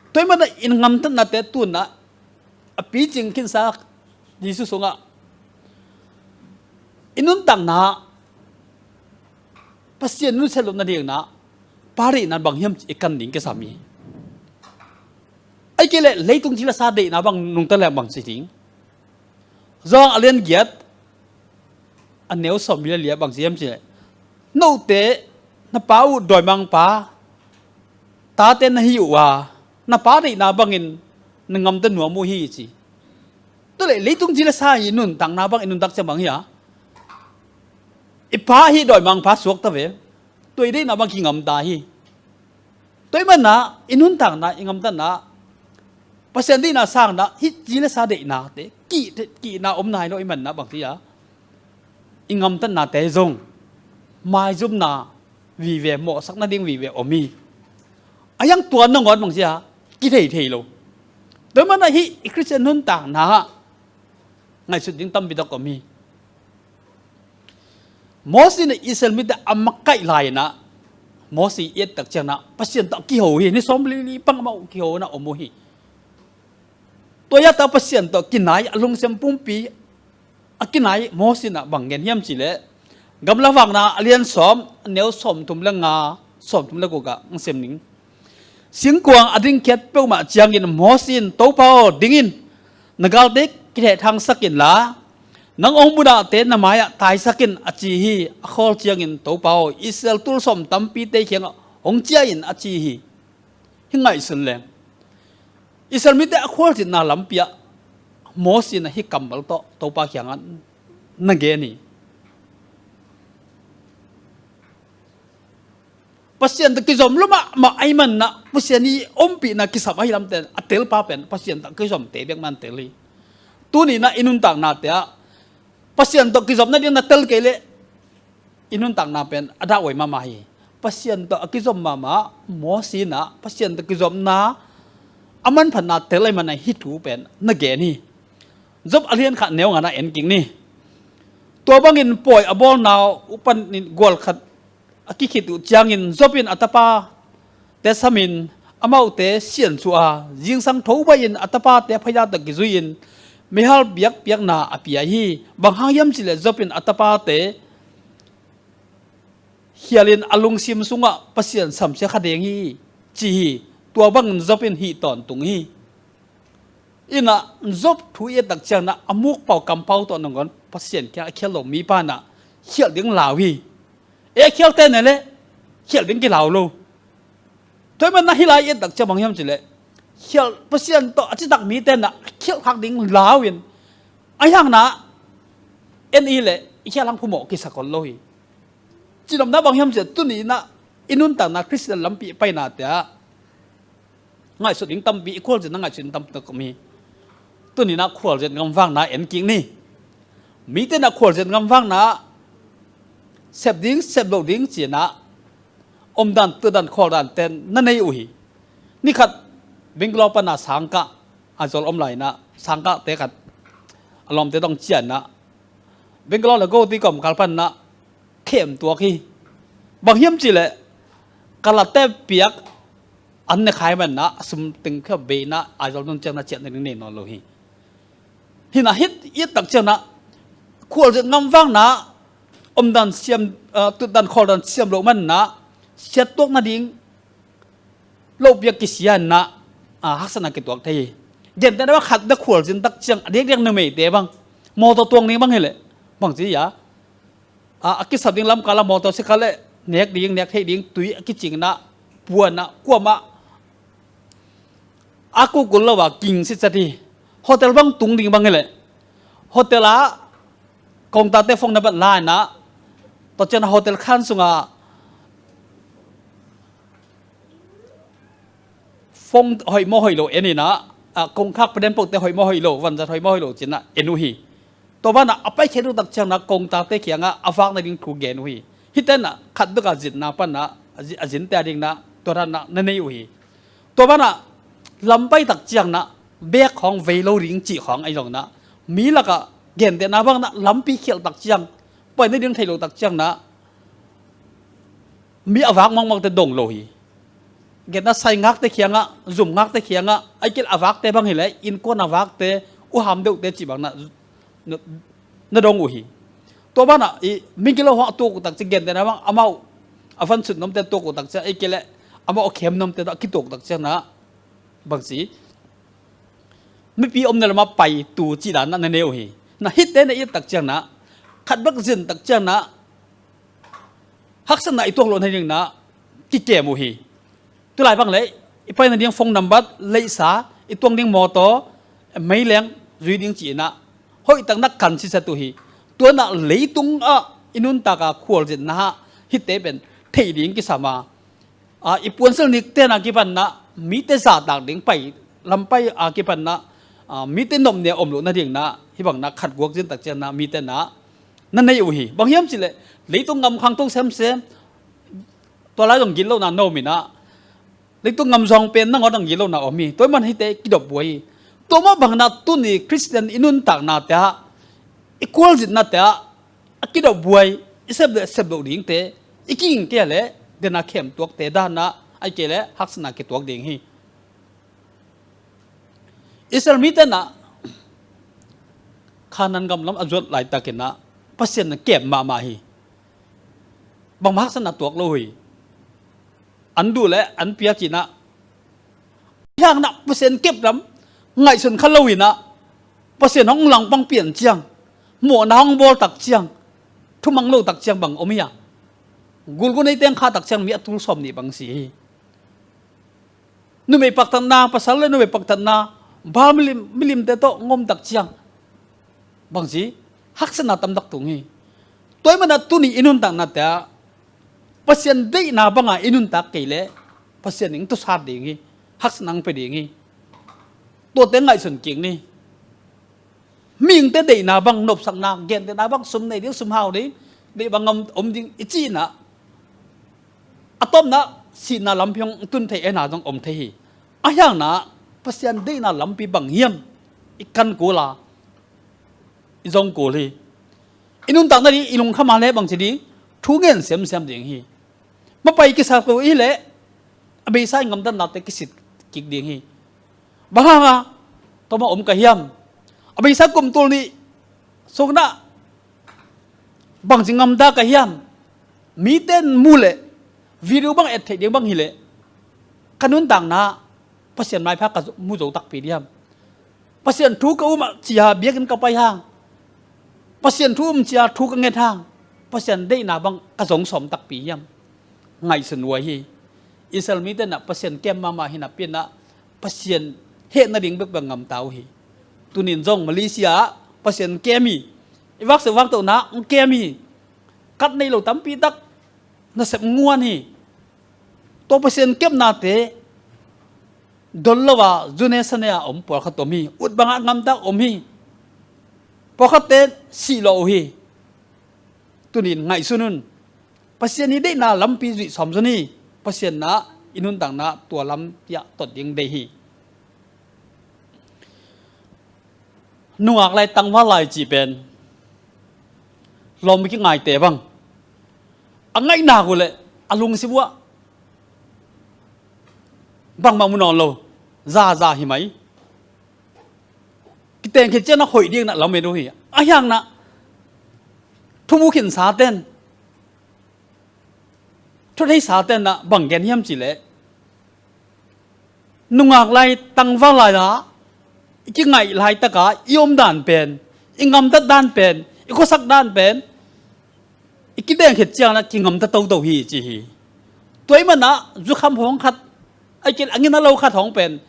Tua ahih manin i ngamtatnate tu-in a picing khinsa Jesu sungah i nuntakna Pasian nusia loh nadingin pa deihna bang hiam ci i kan ding kisam hi. Ahih kei leh leitung thil a sa deihna bang nungta leng bang ci ding. Zawng a lian giat a neu sawm nih le li ah bang ci hiam cih leh, note na pa uh dawimangpa tate na hi uh a, na pa deihna bangin na ngamta nuam uh hi ci. Tua leh leitung thil a sa i nuntakna bang i nuntak ciang bang hi a, i pa hi dawimangpa suakta ve. Tua i deihna bang kingamta hi. Tua ahih manin i nuntakna i ngamtatna Pasian deihna sangin hih thil a sa deihnate kih, kihna om nai lo ahih manin bang ci a, i ngamtatnate zong maizumna vive, mawhsak nading vive om hi. A hiang tua nangawn bang ci a, kithei thei lo. Tua ahih manin hih i Khristian nuntakna ngaihsut ding tampi tak om hi. Mosi in Israel mite a makaih lai-in Mosi i et tak ciangin Pasian tawh a kiho hi. Ni sawm li li pan amau kiho in om uh hi. Tua hi a, tua Pasian tawh kinai a lungsim pumpi a kinai Mosi in bang gen hiam cih leh, Gamla Vakna a lian sawm a neu sawmthum le nga, sawmthum le guk ah hong sim ning. Singkuang a dingkhiat peuhmah ciangin Mosi in, Topa aw, ding in, na galte kithehthangsak inla, nang hong muhdahte na mai-ah taisak in, a ci hi. A khawl ciangin, Topa aw, Israel tul sawm tampite kiangah hong ciah in, a ci hi. Hih ngaihsun leng, Israel mite a khualzinna lampi ah Mosi in hih kammal tawh Topa kiangah na gen hi. Pasian tawh kizom lua mahmah ahih manin Pasian i ompihna kisam ahih lam pen a telpa pen Pasian tawh kizomte bek mah in tel hi. Tuni-in i nuntaknate ah Pasian tawh kizom nading na tel kei leh i nuntakna pen a dahhuai mahmah hi. Pasian tawh a kizom mahmah Mosi in Pasian tawh kizomna a manphatna tel ahih manin hih thu pen na gen hi. Job a lian khat neu nga-ah en kik ni. Tua bangin pawi a bawlna uh panin gual khat a kikhit uh ciangin Job in a tapate samin, amaute siansuah a, zingsang tho baih in a tapate phaida tawh kizui-in meihal biakpiakna a pia hi. Bang hang hiam cih leh Job in a tapate khialin a lungsim sungah Pasian samsia kha ding hi, ci hi. Tua bangin Job in hih tawntung hi. In Job thu i et tak ciangin a mukpau kampau tawh nangawn Pasian kiang a khial lo mipa in khialh ding lau hi. E khialte ne leh khialh ding kilau lo. Tua ahih manin hih lai i et tak ciang bang hiam cih leh, khialh, Pasian tawh a citak mite in khialh khak ding lau in, a hiang in en i leh i khialh hang phamawh kisa kol lo hi. Cihnopna bang hiam cih leh tuni-in i nuntakna Khristian lampi painate ah ngaihsut ding tampi, i khualzinna ngaihsut ding tampi tak om hi. Tuni-in khualzin ngamvakna en kik ni. Mite in khualzin ngamvakna sep ding sep loh ding ci-in omdan, tutdan, khawldan ten na nei uh hi. Ni khat Bangalore panin sangkah, Aizawl om lai-in sangkahte khat a lawmte dong ciah-in Bangalore le Guwahati kawmkal panin khem tuak hi. Bang hiam cih leh kalatte piak an ne kha ahih manin a sum teng khia bei-in Aizawl nung ciangin ciah nading nei nawn lo hi. Hi-in hih i et tak ciangin khualzin ngamvakna omdan siam, ah, tutdan khawldan siam loh manin siat tuak nading loh piak kisia-in, ah, haksatna kituak thei hi. Gentehna bang khat na khualzin tak ciang a diakdiak numeite bang mawtaw tuang ding bang hi leh bang ci hiam? A, a kisap ding lamkal ah mawtawsikal leh nek ding, nek theih ding tui a kicing-in, puan-in, kuamah a kukul lo a ging sitset hi. Hotel bang tung ding bang hi leh hotel ah kongtate phone number la-in, tua ciangin hotel khan sungah phone hoih maw hoih lo en-in, ah, kongkhak paden pote hoih maw hoih lo, vanzat hoih maw hoih lo ci-in en uh hi. Tua banah a paikhiat uh tak ciangin kongtate kiangah a vak nading thu gen uh hi. Hihte in khat bek a zinna panin a zi-, a zinte a dingin tua dan na nei uh hi. Tua banah lam pai tak ciangin bag khawng vei lo ding cih khawng ahi zongin mi lakah Gentehna bang na lampi khialh tak ciang, pai nading thei lo tak ciang na, mi a vak mangmang te dong lo hi. Gentehna sai ngak te khiangah, zum ngak te khiangah, a kilh a vak te bang hileh, innkuan a vak te, u ham deuh te cih bang na, na, na dong uh hi. Tua banah i migilo hong a tuak uh tak ciang, gentehna bang amau a van sut nuam te tuak uh tak ciang, a kilh leh amau a khem nuam te a kituak tak ciang na, bang ci, mipi omna lamah pai tu cih dan na na nei uh hi. Na hihte na it tak ciang na, khat bek zin tak ciang na, haksatna i tuak loh nading na kikem uh hi. Tulai bang le, i pai nading phone number, leisa, i tuang ding mawtaw, meileng zui ding cih na, hoih tak na kan siset uh hi. Tua na leitung ah i nuntak a khualzinna ah hihte pen theih ding kisam a, a, i puansilh nik te na kipan na, mite zahtak ding pai, lam pai a kipan na, a, mite nopna om loh nading na, hih bang na khat guak zin tak ciang na, mite na, na nei uh hi. Bang hiam cih leh, leitung ngam khangto semsem, tua lai zong gitlohna na om in a, leitung ngam zawng pen nangawn zong gitlohna om hi. Tua ahih man hihte kidop buai hi. Tua mah bang na tuni Khristian i nuntakna te ah, i khualzinna te ah, a kidop buai, i sep le sep loh ding te, i kiging kei leh, den a khem tuak te dan na, a kilh leh haksatna kituak ding hi. Israel mite na Kanaan gam lam a zuat laitakin na Pasian na kem mahmah hi. Bangmah haksatna tuak lo hi. An duh le an piak cih na, hiang na Pasian kep lam ngaihsun kha lo hi na, Pasian hong langpang pian ciang, mawhna hong bawl tak ciang, thumang lo tak ciang bang om hi a. Gulgun ei teng kha tak ciang mi a tul sawm nih bang si hi. Numei paktatna, pasal le numei paktatna, Baal milim, milimte tawh ngom tak ciang bang ci, haksatna tamtak tung hi. Tua ahih man a tuni i nuntakna te ah, Pasian deihna bang a i nuntak kei leh, Pasian in tusat ding hi, haksatna hong pia ding hi. Tuate ngaihsun kik ni. Mihingte deihna bang nopsakna, gentehna bang sum nei ding, sum hau ding, deih bang om, om ding i cih na, a tawpna sihna lampi hong tun thei ahihna zong om thei hi. A hiang na Pasian deihna lampi bang hiam i kan kul a, i zong kul hi. I nuntak nading i lungkham a leh bang ci ding, thu ngen semsem ding hi. Mapai kisak lo i leh, a beisa i ngamdatnate kisit kik ding hi. Bang hang a, tua mah om ka hiam? A beisa kum tul nih sung na bangci ngamda ka hiam? Mite in mu leh, video bang et theih ding bang hi leh, ka nuntakna Pasian maipha ka mu zo takpi diam? Pasian thu ka um a cia biakinn ka pai hang, Pasian thu um cia thu ka nget hang, Pasian deihna bang ka zong sawm takpi hiam? Ngaihsun huai hi. Israel mite na Pasian kem mahmah hi napi na, Pasian heh nading bekbek ngamta uh hi. Tunin zong Malaysia ah Pasian kem hi. I vakse vaktohna hong kem hi. Kat nei lo tampi tak nasep nguan hi. Tua Pasian kepnate dol lo a, zune sane a om pawlkhat om hi. Ut bangah ngamtak om hi. Pawlkhatte sih lawh uh hi. Tunin ngaihsun un. Pasian i deihna lampi zuih sawm zon hi. Pasian na i nuntakna tua lampi ah tot ding deih hi. Nungak lai tangval lai cih pen lawm kingaite bang a ngaihna uh leh a lungsim uh ah bangmah mu nawn lo, zaza hi mai. Kiteng khit ciang a hoih ding na lamen uh hi. A hiang na thumu khinsa ten, thutheisa ten na bang gen hiam cih leh, nungak lai tangval lai-a i kingaih laitaka i omdan pen, i ngamtatdan pen, i khuasak dan pen i kiteng khit ciang na kingamta toto hi ci hi. Tua ahih man a zukham hawng khat, a kil a ngina lo khat hawng pen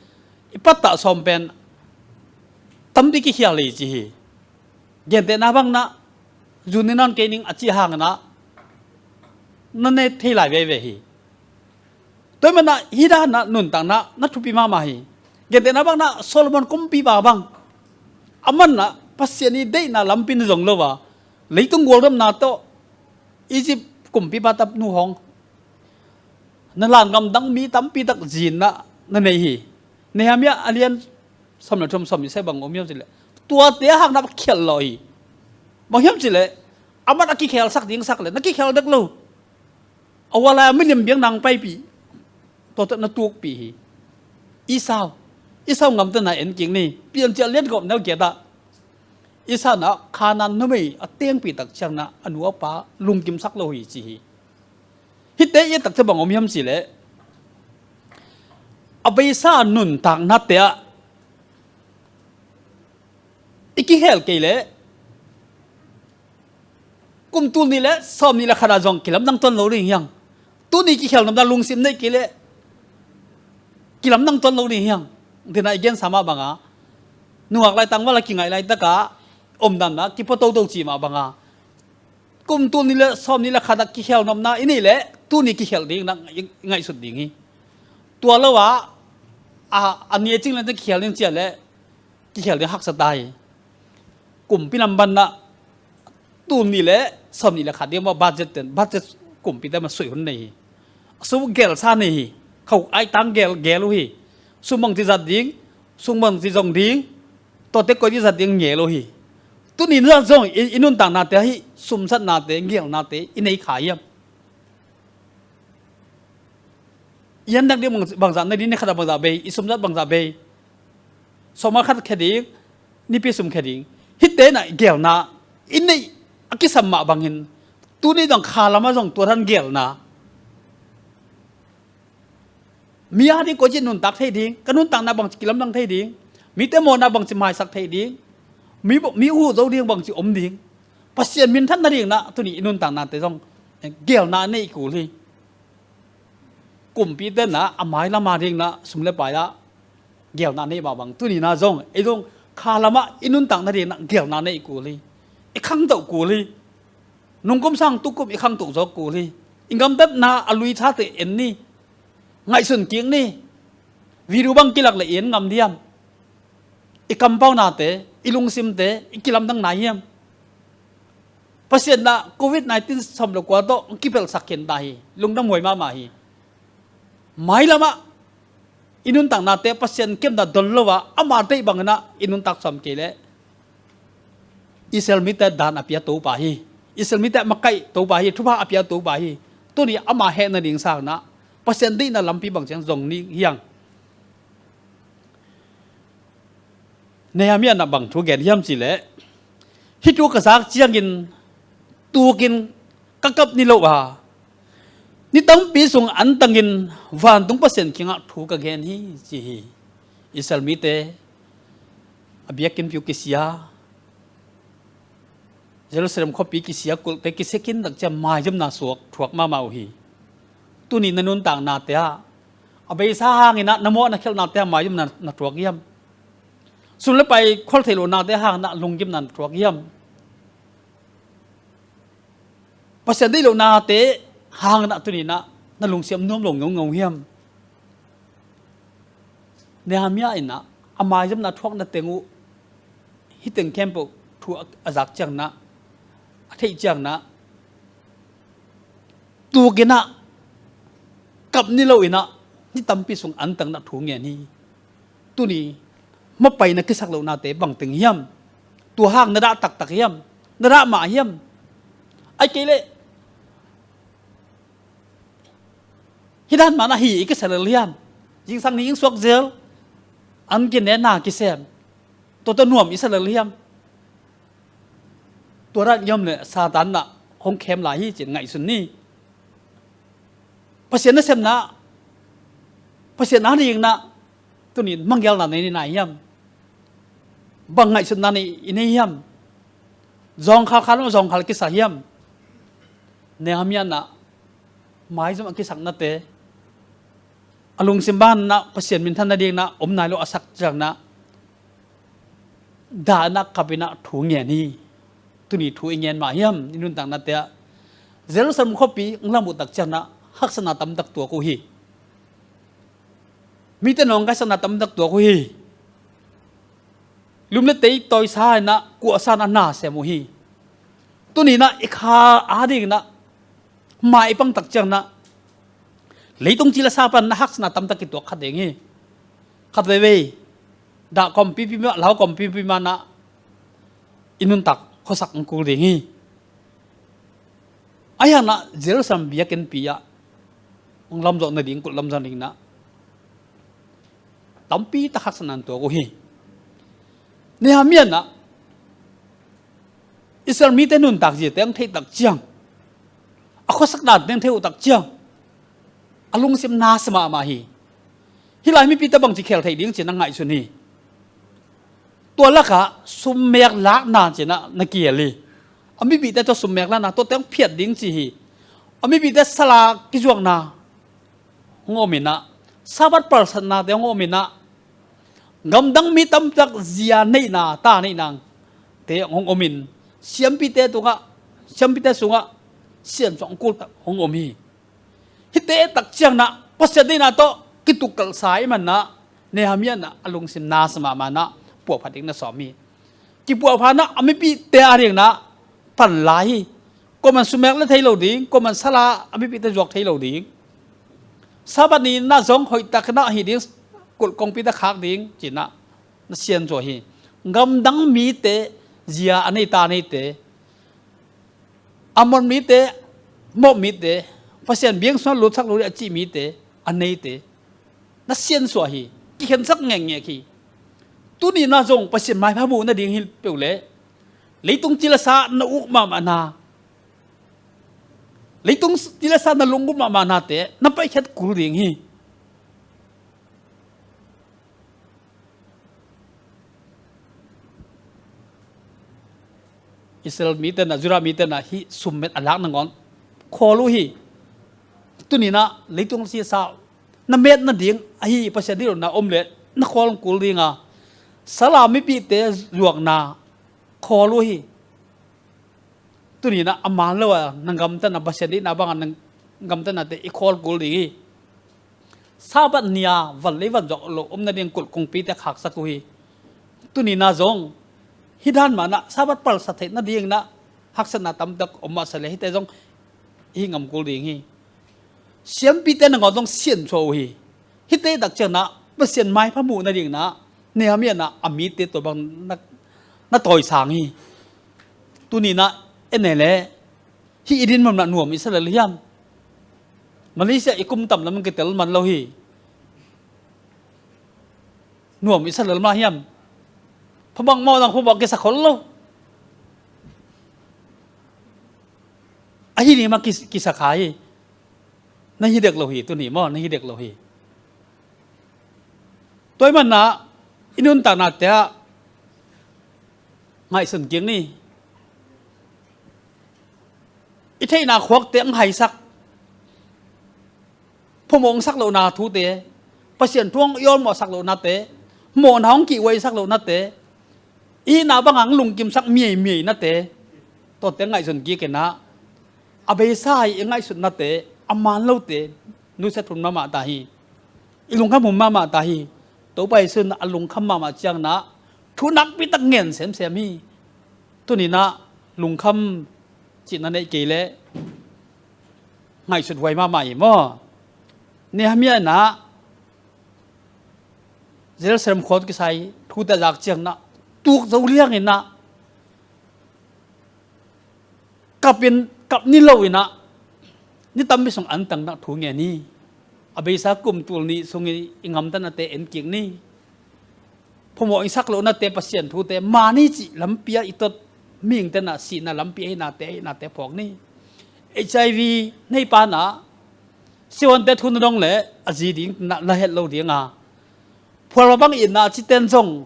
i pattah sawm pen tampi kikhial hi ci hi. Gentehna bang na, zu ne nawn kei ning a cih hang na, na ne thei lai veve hi. Tua ahih man a hih dan na nuntakna na thupi mahmah hi. Gentehna bang na Solomon kumpipa bang, aman na Pasian i deihna lampi na zong lo a, leitung gualdomna tawh Egypt kumpipa tapnu hawng na lan gamdang mi tampi tak zin na na nei hi. Nehemiah a lian sawm le thum, sawm nih se bang om hiam cih leh, tuate a hang na khialh lawh hi. Bang hiam cileh, a mat a kikhelsak ding sak le na kikhel dek lo. A wala a milim biak nang paipih, tua tawh na tukpih hi. Esau, Esau ngamtena en kik ni. Piancil lian gawp neu giat ah Esau na Kanaan numei a tengpih tak ciangna a nu a pa lungkimsak lo hi ci hi. Hihte i et tak ciang bang om hiam cileh, a beisa nuntaknate ah i kihel kei leh kum tul nih le sawm nih le khat ah zong kilamdang tuan lo ding hiang. Tuni kikhelnopna lungsim nei kei leh kilamdang tuan lo ding hiang. Dina i gensa mah banga, nungak laitang vala kingaih laitaka omdanna kipa toto cih mah banga, kum tul nih le sawm nih le khat ah kikhelnopna i neih leh tuni kikhel ding na i ngaihsut ding hi. Tua lo ah a, a nia cing le kikhel ding ciah leh kikhel ding haksa ta hi. Kumpi lam banna tul nih le sawm nih le khat ding mah budget ten, budget kumpite mah suih hun nei hi. Sum gelsa nei hi. Khau aitang gel gel uh hi. Sum bangci zat ding, sum bangci zong ding, tuate koi ding zat ding ngel uh hi. Tuni na zong i, i nuntaknate ahi sumsatnate, gelnate i nei kha hiam? I andak ding bangzah nei ding, ni khat ah bangzah bei, i sumzat bangzah bei. Sawma khat khia ding, nipi sum khia ding. Hihte na gelna i neih a kisam mah bangin tuni dong kha lamah zong tua dan gelna. Mi a ding koici nuntak thei ding, ka nuntakna bangci kilamdang thei ding, mite mawhna bangci maisak thei ding, mi, mi uh zo ding bangci om ding. Pasian minthan nading na tuni i nuntaknate zong gelna nei kul hi. Kumpite na a mailama ding na sum le pai ah gelna nei mah bang tuni na zong ei zong kha lamah i nuntak nading na gelna nei kul hi. I khangto kul hi. Nungkum sang tukum i khangto zaw kul hi. I gamtatna a lui thate en ni. Ngaihsun kik ni. Video bang kilak le i en ngam diam? I kampaunate, i lungsimte i kilamdang nai hiam? Pasian na covid nineteen sawm le kua tawh kipelsak khin ta hi. Lungdam huai mahmah hi. Mailamah i nuntaknate Pasian kemna don lo a, ama deih bangin ah i nuntak sawm kei leh Israel mite dan a pia Topa hi. Israel mite a makaih Topa hi, thupha a pia Topa hi. Tuni ama hehna ding sangna Pasian deihna lampi bang ciang zong ni hiang. Nehemiah na bang thu gen hiam cileh, hih thu ka zak ciangin tukin ka kap ni lo a, ni tampi sung antangin vantung Pasian kiangah thu ka gen hi ci hi. Israel mite a biakinnpi uh kisia, Jerusalem khuapi kisia, kulhte kisia khin tak ciang maizumna suak thuak mahmah uh hi. Tuni na nuntaknate ah a beisa hangin ah na mawh na khelhnate ah maizumna na thuak hiam? Sum le pai khual theih lohnate hangin ah lunggimna na thuak hiam? Pasian deih lohnate hangin ah tuni na na lungsiam nuam lo ngongo hiam? Nehemiah in ah a maizumna thuakna teng uh hih teng khempeuh thu a zak ciangna, a theih ciangna, tukin ah kap ni lo in ah ni tampi sung antang na thu ngen hi. Tuni mapai na kisak lohnate bangteng hiam? Tua hang na dah taktak hiam? Na dah mah hiam? Ai kei leh hih dan mah na hi i kisa lel hiam? Zingsang ni ing suak zel, an kine na kisem, tua tua nuam i sa lel hiam? Tua dan i om le Satan na hong khem lai hi cin ngaihsun ni. Pasian na semna, Pasian na dingna, tuni manggelna nei ni nai hiam? Bang ngaihsutna nei i nei hiam? Zawngkhal khan zawngkhal kisa hiam? Nehemiah na maizum a kisaknate a lungsim banna Pasian minthan nadingna om nai lo a sak ciangna dahna kapina thu ngen hi. Tuni thu i ngen mah hiam? I nuntaknate ah Jerusalem khuapi lam uh tak ciangna haksatna tamtak tuak uh hi. Mite nawngkaisakna tamtak tuak uh hi. Lum le tei tawisa inah kuahsa inah na sem uh hi. Tuninah i kha adinginah mai i pangtak cianginah leitung ci le sa pan na haksatna tamtak kituak kha ding hi. Khat veivei dah kawmpipi mah, lau kawmpipi mah inah i nuntak khuasak hong kul ding hi. Ahi hangin ah Jerusalem biakinnpi ah hong lamzawh nading, kulh lamzawh nading in ah tampi tak haksatna hong tuak uh hi. Nehemiah in ah Israel mite nuntak ziate hong theih tak ciang, a khuasak dante hong theih uh tak ciang, a lungsim na sa mahmah hi. Hih lai mipite bangci khel thei ding ci-in ah ngaihsun hi. Tua lakah summek lakna ci-in ah na kiel hi. A mipite tawh summek lakna, tuate hong phiat ding ci hi. A mipite sala kizuakna hong om in ah, Sabbath palsatnate hong om in ah, gamdang mi tampi tak zia neihna, ta neihnate hong om in, siampite tungah, siampite sungah siansuah hong kul tak hong om hi. Hihte tak ciang in ah Pasian deihna tawh kitukkalhsa ahih manin ah Nehemiah in ah a lungsim na sa mahmah in ah puahphat ding na sawm hi. Kipuahphat in ah a mipite ading in ah pan lai hi. Kuaman summek le thei lo ding, kuaman sala a mipite zuak thei lo ding. Sabbath ni in ah zong hoihtak in ah hih ding, kulh kongpite khak ding ci-in ah na siansuah hi. Gamdang mite, zia a nei ta a neite, Ammon mite, Moab mite, Pasian biakinn sungah lutsak lo ding a cih mite, a neite na siansuah hi. Kikhensak ngekngek hi. Tuni in ah zong Pasian maipha muh nading hi peuh leh, leitung cilesa na uk mahmahna, leitung cilesa na lunggulh mahmahnate na paikhiat kul ding hi. Israel mite in ah, Judah mite in ah hih summet a lak nangawn khawl uh hi. Tuni in ah leitung cilesa na met nading ahi Pasian deih lohna om leh na khawl kul ding a, sala mipite zuakna khawl uh hi. Tuni in ah a man lo a na gamtatna, Pasian deihna bangah na gamtatnate i khawl kul ding hi. Sabbath ni-a van lei van zuak loh om nading kulh kongpite khaksak uh hi. Tuni in ah zong hih dan mah in ah Sabbath palsat theih nading in ah haksatna tampi tak om masa leh hihte zong i hih ngam kul ding hi. Siampite nangawn zong siansuah uh hi. Hihte tak ciang in ah Pasian maipha muh nading in ah Nehemiah in ah a mite tua bang na, na tawisang hi. Tuni in ah en leh, hih i din man in ah nuam i sa lel hiam? Malaysia i kum tam lam kitel man lo hi. Nuam i sa lel mah hiam? Phamawh mawh zong phamawh kisa khol lo. Ahi ni mah kis-, kisa kha hi. Na hi dek lo hi, tuni maw, na hi dek lo hi. Tua ahih manin ah i nuntaknate ah ngaihsun kik ni. I theihna khuakte hong haisak, phamawh hong sak lohna thute, Pasian thu hong i awlmawhsak lohnate, mawhna hong kihhuaisak lohnate, i hihna bangah hong lungkimsak miaimiainate, tuate ngaihsun kik in ah, a beisa i ngaihsutnate a man lote nusia thum mahmah ta hi. I lungkham hun mahmah ta hi. Topa Jesu in a lungkham mahmah ciangin ah thu nakpi tak ngen semsem hi. Tuni in ah lungkham cihna neih kei leh ngaihsut huai mahmah hi maw? Nehemiah in ah Jerusalem khua tawh kisai thute a zak ciangin ah tuk zo liang in ah, kap in, kap ni lo in ah, ni tampi sung antang in ah thu ngen hi. A beisa kum tul nih sung i, i ngamtatnate en kik ni. Phamawh i sak lohnate, Pasian thute man hi cih lampi ah i tot mihingte in ah sihna lampi ahihnate, ahihnate phawk ni. HIV neipa in ah siavuante thu na dong leh a zi ding in ah la het lo ding a, phualva bang itna a cite in zong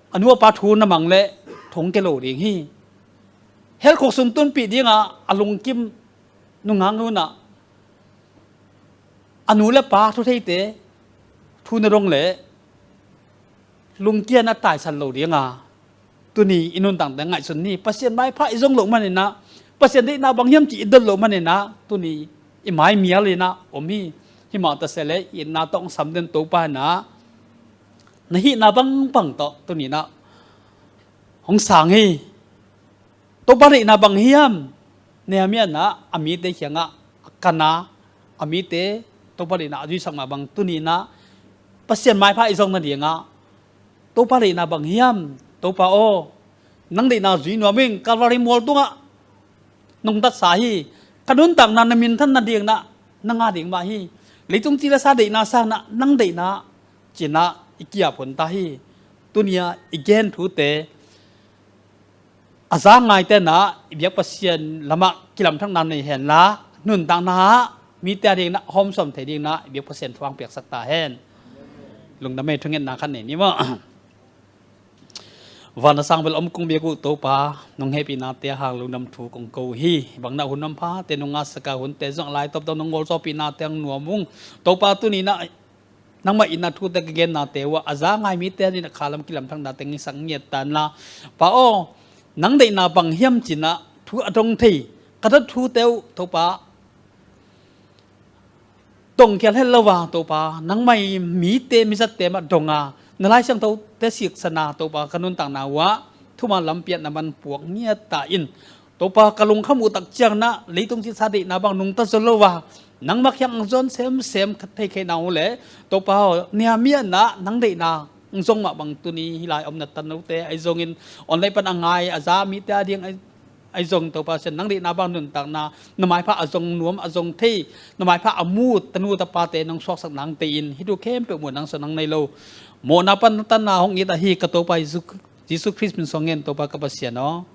a nu a pa thu na mang leh thu hong kia lo ding hi. Helkhuk sung tunpih ding a, a lungkim nungaknu in ah a nu le pa thu theite thu na dong leh lungkia in ah taisan lo ding a, tuni i nuntaknate ngaihsun ni. Pasian maipha i zong loh manin ah, Pasian deihna bang hiam cih i dot loh manin ah, tuni i mai mial in ah om hi. Himah ta se leh i itna tawh hong sam den Topa in ah na hihna bangmah tawh tuni in ah hong sang hi. Topa deihna bang hiam? Nehemiah in ah a mite kiangah a kan a, a mite Topa deihna a zuihsak mah bang, tuni in ah Pasian maipha i zong nading ah Topa deihna bang hiam? Topa aw, Nang deihna zui nuam ing, Calvary mual tungah nungtatsa hi. Ka nuntakna na minthan nading na, na ngah ding mah hi. Leitung ci le sa deihna sang na, nang deihna cih na i kiap hun ta hi. Tuni-a i gen thute a za ngaite na i biak Pasian lamah kilamthakna nei henla, nuntakna ah mite a ding na hawmsawn thei ding na i biak Pasian thu hong piaksak ta hen. Lungdam ei, thungetna khat nei ni maw. Van a sang bel om kong biak uh Topa, nong hehpihnate a hang lungdam thu kong ko hi. Bang na hun om phate nong ngahsak a, hunte zong a laitawp dong nong ngolzawhpihnate hong nuam ung. Topa, tuni na nangmah in a thute ka gennate uh a, a za ngai mite a ding a khalam kilamthaknate ngisak ngiat ta inla, Pa aw, nang deihna bang hiam cih na thu a dong thei ka dot thute uh Topa, dongkhial het lo a Topa, nangmah i mite mizatte mah dong a, na Lai Siangthote siksan a Topa, ka nuntakna uh ah thuman lampi ah na man puak ngiat ta in. Topa, ka lungkham uh tak ciang na leitung ci le sa deihna bang nungta zaw lo a, nangmah kiang hong zawn semsem khat thei kheina uh leh, Topa aw, niam i a na nang deihna hong zong mah bang tuni hih lai omna tanote ahi zongin, online pan a ngai a za mite a ding ahi, ahi zong Topa Pasian, nang deihna bang nuntakna, na maipha a zong nuam a zong thei, na maipha a mu tanu tapate nong suaksak nang tei in, hih thu khempeuh muh nang suah nang nei lo, mawhna pan tanna hong it ahi ka Topa Jesu, Jesu Khrist min suang ngen Topa ka Pasian aw.